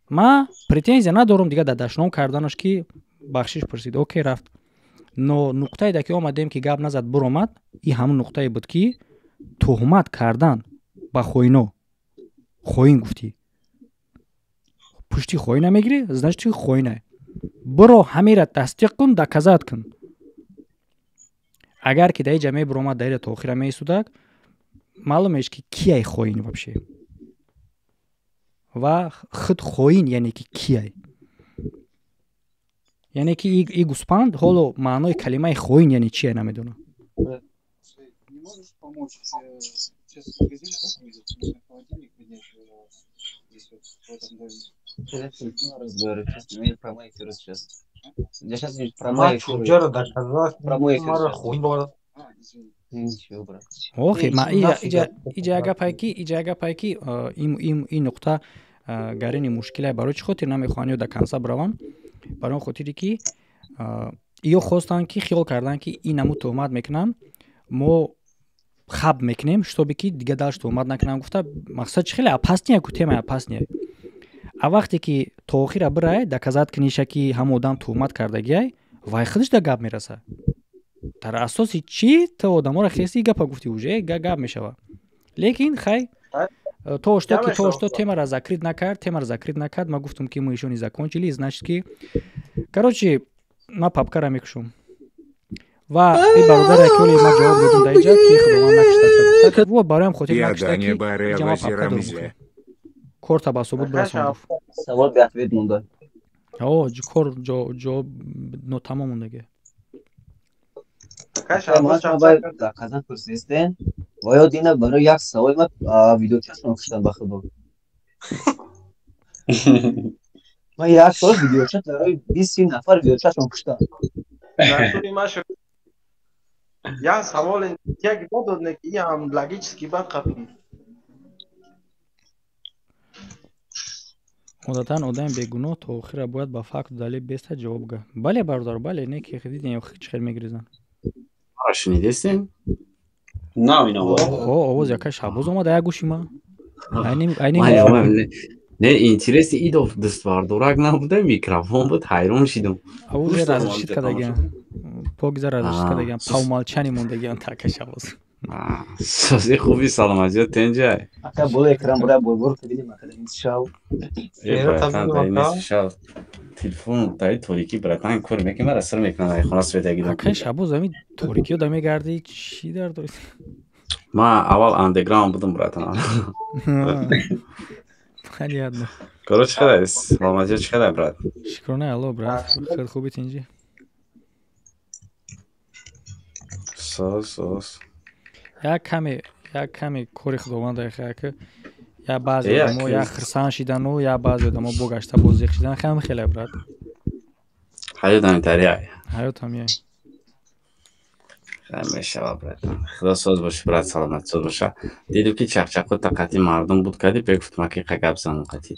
[SPEAKER 1] Ма претензия надорам дигар дар дашном карданаш, ки бахшиш пурсид, окей, рафт. Но нуқтае да ки омадем, ки гап назад буромад, и ҳамун нуқтае буд, ки туҳмат кардан ба хоино. Хоин гуфтӣ, пушти хоина мегирӣ, значит, ти хоина. Биро, ҳамира тасдиқ кун, доказать кун. Агар ки дар иҷа мебуромад, дар ира то охира меистудак, маълум меш, ки кияй хоин вообще ва худ хоин, яъне ки кияй, яъне ки и гӯспанд ҳоло маънои калимаи хоин яъне чия намедонам.
[SPEAKER 7] Не можешь помочь? Сейчас магазин выгрузить, нужно холодильник поднять здесь вот, в этом доме.
[SPEAKER 11] Разговариваю, честно, прямой эфир сейчас. Я сейчас
[SPEAKER 5] Ма
[SPEAKER 11] прямой эфир.
[SPEAKER 5] чуҷаро доказать?
[SPEAKER 11] Прямой эфир
[SPEAKER 5] Маро
[SPEAKER 11] сейчас.
[SPEAKER 5] хуй бора.
[SPEAKER 7] А, извини.
[SPEAKER 11] Ничего, брат.
[SPEAKER 1] Охи, ма
[SPEAKER 5] Нафига.
[SPEAKER 1] иҷа як гапае ки, иҷа як гапае ки ин нуқта гарини мушкилае. Барои чӣ хотир намехоҳанд ё до конца бираванд? Барои он хотире ки ё хостанд, ки хиёл карданд, ки ин намуд туҳмат мекунанд, мо хаб мекунем, чтобы ки дига дальше туҳмат накунам гуфта. Мақсад чи хеле опасный ку, темаи опасный. А вақте ки то охира бирай, доказать куниша, ки ҳама одам туҳмат кардагиай, вай худаш да гап мераса: дар асоси чӣ ту одаморо хеси гапа гуфтӣ? Уже гап мешава. Лекин хай, то что ки то что темара закрыть накард, темара закрыть накард. Ма гуфтум, ки мы ещё не закончили, значит, ки короче, ма папкара мекушум. Ва и бародаре, ки оли ма ҷавоб додум дар иҷа, ки худованд накушта, во бароям хотир накушта, ки иҷа ма папка дорум, корта ба собут бирасон, гуфт.
[SPEAKER 11] Савол беответ монда.
[SPEAKER 1] О, кор ҷо нотамом мондаги.
[SPEAKER 11] Доказать пурсистен ва ё дина барои як савол ма видеочашон куштан, ба худо. Ма як сол видеочат барои 20 нафар видеочашон куштан.
[SPEAKER 3] Як савол як дод, не ки ҳам логически бад қапид.
[SPEAKER 1] Одатан одами бегуноҳ то охира бояд ба факту далел беста ҷавоб га. Бале, бародар, бале. Не ки дидем, чӣ хел мегиризанд.
[SPEAKER 14] Маро шунидестем?
[SPEAKER 22] На, ино.
[SPEAKER 1] О, овоз яка Шабоз омада як гӯши ма.
[SPEAKER 14] Не, интереси идов дастбардорак набуда, микрофон буд, ҳайрон шидум.
[SPEAKER 1] Овозе разрешить кардагиам. Покиза разрешить кардагиам. По умолчанию мондагиам така Шабоз.
[SPEAKER 14] Сози хуби, саломатиё, тенҷай.
[SPEAKER 11] Ака, боло экран бура борбор кардем, ака, шав.
[SPEAKER 14] Шав. Телефон дар торикӣ, братан, кор мекунӣ, мара сир мекунад, ай хона светаги.
[SPEAKER 1] Ака Шабоз, ами торикиё да мегарди, чӣ дар дорӣ?
[SPEAKER 14] Ма аввал андеграунд будам, братан.
[SPEAKER 1] Понятно.
[SPEAKER 14] Короче, чӣ саломатиё, чӣ хелай, брат?
[SPEAKER 1] Шукрона Алло, брат. Хеле хуби, тинҷи.
[SPEAKER 14] Соз, соз.
[SPEAKER 1] Як каме кори худованд ки я баъзе одамо як хирсан шидану, я баъзе одамо бо гашта бо зиқ шидан, хеле хеле, брат.
[SPEAKER 14] Ҳаёт ҳамитари.
[SPEAKER 1] Ҳаёт ҳамияй.
[SPEAKER 14] Мешава, брат. Худо соз боши, брат, саломат соз боша. Дидум, ки чақчақу тақати мардум буд, кади бегуфтум, ки гап занам қатӣ.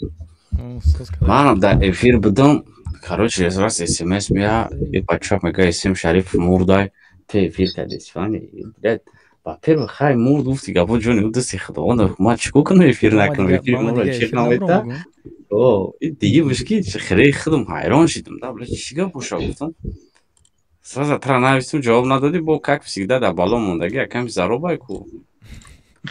[SPEAKER 14] Манам дар эфир будам, короче, раз смс мея, бача мега: «Исм Шариф мурдай, те эфир кардеси». Фаҳмиди, блядь? Во-первых, хай, мурд гуфти гапо, ҷони ӯ дасти худованд, ман чӣ кунам, эфир накунам, эфир мурда чиқ намета. О, диги мушки хеле худам ҳайрон шидам, да, блядь, чӣ гап боша гуфтам. Сразу тра навистум, ҷавоб надодӣ, бо как всегда дар бало мондагӣ, якам заробай ку.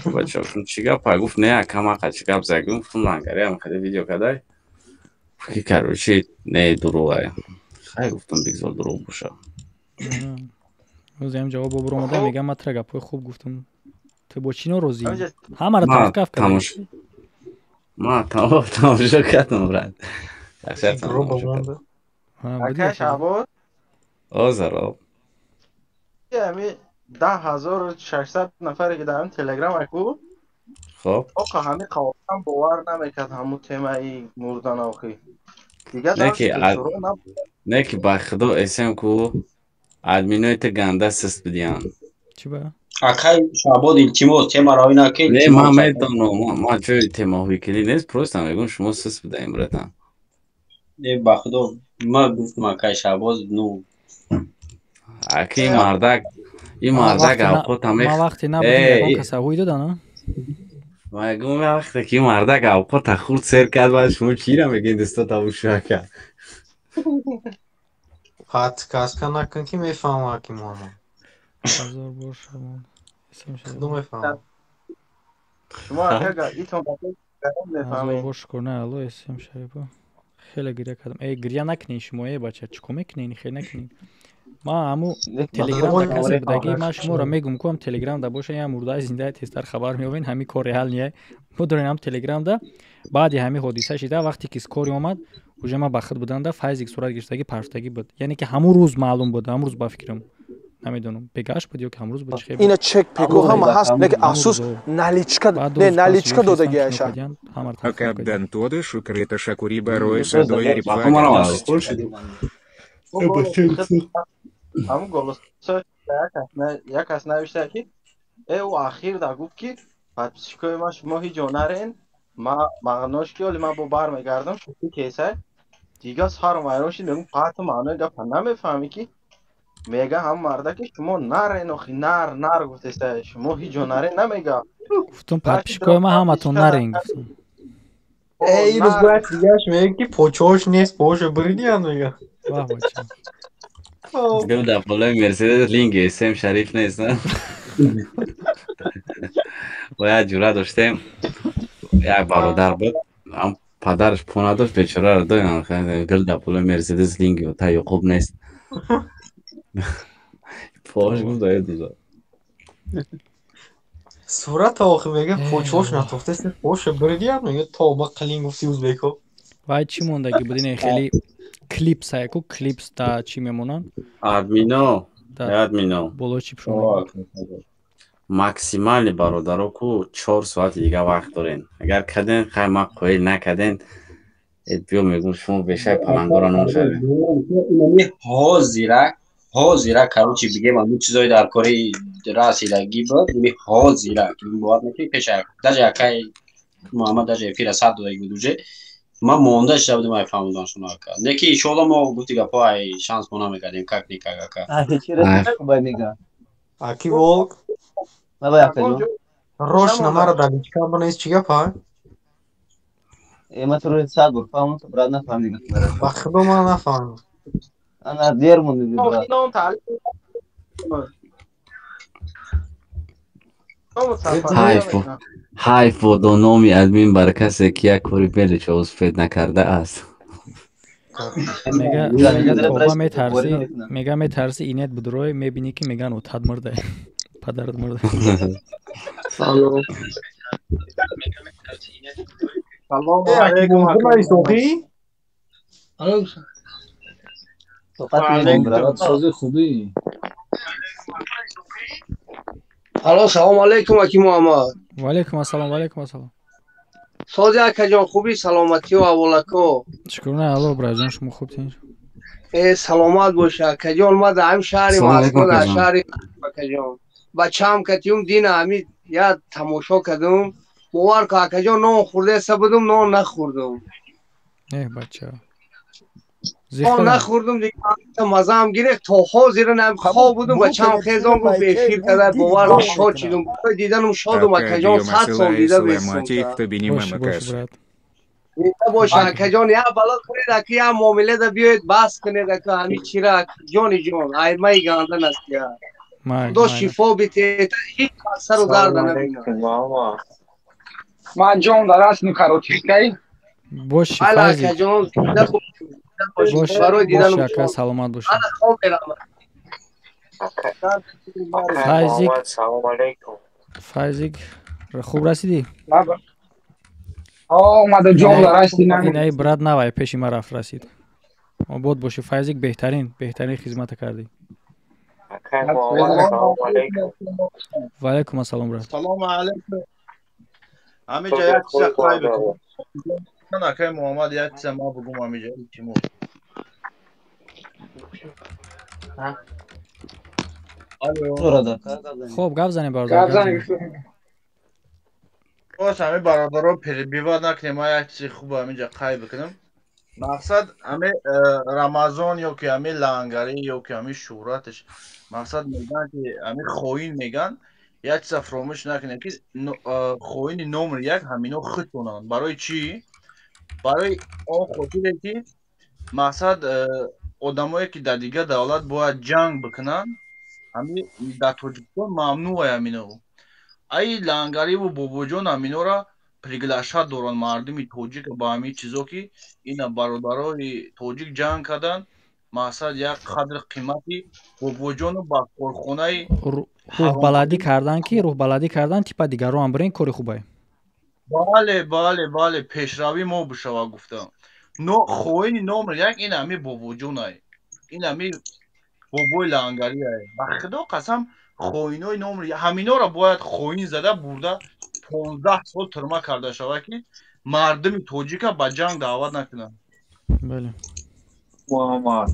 [SPEAKER 14] Бача, чӣ гап? Гуфт, не, акам ақа чӣ гап загум, гуфтум, лангари ам хеле видео кадай. Ки короче, не, дурӯғай. Хай, гуфтум, бигзор дурӯғ боша.
[SPEAKER 1] Ҳозир ҳам ҷавоб обур омада, мегам, ман тра гапҳои хуб гуфтам, ту бо чӣ норозӣ? Ҳамаро тафкаф
[SPEAKER 14] кардам. Ма тамошо кардам, брат.
[SPEAKER 3] Ака Шаҳбоз.
[SPEAKER 14] О, зароб.
[SPEAKER 3] Ами 10 600 нафаре ки дар телеграм аку.
[SPEAKER 14] Хоб.
[SPEAKER 3] Оқа ҳами қавам бовар намекард ҳамун темаи мурдан охи. Дига
[SPEAKER 14] не ки ба худо эсем ку админои ту ганда сист бидиян.
[SPEAKER 1] Чӣ ба?
[SPEAKER 22] Акай Шаҳбод, илтимос, темаро ина ки.
[SPEAKER 14] Не, ман медонам, ман ҷои темаҳои кили нест, просто мегӯм шумо сист бидаем, братан.
[SPEAKER 22] Не, ба худо, ман гуфтам акай Шаҳбоз, ну
[SPEAKER 14] аки ин мардак, ин мардак авқота
[SPEAKER 1] ман вақте набудам, ягон каса ҳуй дода, на?
[SPEAKER 14] Мегӯм вақте ки ин мардак авқота хурд сер кард, баъд шумо чира мегӯед дӯсто табушӯ ака?
[SPEAKER 5] Подсказка накун ки мефаҳмам, аки Муҳаммад.
[SPEAKER 1] Ҳазор бор шамон.
[SPEAKER 5] Худо мефаҳмам.
[SPEAKER 3] Шумо ака итон
[SPEAKER 1] мефаҳмед. Бор шукр на Алло эсем Шарипо. Хеле гиря кардам. Эй, гиря накунед шумо, эй бача, чӣ кор мекунед? Хеле накунед. Ман ҳаму телеграм да касе будагӣ, ман шуморо мегум ку ҳам телеграм да боша, ям мурдаи зиндаи тезтар хабар меёбен, ҳами кор реал не. Будорен ҳам телеграм да баъди ҳами ҳодиса шида, вақте ки скори омад, уже ман ба худ будам да файзик сурат гирифтагӣ парфтагӣ буд. Яъне ки ҳамун рӯз маълум буд, ҳамун рӯз ба фикрам. Намедонам, бегаш буд ё ки ҳамрӯз буд, чӣ
[SPEAKER 19] Ина чек пеко ҳама ҳаст, лекин афсӯс наличка не наличка додагиаша.
[SPEAKER 18] Акабдан тода шукри ташаккури барои садои
[SPEAKER 3] Ҳамун голосо як кас навишта ки э ӯ ахир да гуфт ки подписчикои ман шумо ҳеҷ ҷо нарен, ма маънош ки оли ман бо бармегардам шӯхӣ кесай. Дига сарм вайрон шид, мегӯм пату маънои гапа намефаҳмӣ ки мега ҳам марда ки шумо нарен, охи нар нар гуфтеса, шумо ҳеҷ ҷо нарен намега.
[SPEAKER 1] Гуфтум подписчикои ман ҳаматон нарен гуфтум.
[SPEAKER 5] Эй, рӯз бояд дигаш мега ки почош нест, поша буридиян мега.
[SPEAKER 1] Ваҳ бача.
[SPEAKER 14] Гӯм дар болои Мерседес линги эсем Шариф нест, на? Бояд ҷуръат доштем. Як бародар буд, ҳам падараш пул надошт, бечораро доян. Гул дар болои Мерседес линги та Ёқуб нест. Пош гуфт дая дуза.
[SPEAKER 5] Сурата охи мега почош натофтест, поша буридиян мега тоба қилин гуфти узбеко.
[SPEAKER 1] Вай чӣ мондагӣ буд ине хеле клипс аяку клипс да чӣ мемонанд?
[SPEAKER 14] Админо, админо.
[SPEAKER 1] Боло чӣ пушонда?
[SPEAKER 14] Максимали бародаро ку 4 соати дига вақт дорен. Агар каден хай ма қоил накаден, биё мегӯм шумо бешай палангора нон шавед.
[SPEAKER 22] Ҳозира, ҳозира, короче бигем ҳамун чизои дар кори расидагӣ буд, ими ҳозира ки бовар мекунӣ пеша даже акай Муҳаммад даже эфира сад додагӣ буд уже. Ман монда шуда будем ай фаҳмидан шуно ака. Не ки иншоалло мо гуфти гапҳо ай шанс мо намекардем, как никак ака.
[SPEAKER 5] Аки волк. Рош намара дар личка бинавис чӣ гап ҳа?
[SPEAKER 11] Э, ман туро сад бор фаҳмам, ту брат нафаҳмидӣ.
[SPEAKER 5] Ба худо ман нафаҳмидам.
[SPEAKER 11] Ана дер мондӣ брат.
[SPEAKER 14] Ҳайф бодо номи админ бар касе ки як кори беличо успед накардааст.
[SPEAKER 1] Мега тоба метарсӣ, мега метарсӣ инет будурой мебинӣ ки меган отат мурда. Падарат мурда.
[SPEAKER 21] Салом.
[SPEAKER 3] Салом алейкум.
[SPEAKER 10] Сози хубӣ.
[SPEAKER 21] Алло, салом алейкум, аки Муҳаммад.
[SPEAKER 1] Ва алейкум ассалом, ва алейкум ассалом.
[SPEAKER 21] Сози акаҷон, хубӣ, саломатиё, аввалако?
[SPEAKER 1] Шукр на Алло, браҷон, шумо хубтин?
[SPEAKER 21] Э, саломат боша, акаҷон, ман дар ҳамин шаҳри Москва, дар шаҳри акаҷон. Бачаам катиюм дина ҳами я тамошо кардум. Бовар кун, акаҷон, нон хӯрдаеста будум, нон нахӯрдум.
[SPEAKER 1] Э, бача.
[SPEAKER 21] Нон нахӯрдум, дига мазаам гирифт, то ҳозира нам хоб будум, бачаам хезон гуфт эфир карда, бовар кун, шод шидум. Диданум шодум, акаҷон, 100 сол дида бестум. Зинда боша, акаҷон, як бало кунед, ака, як муомила да биёед, баҳс кунед, ака, ҳамин чира, ҷони ҷон, аймаи гандан аст я. Худо шифо бидиҳед, ҳеҷ сару дарда набинад.
[SPEAKER 15] Ман ҷон дар аст короче, кай?
[SPEAKER 1] Боши,
[SPEAKER 21] Ала, акаҷон, зинда бош, барои диданум.
[SPEAKER 1] Бош, ака, саломат бошед.
[SPEAKER 21] Ана хоб меравам.
[SPEAKER 1] Файзик.
[SPEAKER 2] Салом алейкум.
[SPEAKER 1] Файзик, хуб расидӣ?
[SPEAKER 15] Омада ҷон дар аст.
[SPEAKER 1] Инаи брат навай пеши ма рафт расид. Обод бошӣ, Файзик, беҳтарин, беҳтарин хизмата кардӣ.
[SPEAKER 2] Акай Муҳаммад, салом алейкум.
[SPEAKER 1] Ва алейкум ассалом, брат.
[SPEAKER 3] Салом алейкум.
[SPEAKER 2] Ҳамиҷа як чиза қай бикунам. Акай Муҳаммад, як чиза ма бугум ҳамиҷа, илтимос.
[SPEAKER 1] Хоб, гап занем, бародар.
[SPEAKER 2] Боз ҳами бародаро перебивать накунем, ман як чизи хуб ҳаминҷа қайд бикунам. Мақсад ҳами Рамазон ё ки ҳами лангарӣ ё ки ҳами шӯҳраташ, мақсад мегӯянд ки ҳами хоин мегӯянд, як чиза фаромӯш накунем ки хоини номер як ҳамино худтонанд. Барои чӣ? Барои он хотире ки мақсад одамое ки дар дигар давлат бояд ҷанг бикунанд, ҳами дар Тоҷикистон мамнӯъ ҳамино. Ай лангариву бобоҷон ҳаминора приглашать доранд мардуми тоҷик ба ҳамин чизо ки ина бародарои тоҷик ҷанг карданд, мақсад як қадр қимати бобоҷону ба корхонаи
[SPEAKER 1] рӯҳбаладӣ кардан, ки рӯҳбаладӣ кардан типа дигарон бирен кори хубае.
[SPEAKER 2] Бале, бале, бале, пешравӣ мо бишава гуфта. Но хоини номер як ин ҳами бобоҷонай, ин ҳами бобои лангариай. Ба худо қасам, хоинои номер ҳаминора бояд хоин зада бурда 15 сол тюрьма карда шавад ки мардуми тоҷика ба ҷанг даъват накунанд.
[SPEAKER 1] Бале.
[SPEAKER 8] Муҳаммад.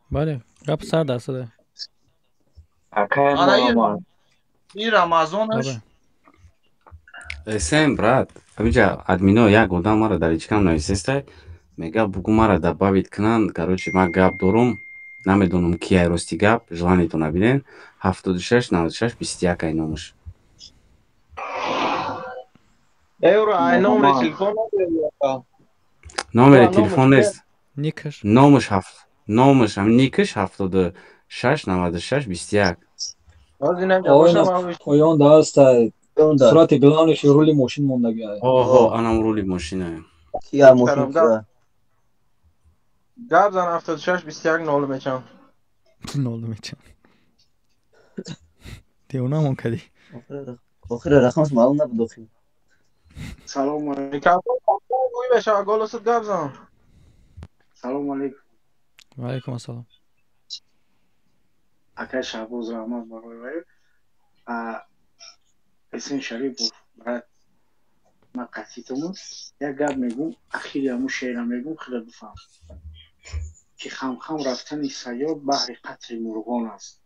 [SPEAKER 1] Бале, гап сар дарсад.
[SPEAKER 8] Акай Муҳаммад.
[SPEAKER 2] Ин Рамазонаш.
[SPEAKER 14] Эсен, брат, ҳаминҷа админо як одам мара дар ичкам нависестай, мега бугу мара добавить кунанд, короче, ман гап дорум, намедонам ки ай рости гап, желанието набинен, 76 96 21 ай номаш.
[SPEAKER 3] Евро, ай номери телефон надорӣ?
[SPEAKER 14] Номери телефон нест.
[SPEAKER 1] Никаш.
[SPEAKER 14] Номаш ҳафт. Номаш ҳам никаш 76 96 21.
[SPEAKER 10] Поён даста. Сурати главниш рули мошин мондаги.
[SPEAKER 14] Оҳо, анам рули мошина.
[SPEAKER 11] Кия мошин кия?
[SPEAKER 3] Гап зан 76 21 нол мечам.
[SPEAKER 1] Нол мечам. Девонамон кардӣ.
[SPEAKER 11] Охири рақамаш маълум набуд охир.
[SPEAKER 7] Салому алейкум.
[SPEAKER 3] Гӯй бешава, голосат гап зан.
[SPEAKER 7] Салому алейкум.
[SPEAKER 1] Ва алейкум ассалом.
[SPEAKER 7] Акай Шаҳбоз, раҳмат барои вай. Эсен Шарипов, брат, ман қатъитаму як гап мегӯм, ахири ҳамун шеъра мегӯм, хеле бифаҳм. Ки хамхам рафтани сайёд баҳри қатли мурғон аст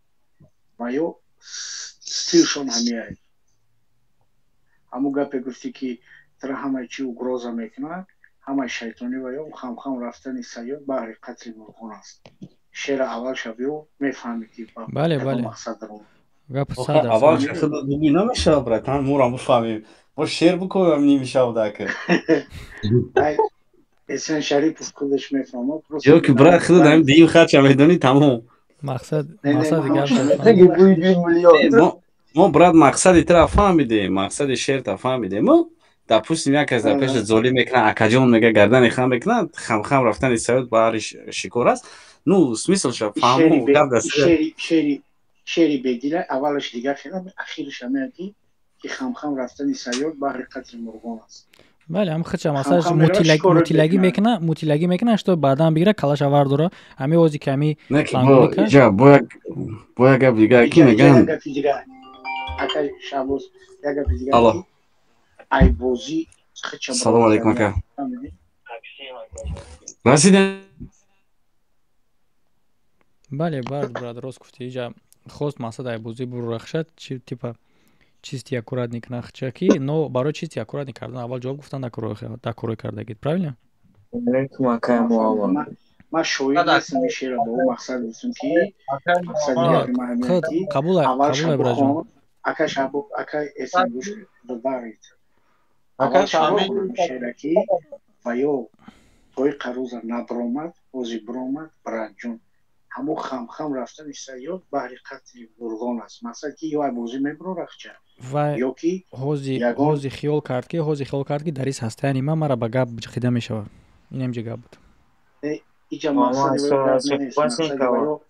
[SPEAKER 7] ва ё стилшон ҳамияй. Ҳамун гапе гуфтӣ ки тара ҳамаи чи угроза мекунад, ҳамаи шайтонӣ ва ё хамхам рафтани сайёд баҳри қатли мурғон аст. Шеъра аввал шаб ё мефаҳмӣ ки ба кадом мақсад даром.
[SPEAKER 1] Гап сад
[SPEAKER 14] аввал худо дугӯй намешавад, братан, моро бифаҳмем. Мо шеър бикунем нимшав дака.
[SPEAKER 7] Эсен Шарипов худаш мефаҳмад.
[SPEAKER 14] Ё ки брат худо даим дим хача медонӣ тамом.
[SPEAKER 1] Мақсад мақсади гап.
[SPEAKER 14] Мо брат мақсади тра фаҳмидем, мақсади шеър та фаҳмидем. Мо допустим як кас дар пешат золим мекунад, акаҷон мега гардани хам мекунад, хамхам рафтани сайёд баҳри шикор аст. Ну, смысл ша фаҳму гап даст.
[SPEAKER 7] Шеъри бедила аввалаш дигар хела, ахираш ҳамея ки хамхам рафтани сайёд баҳри қатли мурғон аст.
[SPEAKER 1] Бале, ҳам хича масалан мутилагӣ мекуна, мутилагӣ мекуна, што баъдан бигира калаша вардора. Ҳами ози ки ҳами
[SPEAKER 14] ҷа бо як гап дигар ки мегӯянд.
[SPEAKER 7] Акай Шаҳбоз, як гапи дигар. Алло. Айбозӣ хича.
[SPEAKER 14] Салому алейкум ака. Расидем.
[SPEAKER 1] Бале, брат, рост гуфтӣ. Иҷа хост мақсад айбозӣ бурахшад, чи типа чисти аккуратный кунахча ки, но барои чисти аккуратный кардан аввал ҷавоб гуфтан дар корҳои кардагит, правильно?
[SPEAKER 7] Ман шоир нестам, ин шеърро ба он мақсад гуфтам ки мақсади
[SPEAKER 1] қабул қабул, браҷон.
[SPEAKER 7] Ака Шаҳбоз, ака Эсен, гӯш бибаред. Аввал шаҳбоз шеъра ки ва ё тои қаруза набаромад, ози биромад, братҷон. Ҳамун хамхам рафтани сайёд баҳри қатли мурғон аст. Мақсад ки ё айбозӣ мебурорахча,
[SPEAKER 1] ва
[SPEAKER 7] ё ки
[SPEAKER 1] ҳози хиёл кард ки ҳози хиёл кард ки дар ис ҳастаяни ман мара ба гап ҷиқида мешавад. Инам ҷа гап буд.
[SPEAKER 7] Иҷа мақсади ва ё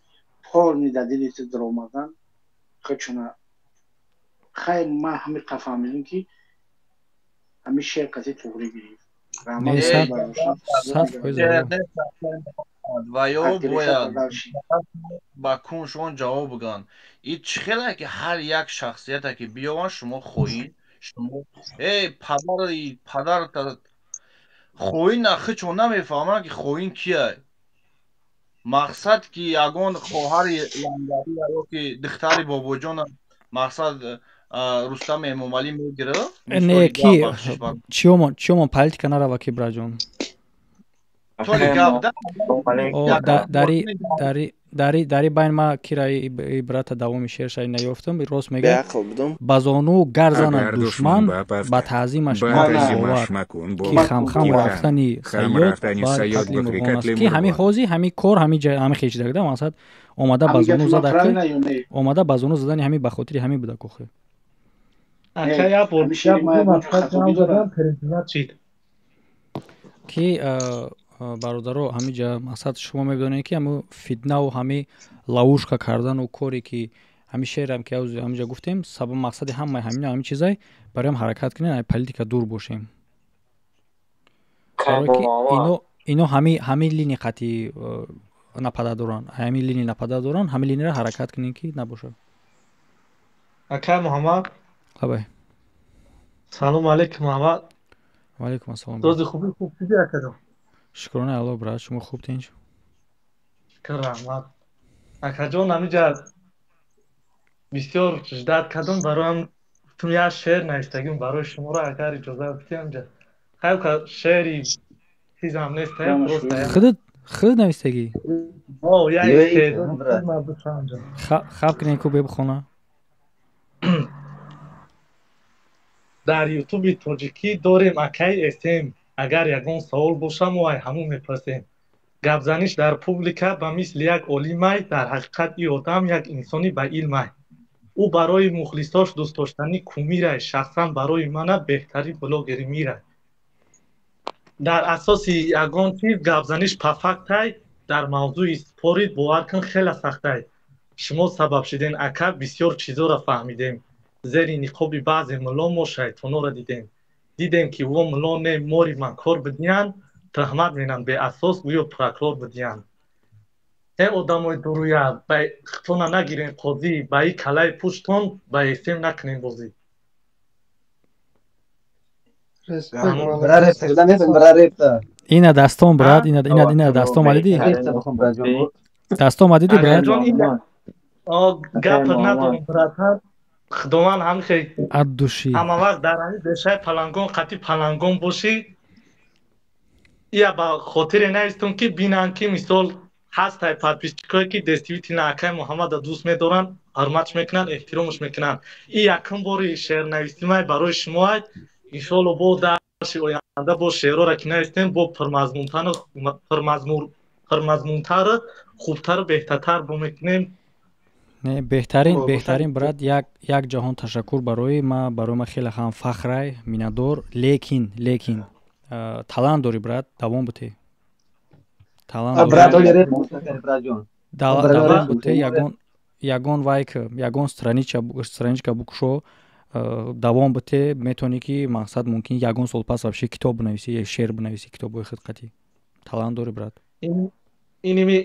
[SPEAKER 7] полни дар дили ту даромадан худшона. Хайр, ман ҳамин қа фаҳмидам ки ҳамин шеър қатъи туғрӣ гирифт.
[SPEAKER 2] Ва ё бояд ба куншон ҷавоб бигӯянд. И чӣ хеле ки ҳар як шахсияте ки биёванд, шумо хоин, Шумо эй падари падарта хоин хичо намефаҳманд ки хоин кия. Мақсад ки ягон хоҳари лангария ё ки духтари бобоҷона мақсад Рустам Эмомалӣ мегирифт.
[SPEAKER 1] Не, ки чиёмон политика нарава ки браҷон. Дари байн ма кира ибрата давоми шеърша наёфтам. Рост мега, ба зону гар занад душман, ба таъзимаш макун бовар, ки хамхам рафтани сайёд ба қатли мурғон аст. Ки ҳами ҳози ҳами кор ҳами ҳами хечидагда мақсад омада ба зону зада, омада ба зону задани ҳами ба хотири ҳами буда кохе. Ки бародаро, ҳамиҷа мақсад шумо медонед ки ҳаму фитнаву ҳами ловушка кардану коре ки ҳами шеърам ки ҳамиҷа гуфтем, сабаб мақсади ҳамаи ҳамина ҳами чизай бароям ҳаракат кунем, ай политика дур бошем. Барое ки ино ҳами лини қати напада доранд, ҳами лини напада доранд, ҳами линира ҳаракат кунем ки набошад.
[SPEAKER 4] Акай Муҳаммад.
[SPEAKER 1] Хабай.
[SPEAKER 4] Салом алейкум, Муҳаммад.
[SPEAKER 1] Ва алейкум ассалом.
[SPEAKER 4] Дози хуби хуб диди акадам.
[SPEAKER 1] Шукрона Аллоҳ, брат, шумо хуб тинч?
[SPEAKER 4] Шукр, раҳмат. Акаҷон, ҳамиҷа бисёр ждат кардам, бароям гуфтум як шеър навиштагим барои шуморо, агар иҷоза бидиҳем ҳамиҷа. Хайр, шеъри чизам нест, просто
[SPEAKER 1] Худат навиштагӣ?
[SPEAKER 4] О, як истеъдод ман бифаҳмам.
[SPEAKER 1] Хаб кунем ку бехона.
[SPEAKER 4] Дар Ютуби тоҷикӣ дорем акаи СМ. Агар ягон савол боша, мо ай ҳамун мепурсем. Гапзаниш дар публика ба мисли як олимай, дар ҳақиқат и одам як инсони ба илмай. Ӯ барои мухлисош дӯстдоштани кумирай, шахсан барои мана беҳтарин блогери мирай. Дар асоси ягон чиз гапзаниш пафактай, дар мавзӯи спорид бовар кун хеле сахтай. Шумо сабаб шиден ака, бисёр чизоро фаҳмидем. Зери ниқоби баъзе мулло мо шайтонора дидем. Дидем ки во мулло не мори манкор бидиянд, туҳмат менанд беасос, гӯё прокурор бидиянд. Э одамои дуруя, ба хитона нагирен қозӣ, ба и калаи пуштон ба эсем накунем бозӣ.
[SPEAKER 1] Ина дастон, брат, ина дастон ма дидӣ? Дастон ма дидӣ, брат?
[SPEAKER 4] Гап надорам, братан. Худованд ҳамихе
[SPEAKER 1] от души.
[SPEAKER 4] Ҳама вақт дар ҳамин бешаи палангон қати палангон бошӣ. Ия ба хотире наистум ки бинанд ки мисол ҳастай подписчикое ки действительно акаи Муҳаммада дӯст медоранд, ҳурматш мекунанд, эҳтиромаш мекунанд. И якум бори шеърнависимай барои шумоай. Иншоалло бо дарши оянда бо шеърора ки навистем бо пурмазмунтару хубтару беҳтартар бо мекунем.
[SPEAKER 1] Не, беҳтарин, беҳтарин, брат, як ҷаҳон ташаккур барои ма, барои ма хеле ҳам фахрай, миннатдор, лекин талант дорӣ, брат, давом бутӣ. Талант давом бутӣ, ягон вайк, ягон страничка букушо, давом бутӣ, метавонӣ ки мақсад мумкин ягон сол пас вообще китоб бинависӣ, шеър бинависӣ, китобҳои худ қатӣ. Талант дорӣ, брат.
[SPEAKER 4] Иними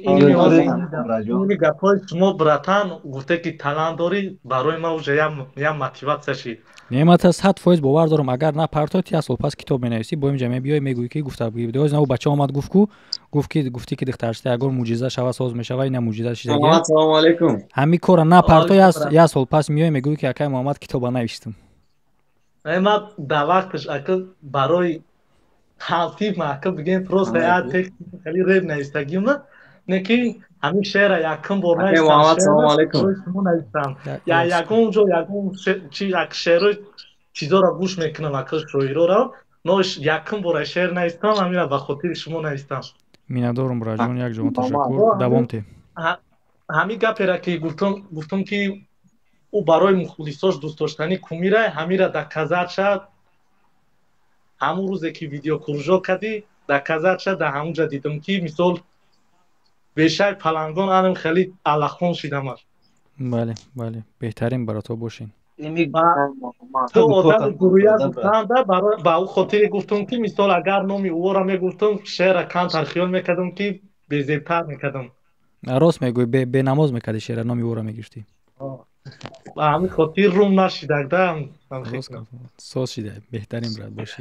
[SPEAKER 4] гапҳои шумо, братан, гуфте ки талант дорӣ, барои ман уже як мотиватсия шид.
[SPEAKER 1] Не, ман 100% бовар дорам, агар напартои, як сол пас китоб менависӣ, бо инҷа мебиёй, мегӯӣ ки гуфта будӣ. На, бача омад гуфт ку, гуфт ки гуфтӣ ки духтарча ягон мӯъҷиза шава соз мешава, ина мӯъҷиза шидаги.
[SPEAKER 12] Ассалому алайкум.
[SPEAKER 1] Ҳамин кора напарто, як сол пас меои мегӯӣ ки акай Муҳаммад китоба навиштам.
[SPEAKER 4] Ман дар вақташ ака барои ҳалфи маҳкам бигем, просто як текст хеле реп навиштагим, не ки ҳамин шеъра якум бор навиштам. Ягон ҷо ягон чи як шеъро чизоро гӯш мекунам ака шоирора, но якум бора шеър навиштам, ҳамина ба хотири шумо навиштам.
[SPEAKER 1] Миннатдорам, браҷон, як ҷаҳон ташаккур. Давом те.
[SPEAKER 4] Ҳамин гапера ки гуфтам ки ӯ барои мухлисош дӯстдоштани кумирай, ҳамира доказат шад. Ҳамун рӯзе ки видеокружок кардӣ, доказат шад, дар ҳамунҷа дидам ки мисол бешаи палангон анам хеле аллахон шидамаш.
[SPEAKER 1] Бале, бале, беҳтарин барато бошин.
[SPEAKER 4] Ту одами гурӯя гуфтанда, ба ӯ хотире гуфтам ки мисол агар номи ӯро мегуфтам, шеъра камтар хиёл мекардам ки безебтар мекардам.
[SPEAKER 1] Рост мегӯӣ, бенамоз мекардӣ шеъра, номи ӯро мегирифтӣ.
[SPEAKER 4] Ба ҳамин хотир рум нашидак да.
[SPEAKER 1] Соз шида, беҳтарин, брат, бошӣ.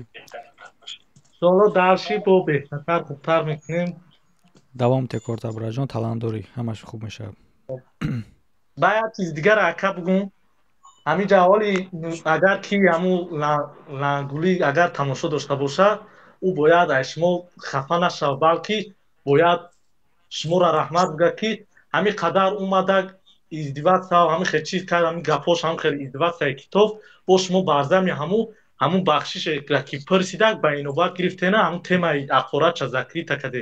[SPEAKER 4] Иншоалло дарши бо беҳтартар, хубтар мекунем.
[SPEAKER 1] Давом те корта, братҷон, талант дорӣ, ҳамаш хуб мешавад.
[SPEAKER 4] Ба як чиз дигар, ака, бугум. Ҳамин ҷаволи агар ки ҳамун лангулӣ агар тамошо дошта бошад, ӯ бояд аз шумо хафа нашавад, балки бояд шуморо раҳмат бигӯяд, ки ҳамин қадар омада издеваться, ҳамин хел чиз кард, ҳамин гапҳош, ҳамин хел издеваться китоб бо шумо барзами ҳамун бахшише ки пурсидак, ба инобат гирифтена, ҳамун темаи ақоратша закрыта каде.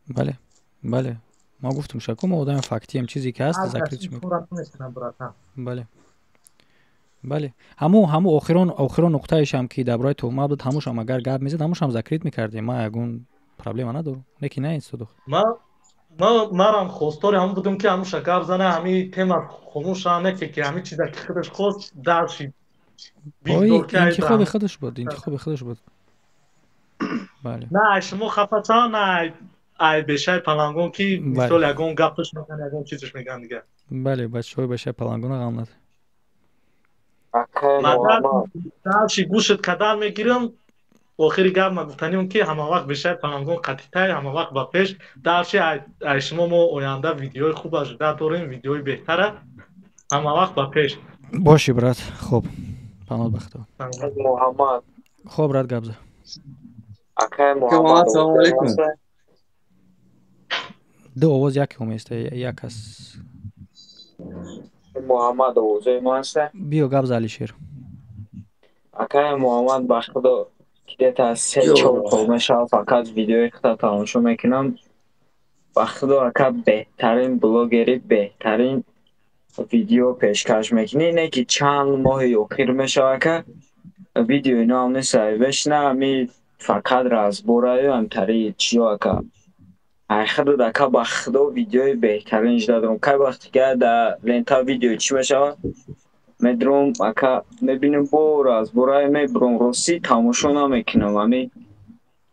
[SPEAKER 1] Бале, ма гуфтум, шаку, мо одами фактием, чизе ки ҳаст, закрыть. Бале, ҳаму охирон нуқтаишам, ки дар бораи туҳмат буд, ҳамушам агар гап мезад, ҳамушам закрыть мекардем. Ма ягон проблема надорам, лекин на истодох.
[SPEAKER 4] Марам хостори ҳамун будум, ки ҳамуша гап зана, ҳами тема хомӯша, не ки ҳами чиза ки худаш хост дарши.
[SPEAKER 1] Интихоби худаш буд, интихоби худаш буд, бале.
[SPEAKER 4] На ай шумо хафа, на ай бешаи палангон, ки мисол ягон гапаш меган, ягон чизаш меган дигар.
[SPEAKER 1] Бале, бачаҳои бешаи палангона ғам над.
[SPEAKER 4] Дарши гӯшт кадан мегирам. Охири гап ма гуфтанем, ки ҳама вақт бешаи палангон қатитай, ҳама вақт ба пеш. Дарши ай шумо мо оянда видеои хуб ожидать дорем, видеои беҳтара. Ҳама вақт ба пеш.
[SPEAKER 1] Боши, брат, хуб, паноҳ ба худо.
[SPEAKER 8] Муҳаммад.
[SPEAKER 1] Хоб, брат, гап за.
[SPEAKER 8] Акай Муҳаммад.
[SPEAKER 10] Ассалому алайкум.
[SPEAKER 1] Ду овоз яке оместа, як кас.
[SPEAKER 8] Муҳаммад, овозои ман аста?
[SPEAKER 1] Биё, гап за, Алишер.
[SPEAKER 8] Акай Муҳаммад, ба худо, где-то 3-4 сол мешавад, фақат видеои худро тамошо мекунам. Ба худо, ака, беҳтарин блогери, беҳтарин видео пешкаш мекунӣ. Не ки чанд моҳи охир мешавад, ака, видеои иноам нест, вешна ами фақат разбораю амтари чиё, ака. Ай худо, ака, ба худо, видеои беҳтарин жида дорам. Кай вақте ки дар лента видео чӣ мешавад, медуром, ака, мебинем, бо разборае мебуром. Ростӣ, тамошо намекунам, ами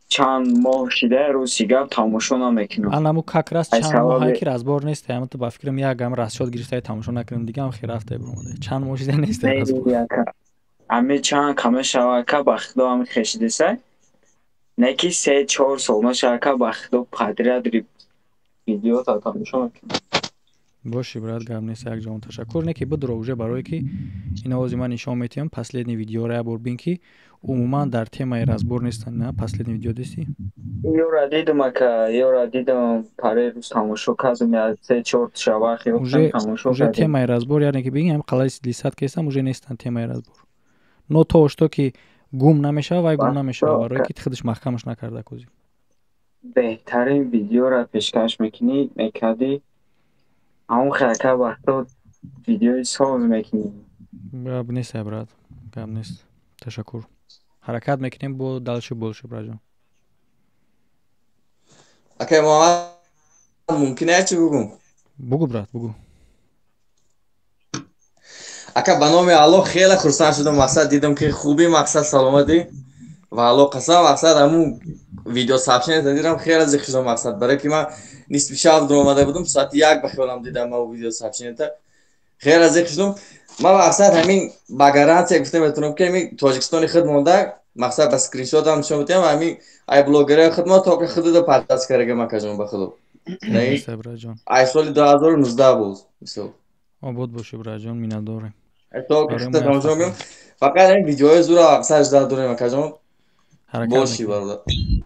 [SPEAKER 8] чанд моҳ шида, рости гап, тамошо намекунам.
[SPEAKER 1] Анаму как раз чанд моҳае ки разбор нест, ама ту ба фикрам як ам расчёт гирифтаи, тамошо накунем, дигам хе рафта биромада, чанд моҳ шида нест.
[SPEAKER 8] Ами чанд каме шава, ака, ба худо, ами хешидесай, не ки 3-4 сол мешава, ака, ба худо, подряд видеота тамошо мекунам.
[SPEAKER 1] Боши, брат, гап нест, якҷон, ташаккур. Не ки бидро уже, барое ки ин овози ман нишон метиҳам, последний видеоро як бор бин, ки умуман дар темаи разбор нестанд. На, последний видео дисти?
[SPEAKER 8] Ёра дидам, ака, ёра дидам, паре рӯз тамошо кардам, я се чор шавахи.
[SPEAKER 1] Тамошо. Уже темаи разбор, яъне ки бигем, қалаи лисат кестам, уже нестанд темаи разбор. Но то что ки гум намешава, вай гум намешава, барое ки худаш маҳкамаш накарда кӯзи.
[SPEAKER 8] Беҳтарин видеоро пешкаш мекунӣ, мекардӣ, ҳамон хелака вақто видеои соз мекунӣ.
[SPEAKER 1] Гап нест, брат, гап нест, ташаккур, ҳаракат мекунем бо дальше больше, братҷон.
[SPEAKER 10] Акай Муҳаммад, мумкин як чи бугум?
[SPEAKER 1] Бугу, брат, бугу.
[SPEAKER 10] Ака, ба номи Аллоҳ, хеле хурсанд шудам, мақсад, дидам ки хуби, мақсад, саломатӣ ва Аллоҳ қасам, мақсад, ҳамун видео сообщение дидам, хеле зиқ шудам, мақсад, барое ки ман нисфи шаб дуромада будам, соати 1 ба хиёлам дидам ма видео сообщение, хеле зиқ шудам. Ман, мақсад, ҳамин ба гарантия гуфта метавонам, ки ҳамин Тоҷикистони худ монда, мақсад, ба скриншотам нишон медиҳам, ҳамин ай блогерҳои худ мо тоқи худуда поддас карага, макаҷон, ба худо, ай соли 2019 буд, мисол.
[SPEAKER 1] Обод бошӣ, братҷон, миннатдорем.
[SPEAKER 10] Тоқи худда тамошо мекунам, фақат ҳамин видеоҳои зура, мақсад, жда дорем, акаҷон. Бошӣ, бародар.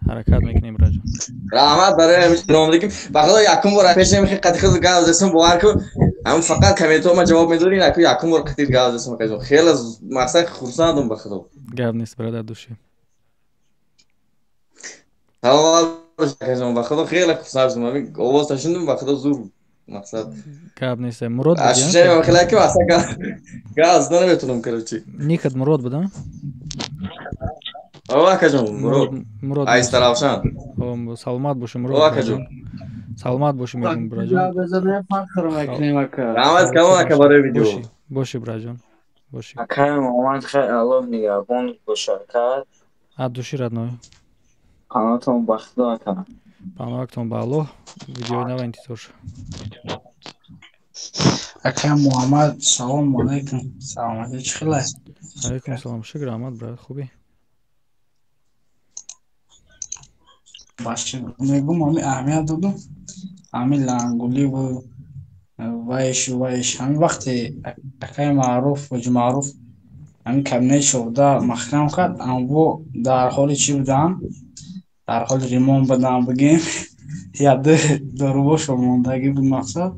[SPEAKER 1] Ҳаракат мекунем, братҷон.
[SPEAKER 10] Раҳмат барои ҳамин номдагим. Ба худо, якум бор пешам хи қати худ гап задам, бовар кун, ҳамун фақат комментҳо ма ҷавоб медодӣ, наку якум бор қати гап задам, акаҷон, хеле, мақсад, хурсандам, ба худо.
[SPEAKER 1] Гап нест, бародар, души.
[SPEAKER 10] Саломат бош, акаҷон, ба худо, хеле хурсанд шудам, ҳамин овоз ташундум, ба худо, зур, мақсад.
[SPEAKER 1] Гап нест, Мурод.
[SPEAKER 10] Ощущение хеле ки мақсад гап зада наметавонам, короче.
[SPEAKER 1] Никат Мурод буда?
[SPEAKER 10] О, акаҷон, Мурод.
[SPEAKER 1] Мурод.
[SPEAKER 10] Ай Таравшан.
[SPEAKER 1] Саломат бошӣ, Мурод.
[SPEAKER 10] О, акаҷон.
[SPEAKER 1] Саломат бошӣ, мегӯм, братҷон.
[SPEAKER 8] Фахр мекунем, ака.
[SPEAKER 10] Раҳмат калон, ака, барои видео.
[SPEAKER 1] Бошӣ, братҷон, бошӣ.
[SPEAKER 8] Акай Муҳаммад, хай, Аллоҳ нигаҳбон боша, ака.
[SPEAKER 1] От души, родной.
[SPEAKER 8] Паноҳтон ба Худо, ака.
[SPEAKER 1] Паноҳактон ба Аллоҳ, видеои нава интизор шо.
[SPEAKER 12] Ака Муҳаммад, салому алайкум. Саломатӣ, чӣ хел аст?
[SPEAKER 1] Алайкум салом, шукр, раҳмат, брат, хубӣ?
[SPEAKER 12] Баши мегум, ҳами аҳамият додум, ҳами лангуливу вайшу вайш. Ҳами вақте акаи Маъруф, ҳоҷи Маъруф ҳами кабинети шоҳда маҳкам кард, амво дар ҳоли чӣ буданд? Дар ҳоли ремонт буданд, бигем. Яде дорубошо мондагӣ буд мақсад.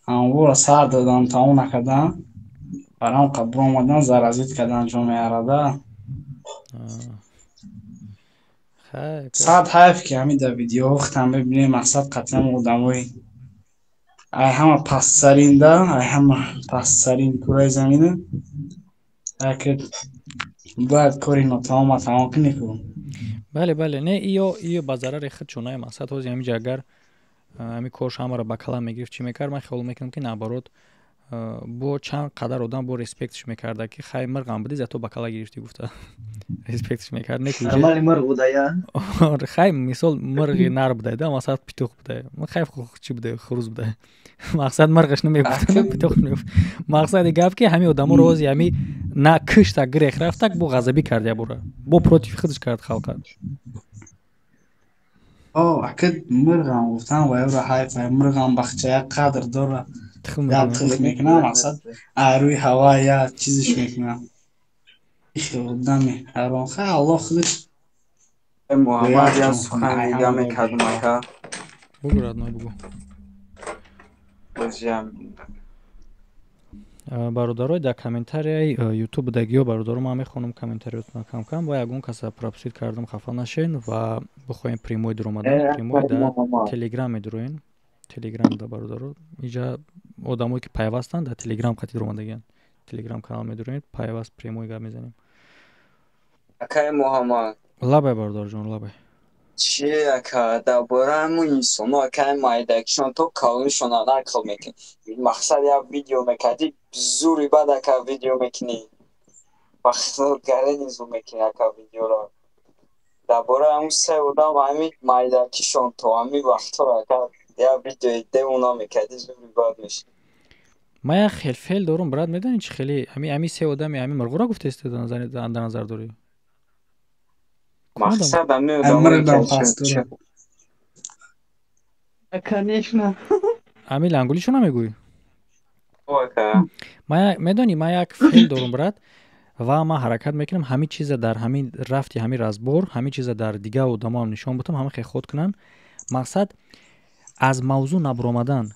[SPEAKER 12] Амворо сар додам, тамом накардам. Барам қабр омадан, заразит кардан ҷомеарада. Сад ҳайф ки ҳами дар видеоҳо хитам мебинем, мақсад қатъиан одамои ай ҳама пасттаринда, ай ҳама пасттарин кураи замина. Аки бояд кори нотамома тамом кунӣ ку.
[SPEAKER 1] Бале, бале, не, иё ба зарари худ чунае мақсад. Ҳози ҳамиҷа агар ҳами корш ҳамаро ба калам мегирифт, чӣ мекард, ман хиёл мекунам, ки наоборот бо чанд қадар одам бо респектш мекарда, ки хай, мирғам будӣ, зато ба кала гирифтӣ гуфта респектш мекард.
[SPEAKER 13] Нормали мирғ будая.
[SPEAKER 1] Хай, мисол, мирғи нар будай да, мақсад петух будай, хай, чӣ будай, хурӯз будай, мақсад мирғаш намегуфт, петух намегуфт. Мақсади гап, ки ҳами одамо рози ҳами на кишта гирех рафтак, бо ғазабӣ кард, ябора бо против худаш кард халқа.
[SPEAKER 12] О, ака, мирғам гуфтам ва ёра ҳайф, мирғам бахча як қадр дора. Я тухм мекунам, мақсад ай рӯи ҳава я чизиш мекунам. Одами ҳаром, хай, Аллоҳ худаш.
[SPEAKER 23] Муҳаммад, як сухан дига мекардам, ака.
[SPEAKER 1] Бугу, родной, бугу. Бародарой, дар комментарияи ютуб будагиё, бародаро, ман мехонам комментариётона кам-кам ва ягон каса пропустить кардам, хафа нашен. Ва бихоҳем прямой дуромадан, прямой дар телеграм медуроен, телеграм да, бародаро. Иҷа одамое ки пайвастанд, дар телеграм қати дуромадагиянд, телеграм канал медуроед, пайваст, прямой гап мезанем.
[SPEAKER 23] Акаи Муҳаммад.
[SPEAKER 1] Лабай, бародарҷон, лабай.
[SPEAKER 23] Чи, ака, дар бораи ҳамун инсоно, акаи майдакишон то калонишона нақл мекунӣ, мақсад як видео мекардӣ, зури бад, ака, видео мекунӣ, бахтгарени зур мекунӣ, ака, видеоро дар бораи ҳамун се одам, ҳамин майдакишон то ҳамин вақтҳоро, ака, як видеои девона мекардӣ, зури бад мешид.
[SPEAKER 1] Ман як хел феъл дорум, брат, медонӣ чи хеле? Ҳами се одами ҳами мирғура гуфтаисти, дар назар дорӣ?
[SPEAKER 23] Мақсад ҳамин одамое.
[SPEAKER 13] Конечно.
[SPEAKER 1] Ҳами лангулишо намегӯӣ? Медонӣ, ман як феъл дорум, брат, ва ман ҳаракат мекунам ҳамин чиза дар ҳамин рафти ҳамин разбор, ҳамин чиза дар дигар одамоам нишон бутам, ҳама хел ход кунанд. Мақсад аз мавзӯъ набуромадан,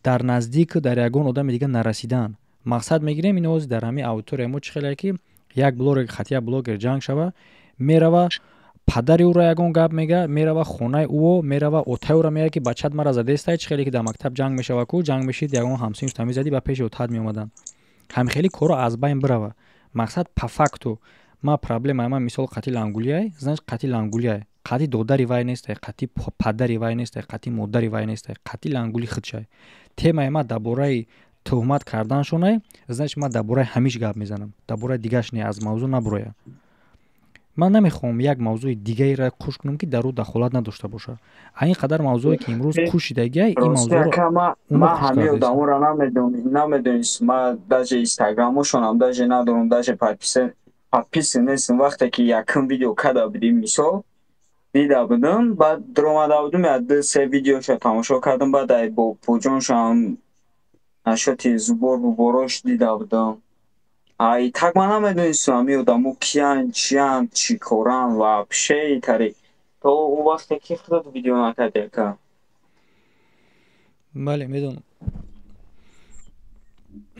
[SPEAKER 1] дар наздик дар ягон одами дига нарасидан. Мақсад мегирем, ин ози дар ҳамин аудитория мо чӣ хеле ки як блогер хати як блогер ҷанг шава, мерава падари ӯро ягон гап мега, мерава хонаи ӯо, мерава отаи ӯро мега, ки бачат мара задестай. Чӣ хеле ки дар мактаб ҷанг мешава ку, ҷанг мешид, ягон ҳамсинфта мезадӣ, ба пеши отаат меомаданд. Ҳамихели корро аз байн бирава. Мақсад по факту ма проблемаи ман, мисол, қати лангулияй, значит қати лангулияй, қати додари вай нестай, қати падари вай нестай, қати модари вай нестай, қати лангули худшай. Темаи ма дар бораи туҳмат карданшонай, значит ман дар бораи ҳамиш гап мезанам, дар бораи дигаш не, аз мавзӯъ набуроя. Ман намехоҳам як мавзӯи дигаеро қуш кунам, ки дар ӯ дахолат надошта бошад. А ин қадар мавзӯе ки имрӯз қушидагиай, ин мавзӯро
[SPEAKER 23] ман ҳамин одаморо намедонистам. Ман даже инстаграмошонам даже надорам, даже подписан нестам. Вақте ки якум видео карда будим, мисол, дида будам, баъд дуромада будам, як ду се видеошо тамошо кардам, баъд ай бо пуҷоншоам нашоти зубор буборош дида будам. Ай так ман намедонистам ҳамин одамо киянд, чиянд, чӣ коранд вообще тари, то он вақте ки худат видео накарди, ака.
[SPEAKER 1] Бале, медонам.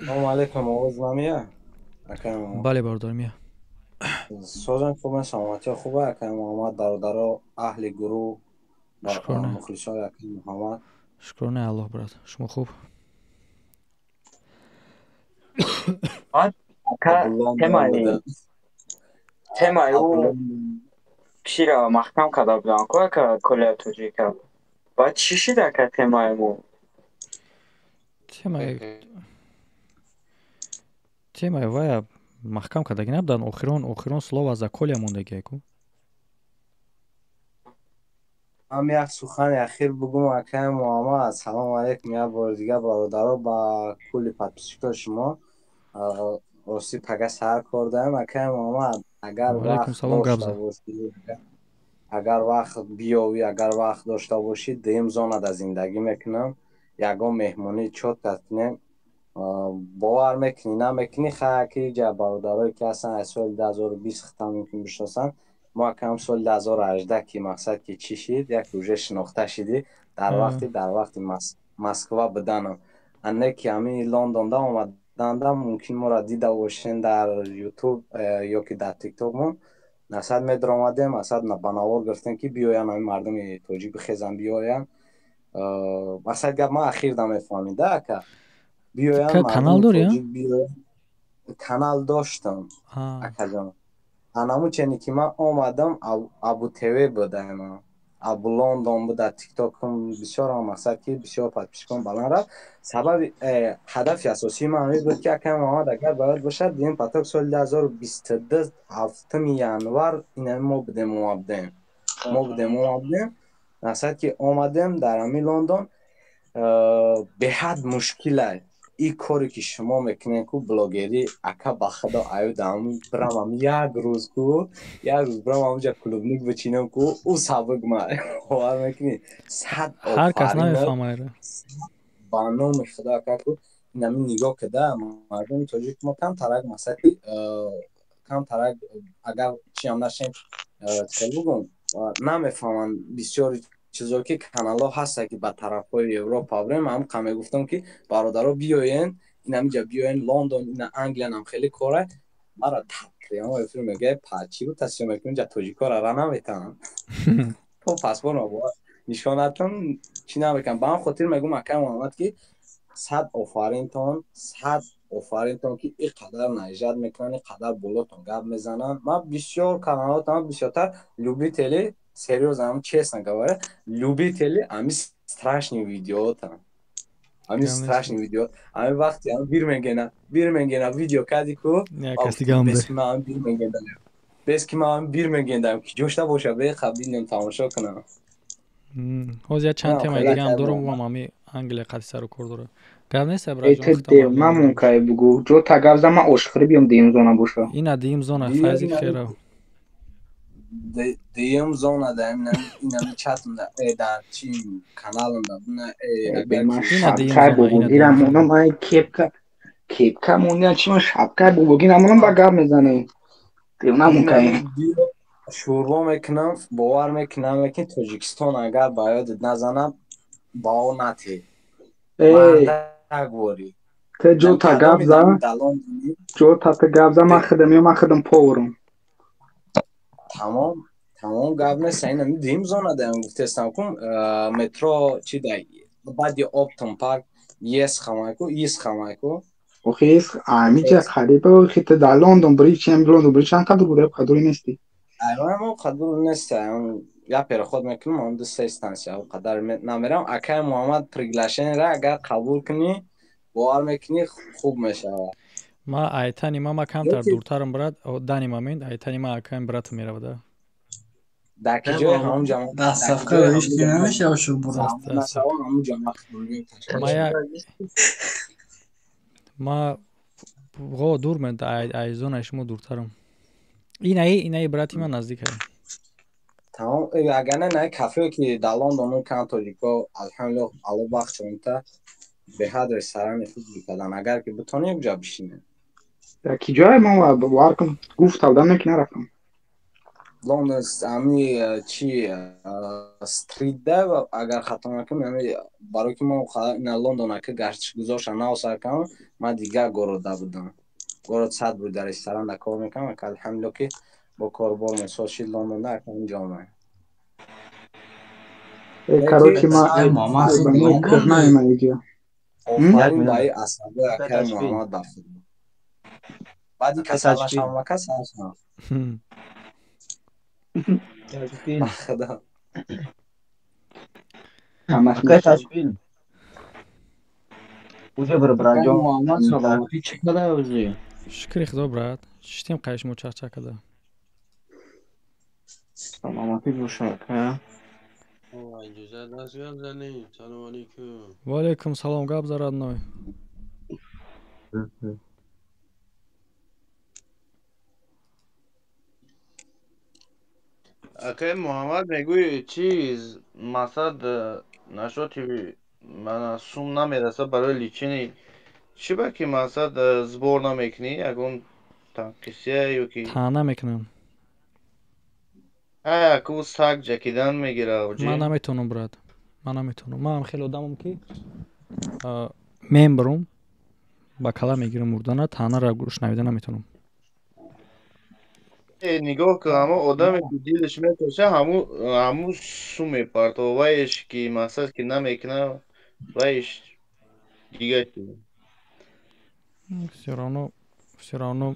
[SPEAKER 24] Салому алейкум, овоз намея?
[SPEAKER 1] Бале, бародар, мея.
[SPEAKER 24] Созан хубен, саломатиё хуба, акаи Муҳаммад, бародаро, аҳли гурӯҳ, мухлисои акаи Муҳаммад.
[SPEAKER 1] Шукронаи Аллоҳ, брат, шумо хуб?
[SPEAKER 23] Темаи ӯ кира маҳкам карда будам ку, ака, Колия Тоҷика. Баъд чӣ шид, ака, темаи мо?
[SPEAKER 1] Темаи вая маҳкам кардагӣ набуданд. Охирон, охирон слово за Колия мондагия ку.
[SPEAKER 24] Ман як сухани ахир бугум, акаи Муҳаммад. Салому алайкум як бори дигар, бародаро, ба кулли подписчикои шумо. Ростӣ пага саҳар кор дорем, акаи Муҳаммад. Агар
[SPEAKER 1] Ваалайкум
[SPEAKER 24] вақт
[SPEAKER 1] салом, гап
[SPEAKER 24] дошта
[SPEAKER 1] зад.
[SPEAKER 24] бошӣ, агар вақт биёвӣ, агар вақт дошта бошӣ, дуюм зонада зиндагӣ мекунам. Ягон меҳмонӣ чётко кунем. Бовар мекунӣ, намекунӣ, хай ки ҷа бародарое ки ҳастанд, аз соли 2020 хитам мумкин бишносанд. Мо акам соли 2018 ки мақсад ки чӣ шид, як уже шинохта шидӣ дар вақти Москва буданам. Ане ки ҳамин Лондонда омаданда мумкин моро дида бошен дар Ютуб ё ки дар Тиктокмон. Мақсад медаромадем, мақсад ба навор гирифтем, ки биёянд ҳамин мардуми тоҷик, бихезанд, биёянд. Мақсад гап ман ахирда мефаҳмида, ака. Биёянд
[SPEAKER 1] Канал
[SPEAKER 24] мардуми
[SPEAKER 1] дорӣ, а?
[SPEAKER 24] тоҷик, биёянд. Канал доштам, акаҷон. Анаму чене ки ман омадам, Абу ТВ буд, Абу Лондон буд дар Тиктокум. Бисёрам мақсад ки бисёр подписчикон баланд рафт. Сабаби ҳадафи асосии ман ҳамин буд, ки акаи Муҳаммад, агар бояд бошад, дим поток соли 2022 7 январ инами мо будем, омадем, мо будем, омадем. Мақсад ки омадем дар ҳамин Лондон, беҳад мушкилай ин коре ки шумо мекунед ку, блогерӣ, ака. Ба худо, аюдам бирамам як рӯз ку, як рӯз бирам ҳамунҷа клубник бичинам ку, ӯ сабук ма бовар мекунӣ, сад
[SPEAKER 1] Ҳар кас
[SPEAKER 24] офарин.
[SPEAKER 1] намефаҳмад.
[SPEAKER 24] Ба номи худо, ака, ку инами нигоҳ кида, мардуми тоҷик мо камтарак, мақсад ки камтарак, агар чиам нашем, хел бугум, намефаҳманд бисёри чизо, ки каналҳо ҳаста, ки ба тарафҳои Европа бирем. Ҳам мегуфтам, ки бародаро, биёен, инамиҷа биёен, Лондон, ина Англиянам хеле кора. Мара прямо эфир мегӯяд: «Чӣ буд тасвир мекунӣ, ҷа тоҷикора ра наметавонам то паспортро нишонатон чӣ намекунам». Ба ҳам хотир мегӯм, акаи Муҳаммад, ки сад офаринтон, сад офаринтон, ки ин қадар наезжать мекунанд, ин қадар болотон гап мезананд. Ман бисёр каналотам бисёртар любители, серьёзно, честно говоря, любители ами страшный видеотам, ами страшный видео, ами вақти ами Бирмингена видео кади ку, бес ки ман Бирмингендам, ки ҷошта боша, беха бинем, тамошо кунам.
[SPEAKER 1] Ҳозир як чанд темаи дигаам дорам, вам ами Англия қати сару кор дорад. Гап нест.
[SPEAKER 15] Намон кай бугу, ҷо та гап за, ман ошхӯрӣ биём, дуюм зона боша.
[SPEAKER 1] Ина дуюм зона, файзи хера.
[SPEAKER 24] Дуюм зона да инами чатмда, дар чи каналмда.
[SPEAKER 15] Шапкаи бобогирам монам, ай кепка, кепка мондан чи, ман шапкаи бобогирам монам, ба гап мезанем. Намон кай.
[SPEAKER 24] Шӯрбо мекунам, бовар мекунам, лекин Тоҷикистон агар ба ёдат назанам, бао натӣ.
[SPEAKER 15] Те ҷо та гап за, ҷо та та гап за, ман худам ё ман худам поварам.
[SPEAKER 24] Тамом, тамом, гап нест. Ина дуюм зона даем, гуфтестам кун, метро чи дай, баъди Оптон Парк, ес хамайку, ис хамайку.
[SPEAKER 15] Охи ис амиҷа қариба. Охи те дар Лондон бури, чем Лондон бури, чанд қадр буда, қадри нести.
[SPEAKER 24] Мо қадр нест, як переход мекунам, он ду се станция қадар намерам. Акаи Муҳаммад, приглашениеро агар қабул кунӣ, бовар мекунӣ, хуб мешавад.
[SPEAKER 1] Ма айтани ма камтар дуртарам, брат, дани момент айтани ма акаим брату меравада.
[SPEAKER 24] Дар ки ҷои ҳамун
[SPEAKER 12] Доставка намешава шубура.
[SPEAKER 1] Ма ғо дур мен, ай зонаи шумо дуртарам. Инаи брати ман наздикае.
[SPEAKER 24] Тамом, агар не, на кафее ки дар Лондон кан тоҷико, алҳамдулиллоҳ, алло бахшонта, беҳад ресторани хуб мекардан, агар ки битонӣ, якҷо бишинем.
[SPEAKER 15] Ки ҷое ман бовар кун, гуфт авдам, не ки нарафтам.
[SPEAKER 24] Лондон ами чи стритда, агар хато накунам, ами барои ки мо ина Лондон ака гаштгузорша навсар кардам, ман дигар города будам, город сад буд, дар ресторан да кор мекардам. Ака, алҳамдулиллоҳ, ки бо корбор месоз шид Лондонда, ака инҷо омад.
[SPEAKER 15] Короче, ма кӯҳнаема иҷо.
[SPEAKER 24] Офарин ба и асабои акаи Муҳаммад, ба худо. Баъди касал нашавам, ака, сар шавам. Ба худо.
[SPEAKER 13] Акай ташкил. Уже бір браҷон.
[SPEAKER 12] Муҳаммад, саломатӣ, чӣ када уже?
[SPEAKER 1] Шукри худо, брат. Шиштем, қайшмо чақчақ када.
[SPEAKER 12] Саломатӣ боша, ака.
[SPEAKER 6] Иҷозат аст гап занем? Салому алейкум.
[SPEAKER 1] Ва алейкум салом, гап за, родной.
[SPEAKER 2] Акай Муҳаммад, мегӯи чиз, мақсад нашоти мана сум намераса барои лечение, чӣ ба ки мақсад сбор намекунӣ, ягон танқисия ё ки?
[SPEAKER 1] Таъна мекунам.
[SPEAKER 2] Аку саг ҷакидан мегира.
[SPEAKER 1] Ман наметавонам, брат, ман наметавонам. Ман хеле одамам ки мембарам, ба кала мегирам мурдана, таънаро шунавида наметавонам.
[SPEAKER 2] Нигоҳ кун, ҳамо одаме ки дилаш мекаша, ҳаму сум мепартова, вайш ки мақсад ки намекуна, вайш дига чи.
[SPEAKER 1] Всё равно, всё равно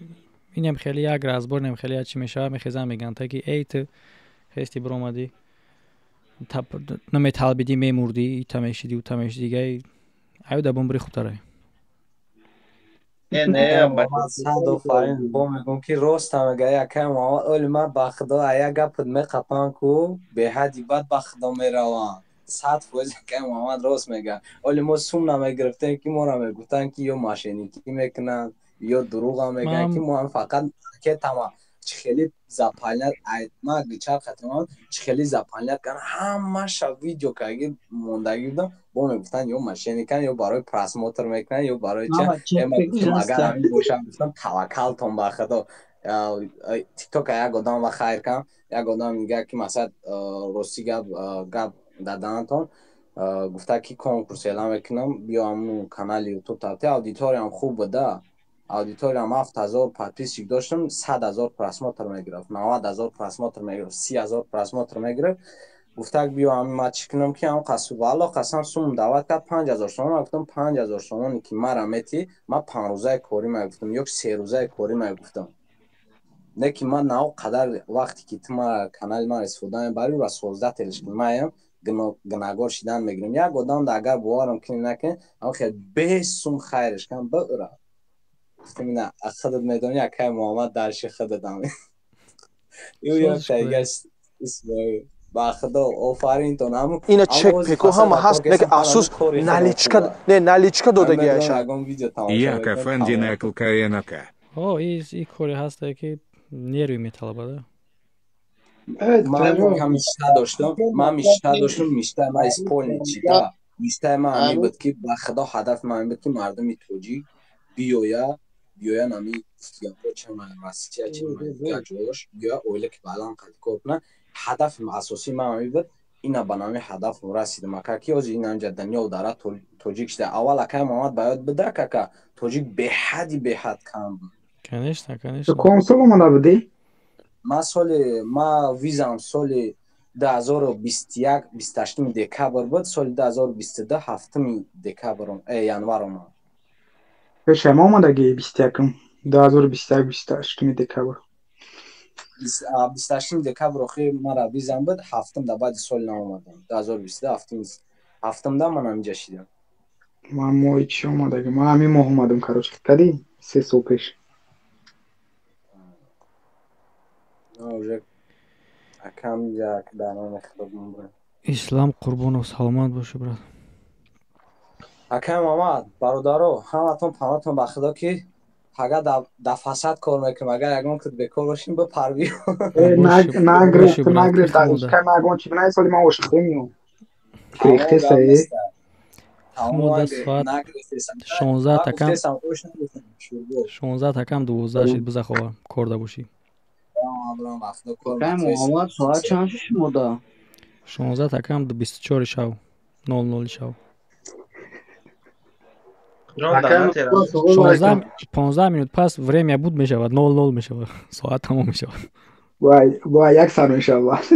[SPEAKER 1] инам хеле як разбор, инам хеле як чӣ мешавад, мехезан, мегӯянд таки эй, ту хести биромадӣ, наметалбидӣ, мемурдӣ, ита мешидӣ, ута мешидӣ, дигаи аю да бомбри хубтарай.
[SPEAKER 24] Сад офарин, бо мегӯм ки роста мега якай Муҳаммад. Оли ман ба худо ая гапат меқапам ку беҳади бад ба худо меравам. 100% якай Муҳаммад рост мега. Оли мо сум намегирифтем, ки моро мегуфтанд, ки ё мошенникӣ мекунанд, ё дурӯға мегӯянд, ки мо ҳам фақат кетама чӣ хеле запалят, ма гичар хатиман чӣ хеле запалят кардам, ҳамаша видео карги мондагӣ будам. Бо мегуфтанд, ё мошенникан, ё барои просмотр мекунанд, ё барои чи. Агар ҳамин бошам, гуфтам, таваккалтон ба худо. Тиктока як одам ва хайр кам, як одам мегӯяд ки масалан, рости гап даданатон гуфта ки конкурс эълон мекунам, биё ҳамун канали ютуб тафти. Аудиториям хуб буда, аудиториям 7000 подписчик доштам, 100 000 просмотр мегирифт, 90 000 просмотр мегирифт, 30 000 просмотр мегирифт. Гуфтак, биё ҳамин ма чӣ кунам, ки ҳам қасу валло қасам сум даъват кард, 5000 сомон. Ма гуфтам, 5000 сомоне ки мара метӣ, ма 5 рӯзаи корӣ ма гуфтам ё 3 рӯзаи корӣ ма гуфтам, не ки ман на қадар вақте ки ту мара канали мара истифода мебарӣ ва создателш ки маям, гунаҳгор шидан мегирем. Як одам да агар боварам кунӣ накунӣ, ам хел бесум хайреш кам бира. Гуфтам, ина худат медонӣ, акай Муҳаммад, дарши худатам ю ба худо офаринтон.
[SPEAKER 19] Ина чек пеко ҳама ҳаст, не ки афсӯс, наличка не, наличка додагиаша.
[SPEAKER 18] Як афанди нақл каенака.
[SPEAKER 1] О, и коре ҳастае ки нерви металабада.
[SPEAKER 24] Ман мечта доштам, ман мечта доштам, мечтаи ман исполнить шида. Мечтаи ман ҳамин буд ки ба худо ҳадафи ман ҳамин буд, ки мардуми тоҷик биёян ҳами гапҳо, чема Россия, чема дигар ҷоёш, биёя, оила ки баланд қадр кор кунанд. Ҳадафи асосии ман ҳамин буд. Ина ба нами ҳадафм расидам, ака, ки ҳозир ин ҷа дунё дара тоҷик шуда. Аввал, акай Муҳаммад, ба ёд буда, кака, тоҷик беҳади беҳад кам буд.
[SPEAKER 1] Конечно, конечно.
[SPEAKER 15] Ком сол омада будӣ?
[SPEAKER 24] Ман соли, ма визам соли 2021 28 декабр буд, соли 2022 7 декабр, январ омад.
[SPEAKER 15] Пешама омадагӣ 21-ум, 2021, 28 декабр.
[SPEAKER 24] 28 декабр охир мара визам буд, ҳафтум да баъди соли нав омадам. 2022 ҳафтумда ман ҳаминҷа шидам.
[SPEAKER 15] Ман моҳи чӣ омадагӣ? Ман ҳамин моҳ омадам, короче, кади 3 сол пеш.
[SPEAKER 24] Уже акам як дар номи худо бумбурем.
[SPEAKER 1] Ислам Қурбонов, саломат бошӣ, брат.
[SPEAKER 24] Акай Муҳаммад, бародаро, ҳаматон паноҳтон ба худо, ки агар дар фасад кор мекунем, агар ягон куд бекор бошем, бипарви.
[SPEAKER 15] Нагрифт, нагрифт, ягон чи бинай, соли ман ошиқе миём. Гирифтеса э?
[SPEAKER 1] Мода соат 16 такам, 16 такам 12 шид, биза хова, корда бошӣ.
[SPEAKER 13] Муҳаммад, соат чанд шуд шумода?
[SPEAKER 1] 16 такам 24 шав, 00 шав. 15 минут пас время буд мешавад, 00 мешавад, соат тамом мешавад.
[SPEAKER 15] Вай, вай, як сар мешавад.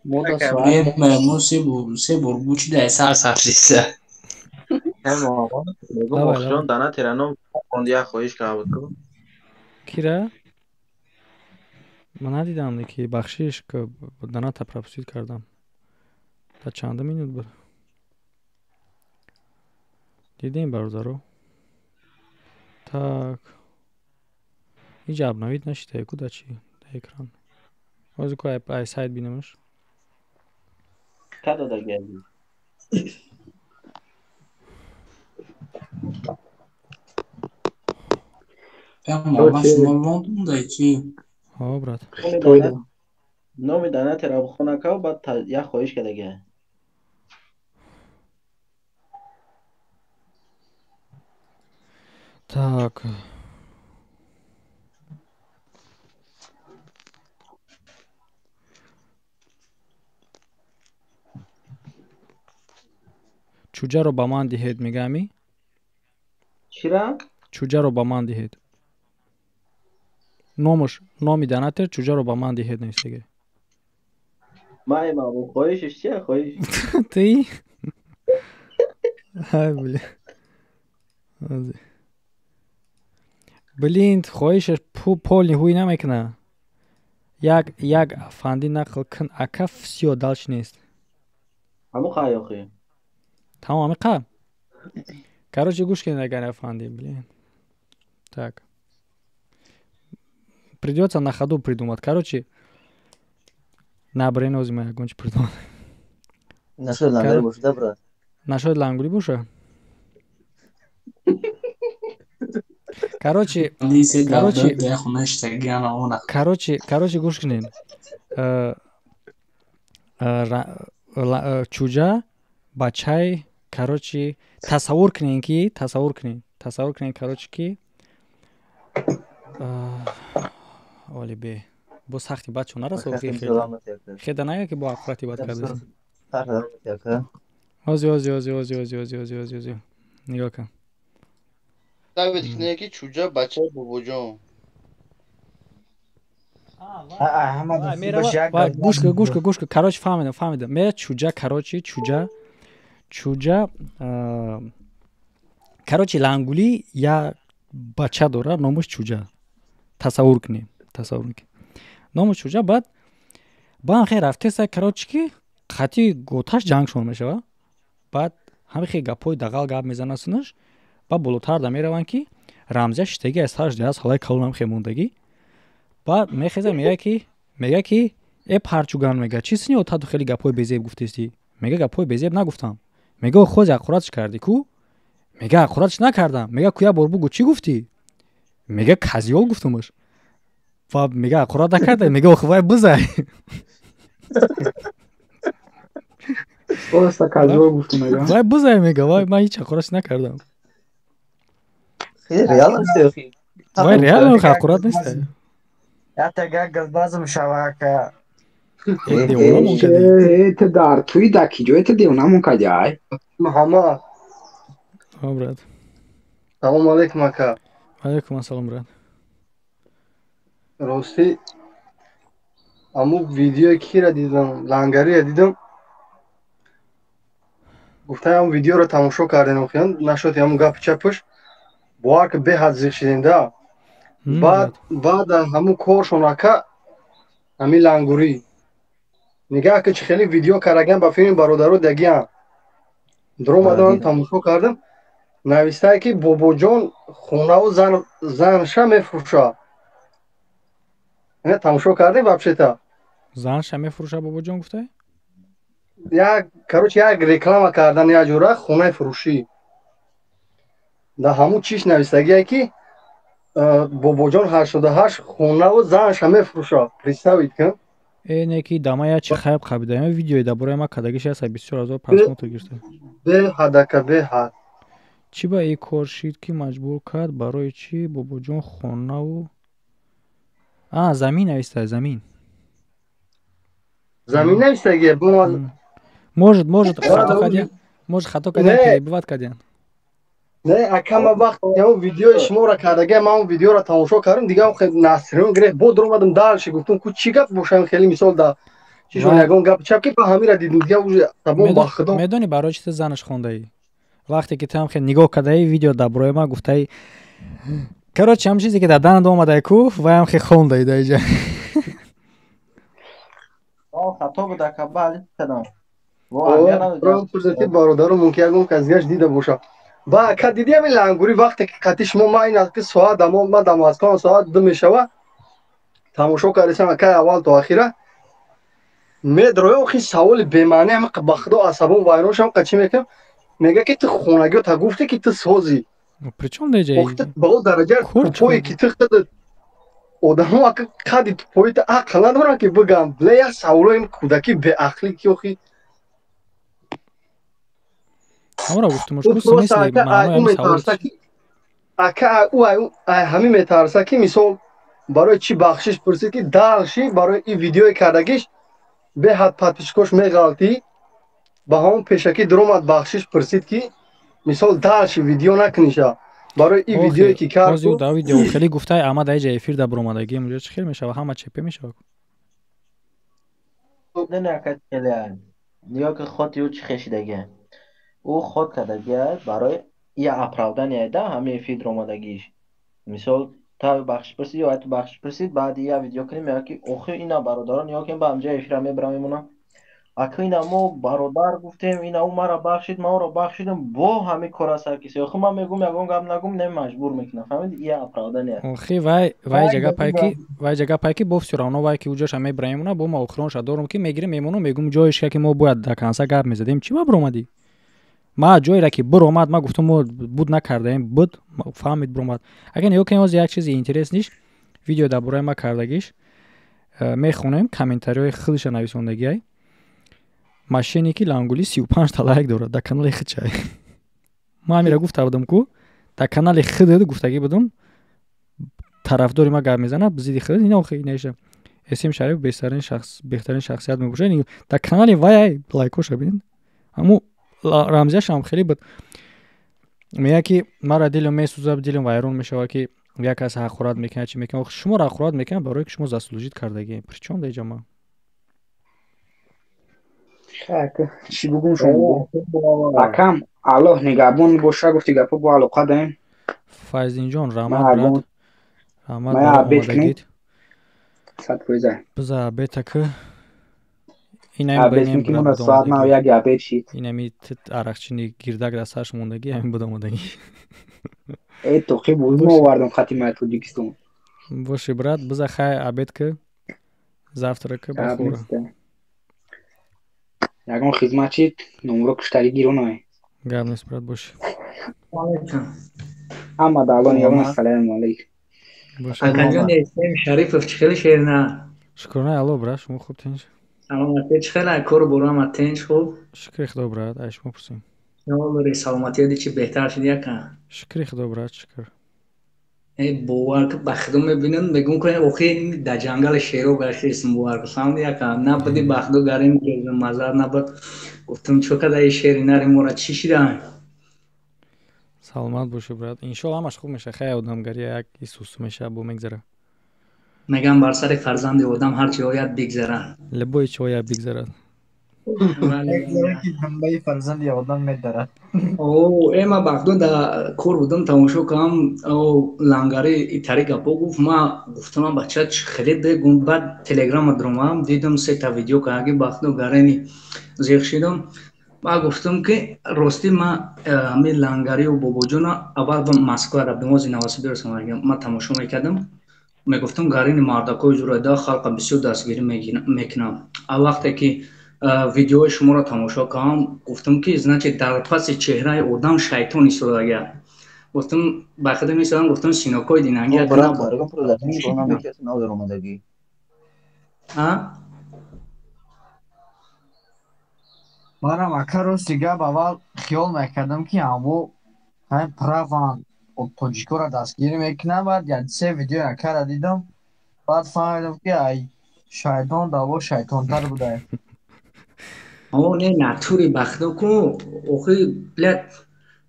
[SPEAKER 12] Мо се бор бучида сар саршиса.
[SPEAKER 2] Дана тераном як хоҳиш карда буд.
[SPEAKER 1] Кира? Ман надидам, ки бахшиш, доната пропустить кардам. Та чанда минут буд? Дидем, бародаро. Так. Иҷа обновить нашида ку да чи да экран. Ҳозир ку ай сайт бинамаш.
[SPEAKER 3] Ка додаги азиз?
[SPEAKER 12] Шумо Лондон дай чи?
[SPEAKER 1] Ҳо, брат.
[SPEAKER 3] Номи донатера бихона кав, баъд як хоҳиш кардагия.
[SPEAKER 1] Так. Чӯҷаро ба ман диҳед, мегаами?
[SPEAKER 3] Чира?
[SPEAKER 1] Чӯҷаро ба ман диҳед. Номаш, номи донатер чӯҷаро ба ман диҳед навистаги.
[SPEAKER 3] Май мабу, хоҳишаш чия, хоҳиш?
[SPEAKER 1] Ты? Ай, бля. Блин, хоҳишаш полни ҳуй намекуна. Як як афанди нақл кун, ака, всё, дальше нест.
[SPEAKER 3] Ҳаму қай охи?
[SPEAKER 1] Тамом, ҳамиқа? Короче, гӯш кунед, агар афанди, блин. Так. Придётся на ходу придумать. Короче, набрен ози ма ягон чи придумать.
[SPEAKER 11] Нашояд лангари боша, да, брат?
[SPEAKER 1] Нашояд лангули боша? Короче, короче, короче, короче, гӯш кунед. Чӯҷа бачаи, короче, тасаввур кунед ки, тасаввур кунед, тасаввур кунед, короче, ки оли бе бо сахти бачо нарасо, хеда нага ки бо ақурати бад кардааст. Ози, ози, ози, ози, ози, ози, ози, ози, ози, нигоҳ кун.
[SPEAKER 2] Давид кунед ки чӯҷа бачаи бобоҷон.
[SPEAKER 1] Гӯш кун, гӯш кун, гӯш кун. Короче, фаҳмидам, фаҳмидам. Мера чӯҷа, короче, чӯҷа, чӯҷа, короче, лангулӣ як бача дора, номаш чӯҷа. Тасаввур кунем, тасаввур кунем, номаш чӯҷа. Баъд баъд хе рафтеса, короче, ки қати готаш ҷангшон мешава. Баъд ҳами хе гапҳои дағал гап мезанад сунаш. Баъд болотар да мераванд ки рамзия шиштагӣ аз сараш аз ҳалаи калонам хе мондагӣ. Баъд мехеза, мега ки э парчуган, мега, чӣ сини отаду хеле гапҳои безеб гуфтестӣ? Мега, гапҳои безеб нагуфтам. Мега, хози ақуратш кардӣ ку? Мега, ақуратш накардам. Мега, ку як бор бугӯ, чӣ гуфтӣ? Мега, козёл гуфтумаш. Ва мега, ақурат накарда? Мега, охи вай бизай.
[SPEAKER 15] Просто козёл гуфту, мега.
[SPEAKER 1] Вай бизай, мега, вай ман ҳеҷ ақуратш накардам.
[SPEAKER 11] Реально?
[SPEAKER 1] Вай реально ақурат нест.
[SPEAKER 9] Ята гак гилбазм шава, ака.
[SPEAKER 15] Ту дар туи дар ки ҷое ту девонамон кардӣ, ай?
[SPEAKER 16] Муҳаммад.
[SPEAKER 1] Ҳо, брат.
[SPEAKER 16] Салому алейкум, ака.
[SPEAKER 1] Алейкум ассалом, брат.
[SPEAKER 16] Ростӣ, аму видеои кира дидам, лангария дидам. Гуфтам, ам видеоро тамошо кардем, охиран нашуд ҳамун гапи чапаш. Бовар ки, беҳад зиқ шидем да. Баъд ҳамун коршон, ака, ҳамин лангурӣ. Нигаҳ ки, чӣ хеле видео кардагиам ба филми бародаро дагиам. Дуромадам, тамошо кардам. Навистае ки бобоҷон хонаву занша мефурӯшад. Тамошо кардем вообще-то?
[SPEAKER 1] Занша мефурӯшад бобоҷон гуфтай?
[SPEAKER 16] Як, короче, як реклама кардан як ҷура хонаи фурӯшӣ. Дар ҳамун чиш навистагие ки бобоҷон 88 хонаву занша мефурӯшад. Представить кун.
[SPEAKER 1] Э, не ки дама я чи хайб қабида видеои дар бораи ма кардагиш аст, бисёр ҳазор просмотр гирифта.
[SPEAKER 16] Беҳад, ака, беҳад.
[SPEAKER 1] Чӣ ба ин кор шид ки маҷбур кард? Барои чӣ бобоҷон хонаву а замин нависта, замин?
[SPEAKER 16] Замин навистагие.
[SPEAKER 1] Может, хато кардян, может, хато кардян, перебивать кардян.
[SPEAKER 16] Не, ака, ма вақт ҳамун видеои шуморо кардагиам, ман он видеоро тамошо кардам, дигар насрин гирефт, бо дуромадам дальше, гуфтам, ку чӣ гап бошам, хеле мисол да чишон ягон гап чап ки ба ҳамира дидим, дигар уже табон ба худо.
[SPEAKER 1] Медонӣ, барои чи ту занаш хондаӣ? Вақте ки ту ҳам хел нигоҳ кардаи видео дар бораи ман гуфтаи, короче, ҳам чизе ки дар данад омадай ку, вай ҳам хел хондаи дар иҷа.
[SPEAKER 3] Хато буд, ака, бале, кардам.
[SPEAKER 16] Бародаро, мумкин ягон кас дигаш дида боша. Ба ака, диди ҳамин лангурӣ, вақте ки қати шумо ма ин ки соат дамо ма дар Москва соат 2 мешава, тамошо кардесам, акай, аввал то охира. Медроя охи саволи бемаъни ҳама ба худо асабон вайрон шам қа чӣ мекунам? Мега ки ту хонагиёта гуфте ки ту созӣ.
[SPEAKER 1] Причём деҷа?
[SPEAKER 16] Охи ту ба о дараҷа тупое ки ту худат одамо ака қади тупоита ақл надоранд ки бигӯянд бля як саволои кӯдаки беақлӣ ки охи
[SPEAKER 1] ҳамора гуфтумуш ку смисли маънои ҳамин савол
[SPEAKER 16] метарса ки ака ӯ ҳамин метарса ки мисол барои чӣ бахшиш пурсид ки далши барои ин видеои кардагиш беҳад подписчикош меғалтӣ ба ҳамон пешакӣ дуромад бахшиш пурсид ки мисол далши видео накуниша барои ин видеое ки кард
[SPEAKER 1] ҳозир да видео хеле гуфтай ама дар ҷа эфир да буромадагӣ онҷо чӣ хел мешава ҳама чепе мешава.
[SPEAKER 3] Не, не, ака хеле нигоҳ ки хоти ӯ чӣ хешидагия. Ӯ ход кардагия барои я оправдание да ҳамин эфир омадагиш. Мисол та бахшиш пурсид ё ту бахшиш пурсид, баъди я видео кунем мега ки охи ина бародарон ё ки ба ҳамҷа эфира мебарам мемонам. Ака ина мо бародар гуфтем, ина ӯ мара бахшид, ман ӯро бахшидам, бо ҳамин кора сар киси. Охи ман мегӯм ягон гап нагӯм, не маҷбур мекунам. Фаҳмиди? Я оправдание.
[SPEAKER 1] Охи вай вай ҷага пай ки вай ҷага пай ки бо всё равно вай ки уҷоша мебарам мемона, бо ма охиронша дорум ки мегирем мемонам, мегӯм ҷоешка ки мо бояд до конца гап мезадем, чӣ ба буромадӣ? Ма ҷойра ки буромад, ма гуфтам мо буд накардаем, буд фаҳмид буромад. Агар нигоҳ кунем ҳозир як чизи интерес ниш, видео дар бораи ма кардагиш мехонем, комментариҳои худша нависондагиай. Мошенники лангули 35 та лайк дорад дар канали худшай. Ма ҳамира гуфта будам ку дар канали худат гуфтагӣ будам тарафдори ма гап мезанад зидди худат ина охи инаиша. Эсем Шариф беҳтарин шахс, беҳтарин шахсият мебошад. Дар канали вай лайкоша бинед. Ҳаму рамзияшам хеле буд. Мега ки мара дилам месӯзад, дилам вайрон мешавад ки як кас ҳақорат мекунад, чӣ мекунад. Охи шуморо ҳақорат мекунад барое ки шумо заслужить кардагӣ. Причём дар ҷама?
[SPEAKER 15] Чӣ бугум шумо? Акам Аллоҳ нигаҳбон боша, гуфти гапо бо алоқа даем.
[SPEAKER 1] Файздинҷон, раҳмат брат. Раҳмат барои омадагит.
[SPEAKER 15] 100%.
[SPEAKER 1] Биза абета ки
[SPEAKER 15] Абед ки мона соат нав як абед шид.
[SPEAKER 1] Инами арақчини гирдак дар сарш мондагӣ, ҳамин буд омадагӣ.
[SPEAKER 15] Э тоқи буд мо овардам хати май Тоҷикистон.
[SPEAKER 1] Боши брат, биза хай абед ки завтра ки бахӯра.
[SPEAKER 15] Ягон хизмат чид, номро куштагӣ гиронай.
[SPEAKER 1] Гап нест брат, боши.
[SPEAKER 15] Ҳама да Аллоҳ нигаҳбон, ассалому алайкум.
[SPEAKER 5] Акаҷон Эсем Шарифов чӣ хеле шерина?
[SPEAKER 1] Шукрона Аллоҳ брат, шумо хуб тинч?
[SPEAKER 5] Саломатӣ чӣ хеле кору борама тинч хуб?
[SPEAKER 1] Шукри худо брат, ай шумо пурсем.
[SPEAKER 5] Шумо саломатиёди чӣ беҳтар шуд яка?
[SPEAKER 1] Шукри худо брат, шукр.
[SPEAKER 5] Э бовар ки ба худо мебинам, мегӯм ки охи дар ҷангали шеро гаштаистам, бовар ки фаҳмиди яка? Набуди ба худо гарим мазар набуд. Гуфтам чӯ када и шери нари мора чӣ шида?
[SPEAKER 1] Саломат бошӣ брат. Иншоалло ҳамаш хуб мешавад. Хай одамгарӣ як исусу мешавад, бо мегзара.
[SPEAKER 5] Мегам бар сари фарзанди одам ҳар чӣ ояд бигзара.
[SPEAKER 1] Любое чӣ ояд бигзарад.
[SPEAKER 9] Ки ҳамаи фарзанди одам медарад.
[SPEAKER 5] О, э ма ба худо да кор будам тамошо кардам, о лангари итари гапо гуфт, ма гуфтам бача чӣ хеле дегум, баъд телеграма дуромадам, дидам сета видео кардаги, ба худо гарени зиқ шидам. Ма гуфтам ки ростӣ ма ҳамин лангарию бобоҷона аввал ба Москва рафтам, ози Новосибирск ма тамошо мекардам. Мегуфтам гарини мардакои ҷураида халқа бисёр дастгирӣ мекунам. А вақте ки видеои шуморо тамошо кардам, гуфтам ки значит дар паси чеҳраи одам шайтон истодагия. Гуфтам ба худо меистодам, гуфтам синокои динангия.
[SPEAKER 9] Манам ака рости гап аввал хиёл мекардам ки ҳамо ҳамин праван тоҷикоро дастгирӣ мекунам, баъд як се видеои акара дидам, баъд фаҳмидам ки ай шайтон даво шайтонтар будае.
[SPEAKER 5] О не натури ба худо ку охи блядь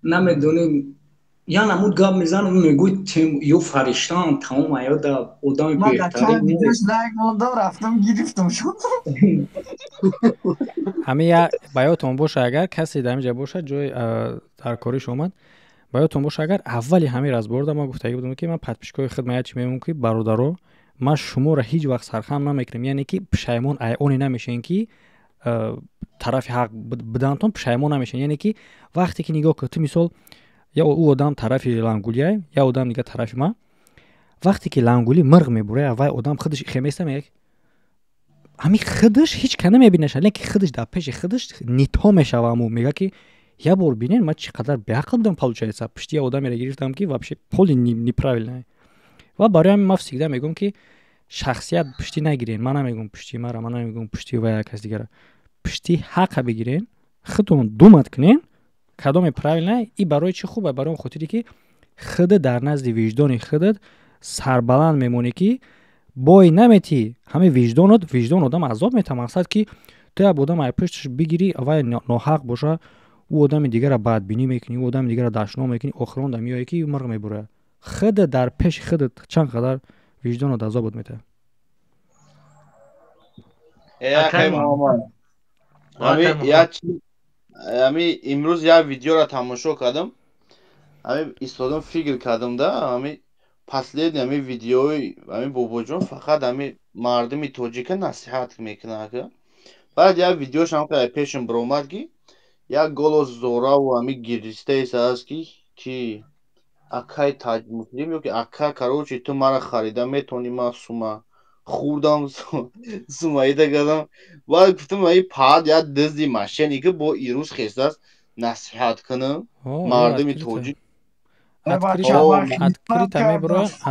[SPEAKER 5] намедонем я намуд гап мезанам мегӯй ё фариштаам тамом ая да одами беҳтарин.
[SPEAKER 9] Видеош лайк мондам рафтам гирифтам шуд.
[SPEAKER 1] Ҳамин я ба ёдтон боша агар касе дар инҷа бошад ҷои дар кориш омад, ба ёдтон боша агар аввали ҳамин разборда ман гуфтагӣ будам ки ман подписчикои худ ман чӣ мемонам ки бародаро ман шуморо ҳеҷ вақт сархам намекунам, яъне ки пушаймон ай оне намешавем ки тарафи ҳақ бидантон пушаймон намешавем, яъне ки вақте ки нигоҳ кун ту мисол я ӯ одам тарафи лангулияй, я одам дига тарафи ман, вақте ки лангули мирғ мебурая вай одам худаш хеместа меяк Ҳами худаш ҳеҷ ка намебинаша, лекин худаш дар пеши худаш нито мешава. Аму мега, ки я бор бинен, ман чӣ қадар беақл будам, получается, пушти я одамеро гирифтам, ки вообще поли неправильное. Ва барои ҳамин ман всегда мегӯям, ки шахсият пуштӣ нагирен. Ман намегӯям пушти мара, ман намегӯям пушти ва як кас дигара, пушти ҳақа бигирен, худтон думать кунен, кадоме правильно. И барои чӣ хуб? Барои он хотире, ки худат дар назди виҷдони худат сарбаланд мемонӣ, ки бой наметӣ. Ҳамин виҷдонот, виҷдон одам азоб метавад. Мақсад, ки ту як одам ай пушташ бигирӣ, вай ноҳақ боша, ӯ одами дигара бадбинӣ мекунӣ, ӯ одами дигара дашном мекунӣ, охирон да меояд, ки мирғ мебурад. Худат дар пеши худат чанд қадар виҷдонот азобот метавад.
[SPEAKER 2] Акай Муҳаммад, ами имрӯз як видеоро тамошо кардам, ами истодам, фикр кардам да, ами последний ами видеои ами Бобоҷон фақат ами мардуми тоҷика насиҳат мекунад, ака. Баъд як видеошам ка пешам биромад, ки як голос зораву ами гиристаеса аст, ки акай Таҷмуслим ё ки ака, короче, ту мара харида метавонӣ, ман сума хурдам, сумаида кардам. Баъд гуфтам, аи паҳат як дизди мошенник бо ирӯз хестааст насиҳат кунам мардуми тоҷик.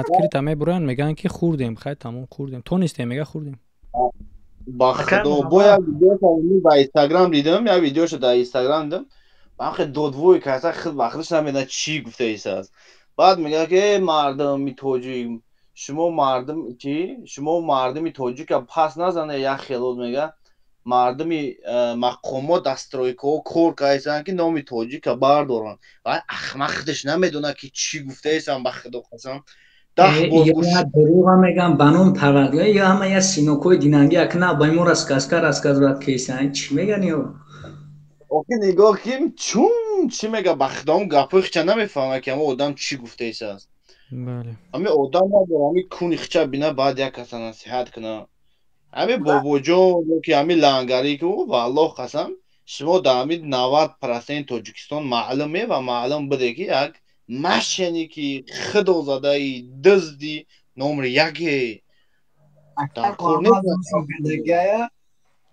[SPEAKER 1] Открыто мебуроянд, мегӯянд, ки хурдем, хай, тамом, хурдем, тонистем, мега, хурдем.
[SPEAKER 2] Ба худо, бо як видеошо ба Инстаграм дидам, як видеошо дар Инстаграм дидам, бахе додвой каса худ ба худаш намедонад чӣ гуфтаисааст. Баъд мегӯяд, ки э мардуми тоҷик, шумо мардум чӣ, шумо мардуми тоҷика пас назане. Як хелот мега, мардуми мақомот дар стройкаҳо кор кардастанд, ки номи тоҷика бардоранд. Вай ахмақ худаш намедонад, ки чӣ гуфтаистам. Ба худо қасам, 10 бор гӯш.
[SPEAKER 5] Дурӯға мегӯям, ба ном Парвардигор, ё ҳама я синокҳои динангӣ, ак на ба мо рассказка рассказывать кесан, чӣ меган ё?
[SPEAKER 2] Охи нигоҳ ким, чун чӣ мега, ба худо, гапҳои хича намефаҳмад, ки ҳама одам чӣ гуфтаисааст. Ҳами одам надора, ҳами куни хича бина, баъд як каса насиҳат куна. Ҳами Бобоҷон ё ки ҳами лангарӣ, ки ба Аллоҳ қасам, шумо дар ҳами 90% Тоҷикистон маълуме ва маълум буде, ки як мошенники худозадаи дизди номри яке дар кор нест.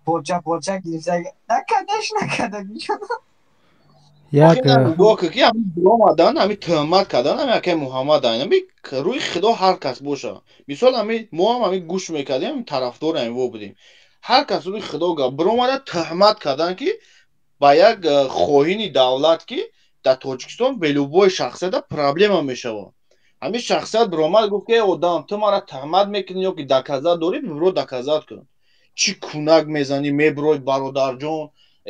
[SPEAKER 9] Порча порча гирифта, накардаш, накардаги.
[SPEAKER 1] Як
[SPEAKER 2] нигоҳ кун, ки ҳами биромадан, ҳами туҳмат кардан, ҳами акаи Муҳаммад, ҳами рӯи худо, ҳар кас боша, мисол, ҳами мо ҳам ҳами гӯш мекардем, ҳами тарафдори ҳами во будем. Ҳар кас рӯи худо гап биромада туҳмат кардан, ки ба як хоҳини давлат, ки дар Тоҷикистон бе любой шахсията проблема мешавад. Ҳамин шахсият биромад, гуфт, ки одам, ту мара туҳмат мекунӣ ё ки доказать дорӣ, бибиро доказать кун. Чӣ кунак мезанӣ, мебирой, бародарҷон,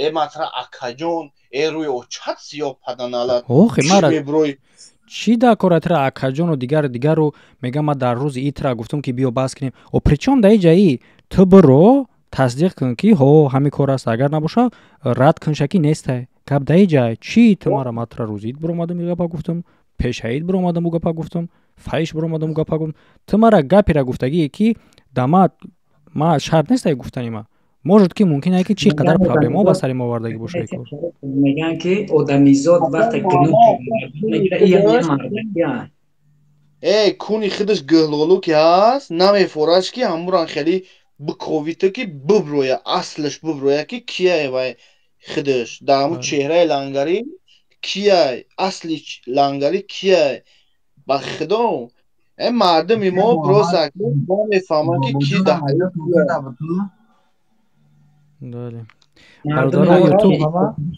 [SPEAKER 2] э матра, акаҷон, э рӯи очат сиёҳ паданалат.
[SPEAKER 1] Охи мара
[SPEAKER 2] мебирой?
[SPEAKER 1] Чӣ дар кора тра акаҷону дигар дигару? Мегам, ман дар рӯзи итра гуфтам, ки биё баҳс кунем. О причём дар иҷаи ту биро тасдиқ кун, ки ҳо, ҳамин кор аст, агар набоша, рад кунша, ки нестай. Гап дар иҷай чӣ? Ту мара матра рӯзи ид биромадам, и гапа гуфтам, пешаид биромадам, ӯ гапа гуфтам, фаиш биромадам, ӯ гапа гуфтам. Ту мара гапера гуфтагие, ки да ма шарт нестай гуфтани ма. Может, ки мумкин ае, ки чӣ қадар проблемаҳо ба сари мо овардагӣ боша ин кор.
[SPEAKER 5] Мегӯянд, ки одамизод вақте гуноҳ.
[SPEAKER 2] Э куни худаш гӯҳлолу ки ҳаст, намефораш, ки ҳамуран хеле биковита, ки биброя, аслаш биброя, ки кияй вай худаш дар ҳамун чеҳраи лангарӣ кияй, асли лангарӣ кияй. Ба худо, э мардуми мо просто намефаҳманд, ки ки дар.
[SPEAKER 1] Бале, бародари Ютуб,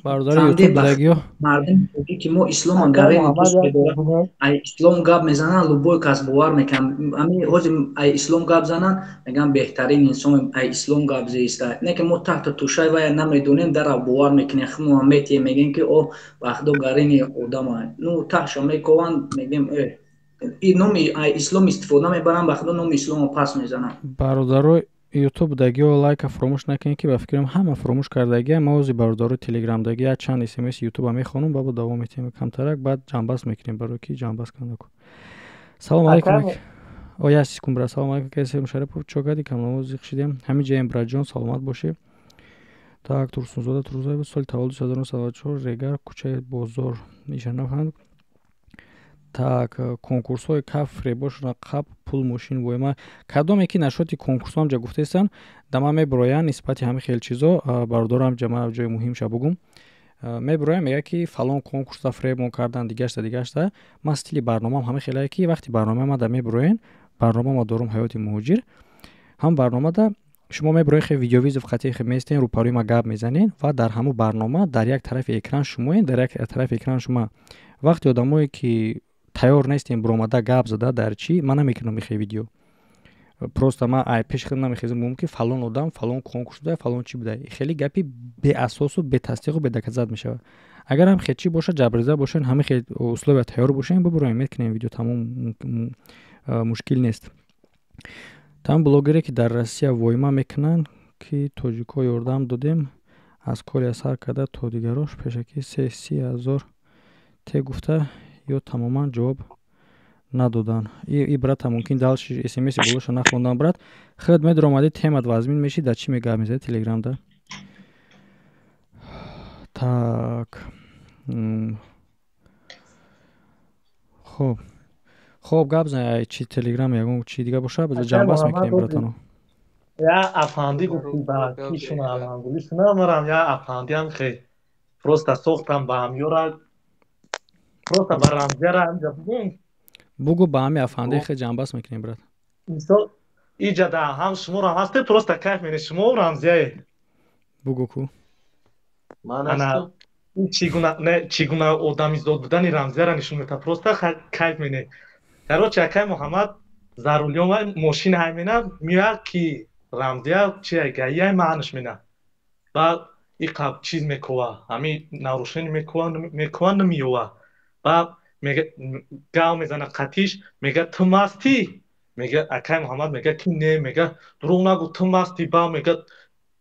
[SPEAKER 1] бародари Ютуб дагиё.
[SPEAKER 5] Мардуми ки мо ислома гарем дӯст медоранд, ай ислом гап мезананд, любой кас бовар мекунад. Ами ҳозир ай ислом гап зананд, мегӯянд, беҳтарин инсон ай ислом гап зеиста. Не ки мо таҳта тӯшаи вая намедонем, дарав бовар мекунем, худмо метием, мегӯем, ки о, ба худо, гарини одама. Ну таҳша мекованд, мегӯем, э номи ай ислом истифода мебаранд, ба худо, номи исломо пас мезананд.
[SPEAKER 1] Бародарои Ютуб дагиё, лайка фуромӯш накунед, ки ба фикрам ҳама фуромӯш кардагия. Ма ози бародарои Телеграм даги як чанд смс Ютуба мехонам, баъд давом метиҳем камтарак, баъд ҷамъбаст мекунем, барои ки ҷамъбаст кундаку. Салому алейкум. О, як секунд, брат. Салому алейкум, касе Мушарипов, чо кардӣ? Камнамо зиқ шидем. Ҳамин ҷаем, братҷон, саломат бошӣ. Так, Турсунзода Турсунзода, соли таваллуд 1994, Регар, кӯчаи Бозор, иша нафаҳмид. Так, конкурсҳои каф фребошона қаб пул мошин воима кадоме ки нашоти конкурсҳо ҳамҷа гуфтаистанд, да ман мебироянд нисбати ҳамин хел чизо. Бародарам, ҷама ҷои муҳимша бугум, мебироям, мега ки фалон конкурса фребмон кардан, дигашта, дигашта. Ман стили барномаам ҳамин хелае ки вақти барномаи ман да мебироен, барнома ма дорум «Ҳаёти муҳоҷир», ҳам барномада шумо мебироед, хе видеовызов хати хе местен, рӯпарӯи ма гап мезанед ва дар ҳамун барнома дар як тарафи экран шумоен, дар як тарафи экран шума. Вақте одамое ки тайёр нестем биромада гап зада дар чӣ, ман намекунам ихе видео. Просто ман ай пеши худам намехезам, гӯм ки фалон одам фалон конкурс буда, фалон чӣ буда. Хеле гапи беасосу бетасдиқу бедоказать мешавад. Агар ҳам хел чӣ боша, ҷабриза бошен, ҳама хел условия тайёр бошем, бибуроем, мекунем видео, тамом, мушкил нест. Там блогере ки дар Россия воима мекунанд ки тоҷикҳо ёрдам додем, аз кори сар карда то дигарош, пешакӣ се 30 000 те гуфта ё тамоман ҷавоб надоданд. И брата, мумкин дальше смси болоша нахондам. Брат, худат медаромадӣ, темат вазмин меши, дар чӣ мегап мезанӣ телеграмда? Так, хоб, гап зан, чи телеграм ягон чи дига боша, биза ҷамъбаст мекунем, братано.
[SPEAKER 4] Я афанди гуфти ба кишуна алангулишуна марам, я афандиам хе просто сохтам ба ҳамёра, просто ба рамзияра ҳамҷа бугум.
[SPEAKER 1] Бугу, ба ҳами афанди хе ҷамъбаст мекунем, брат.
[SPEAKER 4] Мисол, иҷа да ҳам шуморо ҳасте, просто кайф мене шумо рамзияе.
[SPEAKER 1] Бугу ку.
[SPEAKER 4] Ана чӣ гуна, не, чӣ гуна одамизод будани рамзияра нишон медиҳад, просто кайф мене. Короче, акай Муҳаммад за рулём мошин ҳай мена, меояд ки рамзия чи гаияй маънаш мена, баъд иқаб чиз мекова, ҳами нарушение мекова, мекова, намеёва. Баъд гав мезана қатиш, мега: «Ту мастӣ?» Мега акай Муҳаммад, мега ки не, мега: «Дурӯғ нагӯ, ту мастӣ». Ба мега: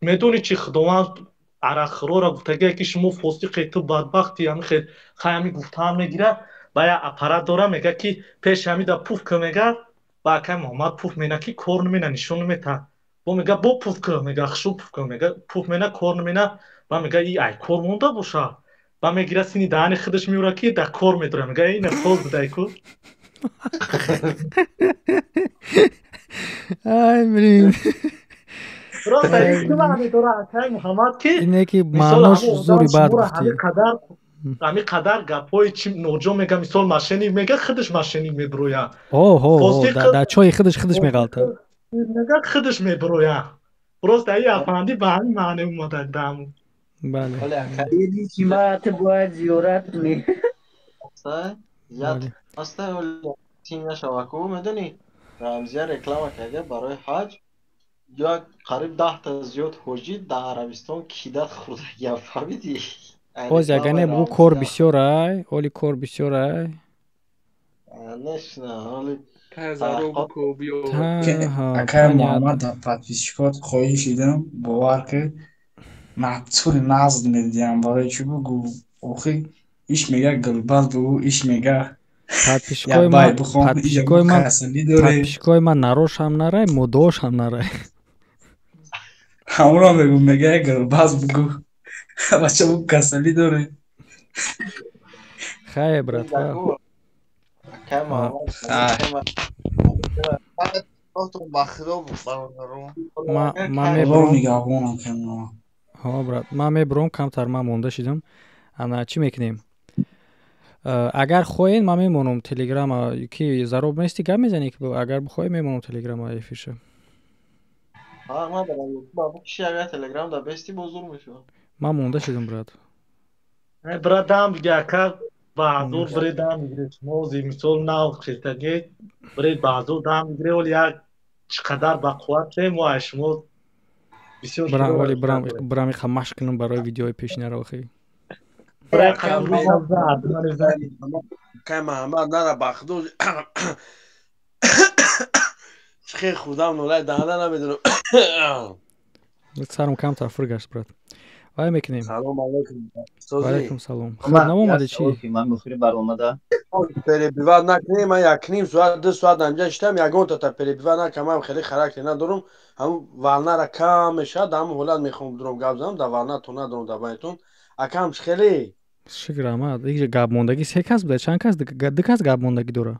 [SPEAKER 4] «Медонӣ чи, Худованд арақхӯрора гуфтагие ки шумо фосиқе, ту бадбахти». Ҳами хел хай ҳами гуфтаам мегирад, ба як аппарат дора, мега ки пеши ҳамида пуф ка, мега. Ба акай Муҳаммад пуф мена ки кор намена, нишон намета. Бо мега: «Бо пуф ка», мега, «Хушу пуф ка». Мега, пуф мена, кор намена. Ба мега: «И ай кор монда боша». Ба мегира, сини даҳани худаш меёра ки дар кор медора, мега: «Ина соз будай ку».
[SPEAKER 1] Ай, блин.
[SPEAKER 4] Просто маъне дора, акай Муҳаммад, ки
[SPEAKER 1] ине ки маънош зури бад гуфтӣ.
[SPEAKER 4] Ҳами қадар гапҳои чи ноҷо мега, мисол, мошенник мега, худаш мошенник мебироя.
[SPEAKER 1] Оҳо, дар чои худаш худаш меғалта.
[SPEAKER 4] Мега, худаш мебироя. Просто и афанди ба ҳамин маъне омада дам.
[SPEAKER 1] Бале.
[SPEAKER 13] Бояд зиёрат кунӣ.
[SPEAKER 3] Медонӣ, Рамзия реклама карда барои ҳаҷ, як қариб 10 та зиёд ҳоҷӣ дар Арабистон кидат хӯрдагиам, фаҳмидӣ?
[SPEAKER 1] Боз ягане бугу, кор бисёр ай, оли кор бисёр ай.
[SPEAKER 3] Нешна оли.
[SPEAKER 12] Акай Муҳаммад, дар подписчикот хоҳиш дидам, бовар ки натури назд медиҳам. Барои чӣ бугу, охи иш мега гулбаз бугу, иш мега.
[SPEAKER 1] Подписчикои ман нарошам нарай, мудошам нарай.
[SPEAKER 12] Ҳамонро мегӯ, мега гулбаз бугу, бача бу касалӣ доре.
[SPEAKER 1] Хайр, брат.
[SPEAKER 3] Акай Муҳаммад.
[SPEAKER 1] Ман мебурам, брат, ман мебурам, камтар ман монда шидам. Ана чӣ мекунем? Агар хоҳед, ман мемонам телеграма. Ки зароб нести, гап мезанӣ, агар бихоҳед, мемонам телеграма эфирша.
[SPEAKER 3] Ҳа, ман дар YouTube киши, агар Телеграм да бести, бозур мешавад.
[SPEAKER 1] Ман монда шидам, брат.
[SPEAKER 4] Брат, дам биги, ака, баъзур биред, дам бигиред. Шумо мисол нав хестаги, биред, баъзур дам бигире. Оли як чӣ қадар бақувват мо аз шумо бисёр.
[SPEAKER 1] Брам, оли брам, брам, иха машқ кунам барои видеои пешинаро, охи.
[SPEAKER 6] Кай Маҳаммад, нара, ба худо, чӣ хел худам нолай даҳана намедонам.
[SPEAKER 1] Сарам камтар фур гашт, брат. Вай мекунем.
[SPEAKER 6] Салом алейкум.
[SPEAKER 1] Алейкум салом. Худ навомади чӣ?
[SPEAKER 11] Ман мухири баромада.
[SPEAKER 6] Перебивать накунем, ман якним соат, 2 соат анҷа шитам, ягон та перебивать накунам, ман хеле характер надорам. Ҳамун волнара кам мешавад, ҳамун ҳолат мехоҳам дуром гап занам, дар волна то надорам дар байнтон. Акам, чӣ хеле?
[SPEAKER 1] Шукр, раҳмат. Иҷа гап мондагӣ се кас буда, чанд кас, ду кас гап мондагӣ дора.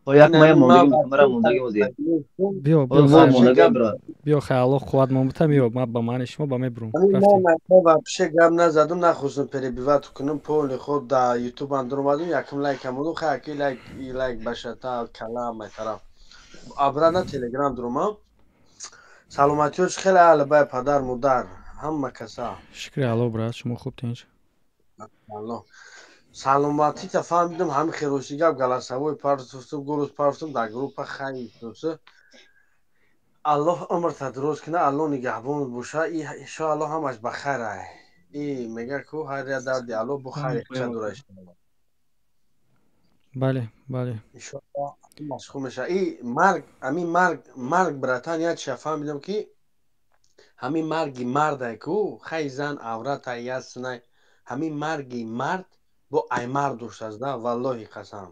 [SPEAKER 1] Биё, биё, хай, Аллоҳ қувват мон бита, биё, ма ба маъни шумо ба мебурум.
[SPEAKER 6] Вообще гап назадум, нахостум перебивать кунум, поли худ да ютуб андур омадум, якум лайк амуду, хай, аки лайк лайк башата калам ай тараф. Обратно телеграм дурумам. Саломатиёш хеле аҳли бай, падар, модар, ҳама каса.
[SPEAKER 1] Шукри Аллоҳ, брат, шумо хуб, тинч?
[SPEAKER 6] Аллоҳ. Саломатита фаҳмидам, ҳами херосӣ гап голосовой партуфтум, голос партуфтум дар группа, хай. Аллоҳ умрта дуруст кина, Аллоҳ нигаҳбон боша, иншоаллоҳ ҳамаш ба хайр ай. И мега ку ҳар я дарди Аллоҳ бо хайри ча дора.
[SPEAKER 1] Бале, бале.
[SPEAKER 6] Иншоаллоҳ ҳамаш хуб меша. И марг, ҳамин марг, марг, братан, як чиза фаҳмидам, ки ҳамин марги мардай ку, хай, зан авратай, яснай, ҳамин марги мард бо аймар доштааст да, валлоҳи қасам.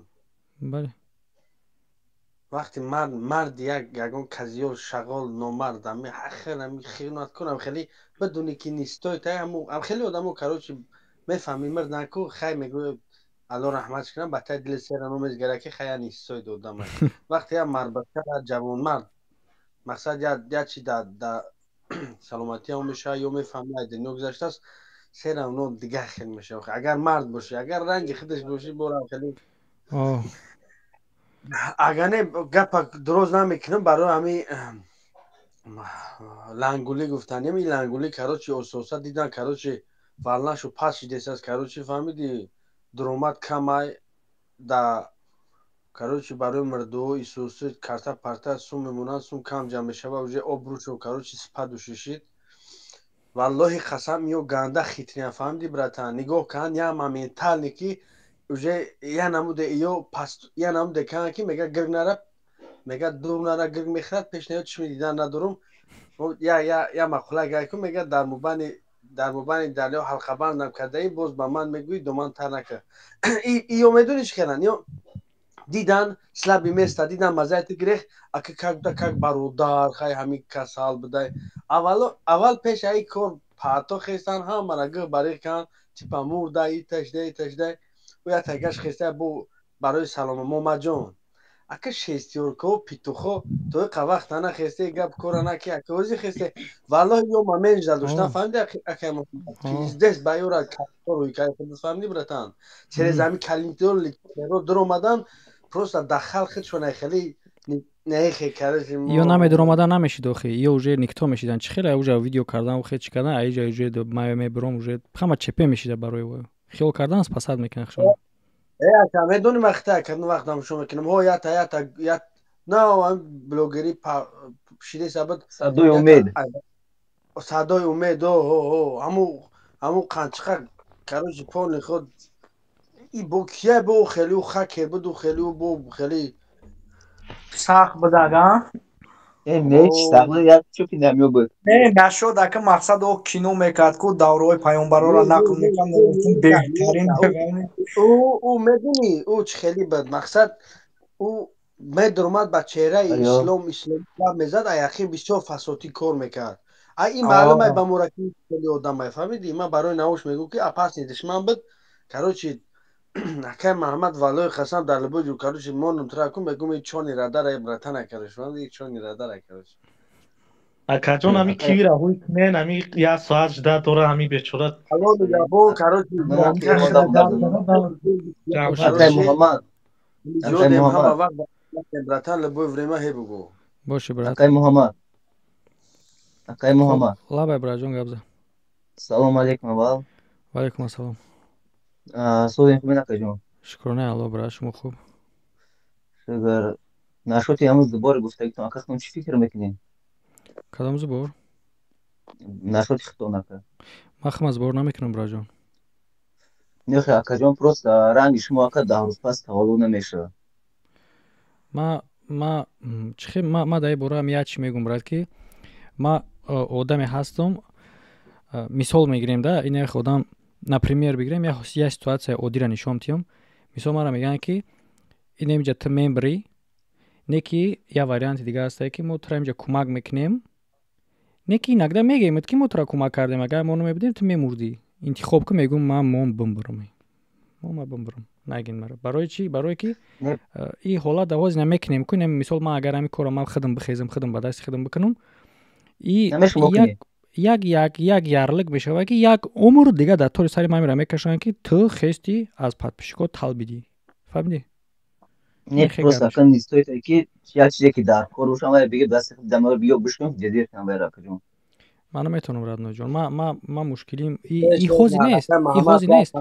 [SPEAKER 6] Вақте мард, мард як ягон казиёл, шағол, номард, ами хел ами хиёнат кунам, хеле бидуни ки нистой тай ҳаму хеле одамо, короче, мефаҳми, мирд наку, хай, мегӯ Алло раҳматш кунам, ба таи дили сера номезгара, ки хая нистой додам. Вақте як марбача, ҷавонмард, мақсад, як чи да саломатиам мешавад ё мефаҳми, ай дунё гузаштааст, сера оно дигар хел мешавад. Агар мард бошӣ, агар ранги худаш бошӣ, борам хеле. Агар не, гапа дуроз намекунам, барои ҳами лангулӣ гуфтанем, ин лангулӣ, короче, ососа дидан, короче, валнашу паст шидесааст, короче, фаҳмиди, дуромад камай да, короче, барои мирдуо исуси карта парта сум мемонанд, сум кам ҷамъ мешава, уже обрӯшо, короче, спаду шишид. Валлоҳи қасам, ё ганда хитриян, фаҳмиди, братан, нигоҳ кан, я моментально ки уже я намуде ё паст, я намуде кан, ки мега гирг нара, мега дур нара, гирг мехӯрад, пеш наё, чишми дидан надорум. Я мақула гайку, мега дар мобайни дарё ҳалқабандам кардаӣ, боз ба ман мегӯӣ доман тар накард. Ё медонӣ чӣ карданд? Ё дидан слабый место, дидан мазаи грех, ака, как да как бародар, хай, ҳамин касал будай, аввал пеш аи кор парто хестан, ҳамара гӯ бариқ кан, типа мурда, иташда, иташда, ӯ я тагаш хеста бо барои салома момаҷон, ака, шестёрко, петухо, то иқа вақт ана хесте, гап кора наки, ака, ози хесте, валлоҳи, ё момент задоштан, фаҳмиди, ака, пиздец, ба ёра рӯй кай худат, фаҳмиди, братан, через ҳами калимтиёр дуромадан, просто да халқи худшона хеле нехе, короче.
[SPEAKER 1] Ё намедуромадан намешид охи, ё уже никто мешидан, чӣ хеле уже видео кардан, хе чӣ кардан, аиҷа уже ма мебуром, уже ҳама чепе мешида, барои хиёл кардан спасать мекунад хушон.
[SPEAKER 6] Э, ака, медонӣ, вақта кадом вақт тамошо мекунам, ҳо, ята ята я на блогери шиде сабад.
[SPEAKER 11] Садои умед.
[SPEAKER 6] Садои умед, о о ҳаму қанчиқа, короче, полный худ и бо кия, бо хеле хакер буду, хеле бо хеле.
[SPEAKER 17] Сахт будага.
[SPEAKER 11] Э, не, сахт як чупи намё буд.
[SPEAKER 17] Не, нашуд, ака, мақсад о кино мекард ку, давраҳои паёмбарора нақл мекард, беҳтарин.
[SPEAKER 6] Ӯ медонӣ, ӯ чӣ хеле буд, мақсад, ӯ медурмад ба чеҳраи ислом, ислом гап мезад, аяқин бисёр фасодӣ кор мекард. А ин маълумай ба мураки хеле одамай, фаҳмидӣ, ман барои навош мегӯм, ки опасный душман буд, короче, акай Маҳаммад, валлоҳи қасам, дар либои, короче, монум тра ку, мегӯм, и чони радара, братана, короче, фаҳмидӣ, чони радара, короче.
[SPEAKER 4] Акаҷон, ами кивира ҳуй кунен, ами як соат жда дора, ами бечора.
[SPEAKER 6] Алло нигаҳбон, короче.
[SPEAKER 11] Акай Муҳаммад. Акай Муҳаммад.
[SPEAKER 6] Братан, любое время ҳе бугӯ.
[SPEAKER 1] Боши, брат.
[SPEAKER 11] Акай Муҳаммад. Акай Муҳаммад.
[SPEAKER 1] Лабай, братҷон, гап за.
[SPEAKER 11] Салом алейкум аввал.
[SPEAKER 1] Ва алейкум ассалом.
[SPEAKER 11] Сози хубен, акаҷон?
[SPEAKER 1] Шукронаи Аллоҳ, брат, шумо хуб?
[SPEAKER 11] Шукр. Нашоти ҳамун зубори гуфтагитон, ака, худтон чӣ фикр мекунед?
[SPEAKER 1] Кадом зубор?
[SPEAKER 11] Нашоти худтон, ака.
[SPEAKER 1] Ман хама сбор намекунам, братҷон.
[SPEAKER 11] Нехе, акаҷон, просто ранги шумо, ака, 10 рӯз пас таваллуд намешавад.
[SPEAKER 1] Ма чихе, ма дар ин бораам як чӣ мегӯм, брат, ки ма одаме ҳастам, мисол мегирем да, ин як одам, например, бигирем, як ситуатсияи оддиро нишон медиҳам. Мисол, мара мегӯянд, ки ин инҷа ту мембрӣ, не ки як варианти дигар ҳастае, ки мо туро инҷа кӯмак мекунем, не ки инакда мегӯемед, ки мо туро кӯмак кардем, агар мо намебудем, ту мемурдӣ. Интихоб ку, мегӯм ман мон бимбурам, ма бимбурам, нагин мара. Барои чӣ? Барое ки и ҳолат давози намекунем ку. Мисол, ман агар ҳамин корро ман худам бихезам, худам ба дасти худам бикунам, и як ярлик мешавад, ки як умр дига дар тори сари ман мера мекашанд, ки ту хести аз подписчикҳо талбидӣ. Фаҳмидӣ?
[SPEAKER 11] Не, просто акн нестоит, ки як чизе ки дар кор бошам, вай биги дасти худ дамаро биё бишкун, ҷадир кунам вайра куҷо.
[SPEAKER 1] Ман наметавонам, родной ҷон, ма мушкилим и ҳози нест, и ҳози нест,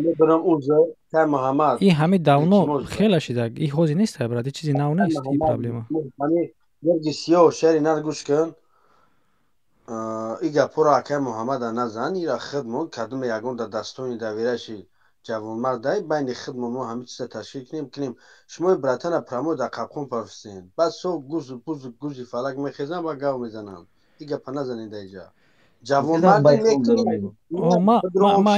[SPEAKER 1] и ҳами давно хела шидаг, и ҳози нест, брат, и чизи нав нест, и проблема.
[SPEAKER 6] Герги сиёҳ, шери нар, гӯш кун, и гапҳоро акай Муҳаммада назан. Ира хидмон кадуме ягон да дастони давираши ҷавонмардай, байни хидмон мо ҳамин чиза ташкил кунем. Шумои братана прямо дар қапқон парфистен, баъд со гузу пузу гузи фалак мехезам ва гав мезанам. И гапа назанед даиҷа.
[SPEAKER 1] Ма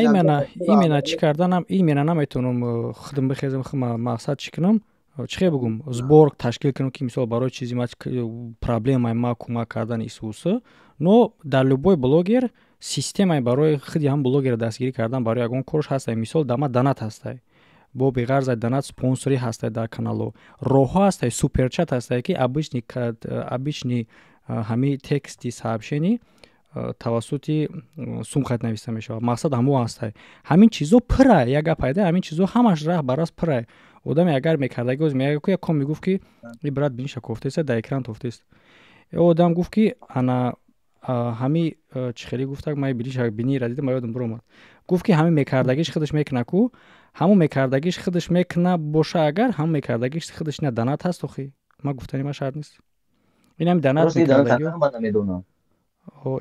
[SPEAKER 1] именно чӣ карданам, именно наметавонам худам бихезам, мақсад чӣ кунам, чӣ хел бугум, сбор ташкил кунам, ки мисол барои чизи ма, проблемаи ма кӯмак кардан исуса. Но дар любой блогер системаи барои худи ҳам блогера дастгирӣ кардан барои ягон корш ҳастай. Мисол, дама донат ҳастай, бо беғарзай донат, спонсорӣ ҳастай, дар каналҳо роҳҳо ҳастай, суперчат ҳастай, ки обычный ҳамин тексти сообщение тавассути сумхат нависта мешавад. Мақсад ҳамо ҳастай, ҳамин чизо пурай, як гап пайда, ҳамин чизо ҳамаш раҳ барас пурай. Одаме агар мекардаги, оз меяг, як ком мегуфт, ки и брат биниша кофтеста, дар экран тофтест. Одам гуфт, ки ана ҳами чӣ хеле гуфтак, ман биниша бинира дидам, ёдам биромад. Гуфт, ки ҳамин мекардагиш худаш мекуна ку, ҳамун мекардагиш худаш мекуна боша, агар ҳамун мекардагиш худаш на донат ҳаст, охи ма гуфтани ма шарт нест. Инами донат мекардаги,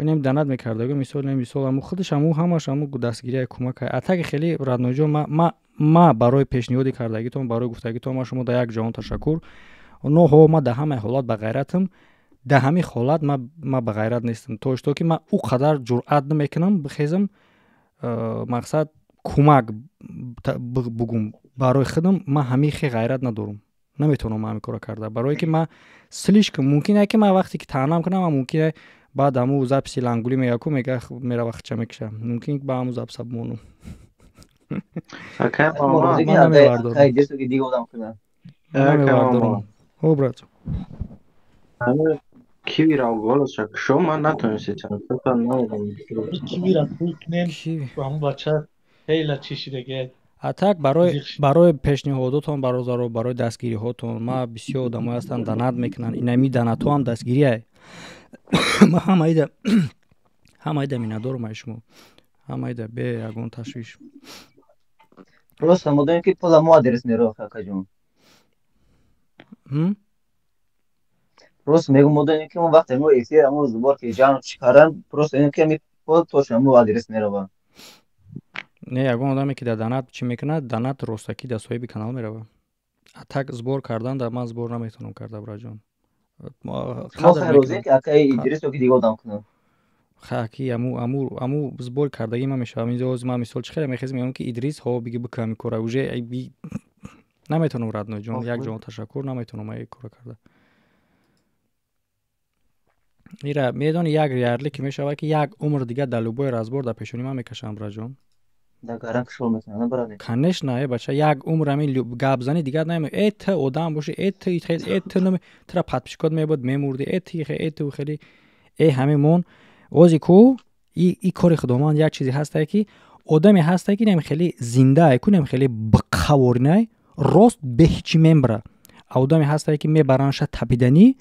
[SPEAKER 1] инам донат мекардаги, мисол, мисол, ҳаму худаш, ҳаму ҳамаш ҳаму дастгирия кӯмака. Атаки хеле, родной ҷон, ма барои пешниҳоди кардагитон, барои гуфтагитон ма шумо дар як ҷаҳон ташаккур. Но ҳо, ма дар ҳамаи ҳолат ба ғайратам, дар ҳамин ҳолат ма ба ғайрат нестам, то что ки ма ӯ қадар ҷуръат намекунам бихезам, мақсад кӯмак бугум барои худам. Ма ҳамин хе ғайрат надорам, наметавонам ҳамин кора карда, барое ки ма слишком мумкин ки ма вақте ки таънам кунам, ма мумкин баъд ҳаму записи лангулӣ мега ку, мега мерава, хича мекиша, мумкин ба ҳаму записа бимонам. Ман намевардорам, о брат.
[SPEAKER 3] Кивира голоса кшо, ман натонистам.
[SPEAKER 4] Кивира пул кунем, ҳамун бача хела чӣ шидаге.
[SPEAKER 1] А так барои пешниҳодотон, бародаро, барои дастгириҳотон, ма бисёр одамое ҳастанд, донат мекунанд, инами донатҳо ҳам дастгирия. Ма ҳамаида миннатдорам ай шумо, ҳамаида бе ягон ташвиш.
[SPEAKER 11] Просто мо донем, ки пула мо адрес меро, акаҷон. Просто мегум, мо донем, ки он вақте мо эфир амо сбор ки ҷамъ чӣ кардан, просто донем, ки ами пул точно мо адрес мерава.
[SPEAKER 1] Не, ягон одаме ки дар донат чӣ мекунад, донат ростакӣ дар соҳиби канал мерава. А так сбор кардан дар ман сбор наметавонам карда, браҷон.
[SPEAKER 11] Розӣ ки акаи Идрис ё ки дига одам кунам.
[SPEAKER 1] Хаки аму сбор кардагӣ ман мешавам. Инҷо ман мисол чӣ хеле мехезам, мегӯям, ки Идрис, ҳо, биги бикун ҳамин кора, уже наметавонам, родной ҷон, як ҷон ташаккур, наметавонам ай кора карда. Ира медони, як ярлик мешавад, ки як умр дига дар любой разбор дар пешонӣ ман мекашам, браҷон.
[SPEAKER 11] Дар гаран кишол мекунам, брат.
[SPEAKER 1] Конечно, э бача, як умр ҳамин гапзанӣ дигар наме, э ту одам бошӣ, э ту э ту наме, тура подписчикот мебуд, мемурдӣ, э ту э ту хеле, э ҳамин мон ози ку и кори худоманд. Як чизе ҳастае, ки одаме ҳастае, ки нем хеле зиндае ку, нем хеле бқаворинай, рост беҳичи мембра, а одаме ҳастае, ки мебаранша тапиданӣ,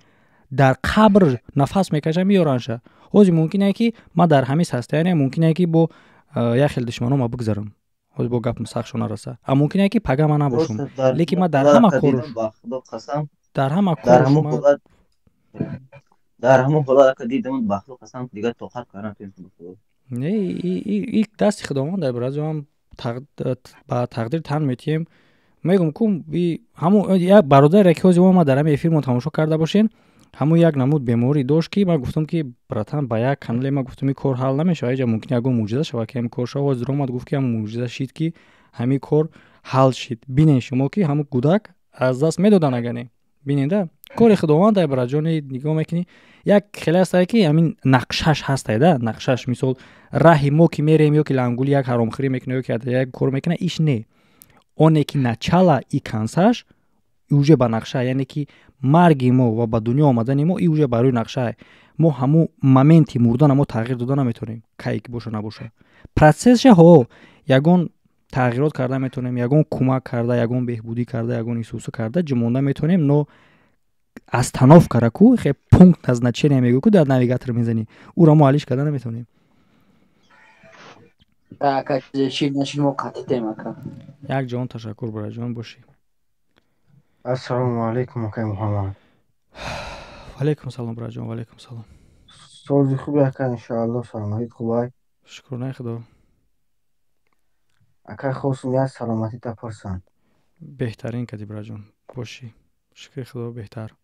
[SPEAKER 1] дар қабр нафас мекаша, меёранша. Ҳозир мумкине, ки ман дар ҳамин состояние, мумкине, ки бо як хел душманома бигзарам, ҳозир бо гапам сахтшо нараса, а мумкине, ки пага ман набошам, лекин ман дар ҳама кор, дар ҳама
[SPEAKER 11] кор, дар ҳамон ҳолат ака дидам, ба худо қасам, дигар тоқат кардан.
[SPEAKER 1] Не, и дасти худованд, бразиам ба тақдир тан метиҳем. Мегум ку, ҳамун як бародаре, ки ҳозир ма дар ҳамин эфирмон тамошо карда бошен, ҳамун як намуд беморӣ дошт, ки ман гуфтам, ки братан, ба як канале ман гуфтам, ин кор ҳал намешавад, иҷа мумкин ягон мӯъҷиза шавад, ки ҳамин кор шавад. Ҳозир омад, гуфт, ки ҳамун мӯъҷиза шид, ки ҳамин кор ҳал шид. Бинен шумо, ки ҳамун кӯдак аз даст медодан, агар не биненда Кори худованд ай, бараҷони, нигоҳ мекунӣ, як хеле ҳастае, ки ҳамин нақшаш ҳастае да, нақшаш. Мисол, раҳи мо ки мерем, ё ки лангули як ҳаромхӯрӣ мекунад, ё ки як кор мекунад, иш не, оне ки начала и конца ш уже ба нақша, яъне ки марги мо ва ба дунё омадани мо и уже барои нақшае. Мо ҳамун моменти мурдана мо тағйир дода наметавонем, кай ки боша набоша. Процесс ша ҳо ягон тағйирот карда метавонем, ягон кӯмак карда, ягон беҳбудӣ карда, ягон исусу карда ҷумонда метавонем, но остановка ра ку хе пункт назначения мегӯ ку дар навигатор мезанӣ, ӯро мо алиш карда наметавонем. Як ҷон ташаккур, бараҷон, бошӣ.
[SPEAKER 14] Ассалому алайкум, акай Муҳаммад.
[SPEAKER 1] Ваалайкум салом, бараҷон, ваалайкум салом.
[SPEAKER 14] Сози хуби, ака, иншоалло саломатит хубай?
[SPEAKER 1] Шукронаи Худо.
[SPEAKER 14] Акай, хостум як саломатита пурсам.
[SPEAKER 1] Беҳтарин кади, бараҷон, бошӣ, шукри Худо, беҳтар.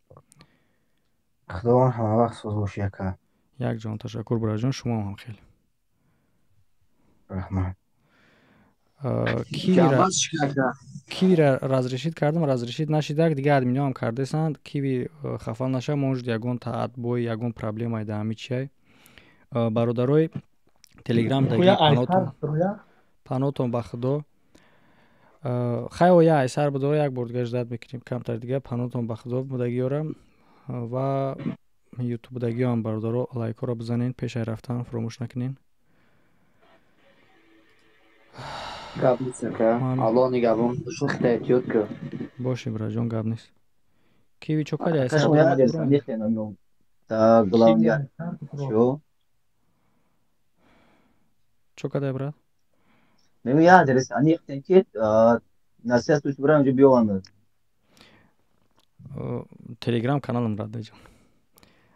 [SPEAKER 14] Худованд ҳамавақт соз бошӣ, ака.
[SPEAKER 1] Як ҷон ташаккур, бараҷон, шумоам ҳам хел.
[SPEAKER 14] Раҳмат.
[SPEAKER 1] Кивира разрешить кардам, разрешить нашидак, дига админоам кардесанд. Киви хафа наша, может, ягон таатбой, ягон проблемае да ҳами чиай. Бародарои Телеграм даги, панотон ба Худо. Хай, оя айсар будо, як бор дига ждать мекунем камтар дига. Панотон ба Худо будагиёрам ва Ютуб будагиёам, бародаро, лайкҳоро бизанен, пешай рафтан фуромӯш накунен.
[SPEAKER 9] Гап нест, ака, Аллоҳ нигаҳбон бошад, хита эҳтиёт кун.
[SPEAKER 1] Боши, бираҷон, гап нест. Киви чо кади? Чо кадай, брат?
[SPEAKER 11] Мегӯям, як адрес аниқтем, ки насиҳат туш бурам, инҷо биёванд.
[SPEAKER 1] Телеграм каналам, братдаҷон.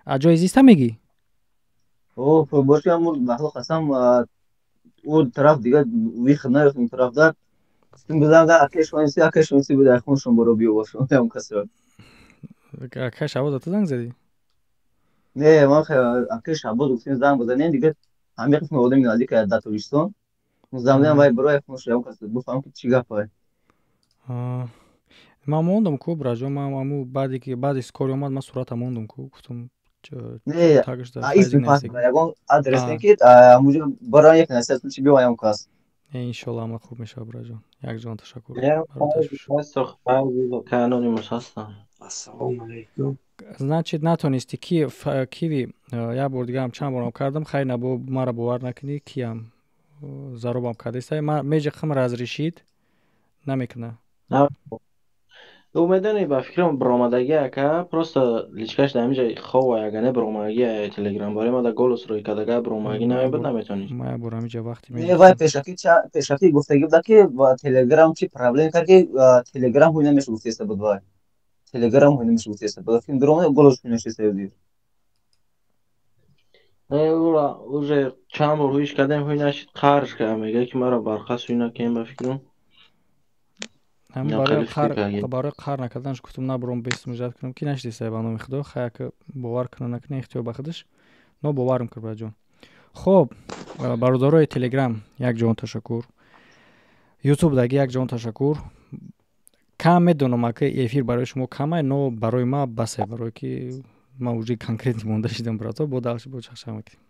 [SPEAKER 1] А ҷои зиста мегӣ?
[SPEAKER 11] О, боши, махлуқ ҳастам, ӯ тараф дига вихд наёфт, ин тараф дар бизан акешонси, акешонси буда, хуншон боро биё бошон ям касро.
[SPEAKER 1] Ака Шабоз, ту занг задӣ?
[SPEAKER 11] Не, ман аке Шабоз гуфтем занг бизанем, дига ҳамин қисми одами наздик дар Тоҷикистон занг задам, вай барои хунш ям кас бифаҳмам, ки чӣ гапае.
[SPEAKER 1] Ман мондам ку, браҷон, ман аму баъде ки баъди скори омад, ман сурата мондам ку, гуфтам.
[SPEAKER 11] Не, ягон адресе ки ҳамуҷо барои як насиҳат чи биёям кас.
[SPEAKER 1] Иншолло, ҳама хуб мешавад, браҷон. Як ҷон ташаккур.
[SPEAKER 3] Анонимус ҳастам.
[SPEAKER 7] Ассалому алайкум.
[SPEAKER 1] Значит, натонисти ки киви. Як бор дигаам, чанд борам кардам, хайр, набо, мара бовар накунӣ, киям заробам кардеста, меҷиқам, разрешить намекуна.
[SPEAKER 3] Ӯ медонӣ, ба фикрам, биромадагӣ, ака, просто личка ш дар ҳамин ҷо хова, ягане биромадагӣ Телеграм барои ма да голос рӯй кардага, биромадагӣ намебуд, наметонӣ.
[SPEAKER 1] Ма як бор ҳамин ҷо вақти
[SPEAKER 11] Не, вай пешакӣ гуфтагӣ буда, ки Телеграм чи проблем кард, ки Телеграм ҳуй намешуд, гуфтеста буд, вай Телеграм ҳуй намешуд, гуфтеста буд, фикр биромада, голос ҳуй нашиста буд.
[SPEAKER 3] Не, ӯра уже чанд бор ҳуйш кардем, ҳуй нашид, қарш кард, мегӯяд, ки маро бархаст ҳуй накунем, ба фикрам.
[SPEAKER 1] Барои қар накарданаш гуфтам, набуром, бес муроҷиат кунам, ки нашидистай, ба номи Худо. Хай, ак бовар куна накуна, ихтиёр ба худаш, но боварам кар, браҷон. Хоб, бародарои Телеграм, як ҷон ташаккур, Ютуб даги, як ҷон ташаккур. Кам медонам, ака, эфир барои шумо камай, но барои ма басе, барое ки ман уже конкретно монда шидам, брато. Бо дальше бо чақчақ мекунем.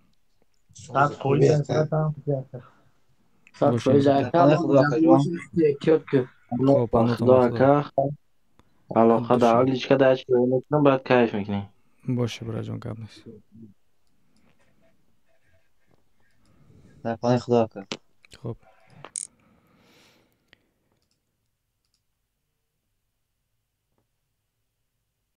[SPEAKER 9] 100%, ака.
[SPEAKER 3] Худо, ака, алоқа да личка да чӣ мекунам, баъд кайф мекунем.
[SPEAKER 1] Боше, бираҷон, гап нест.
[SPEAKER 11] Дар паноҳи Худо, ака.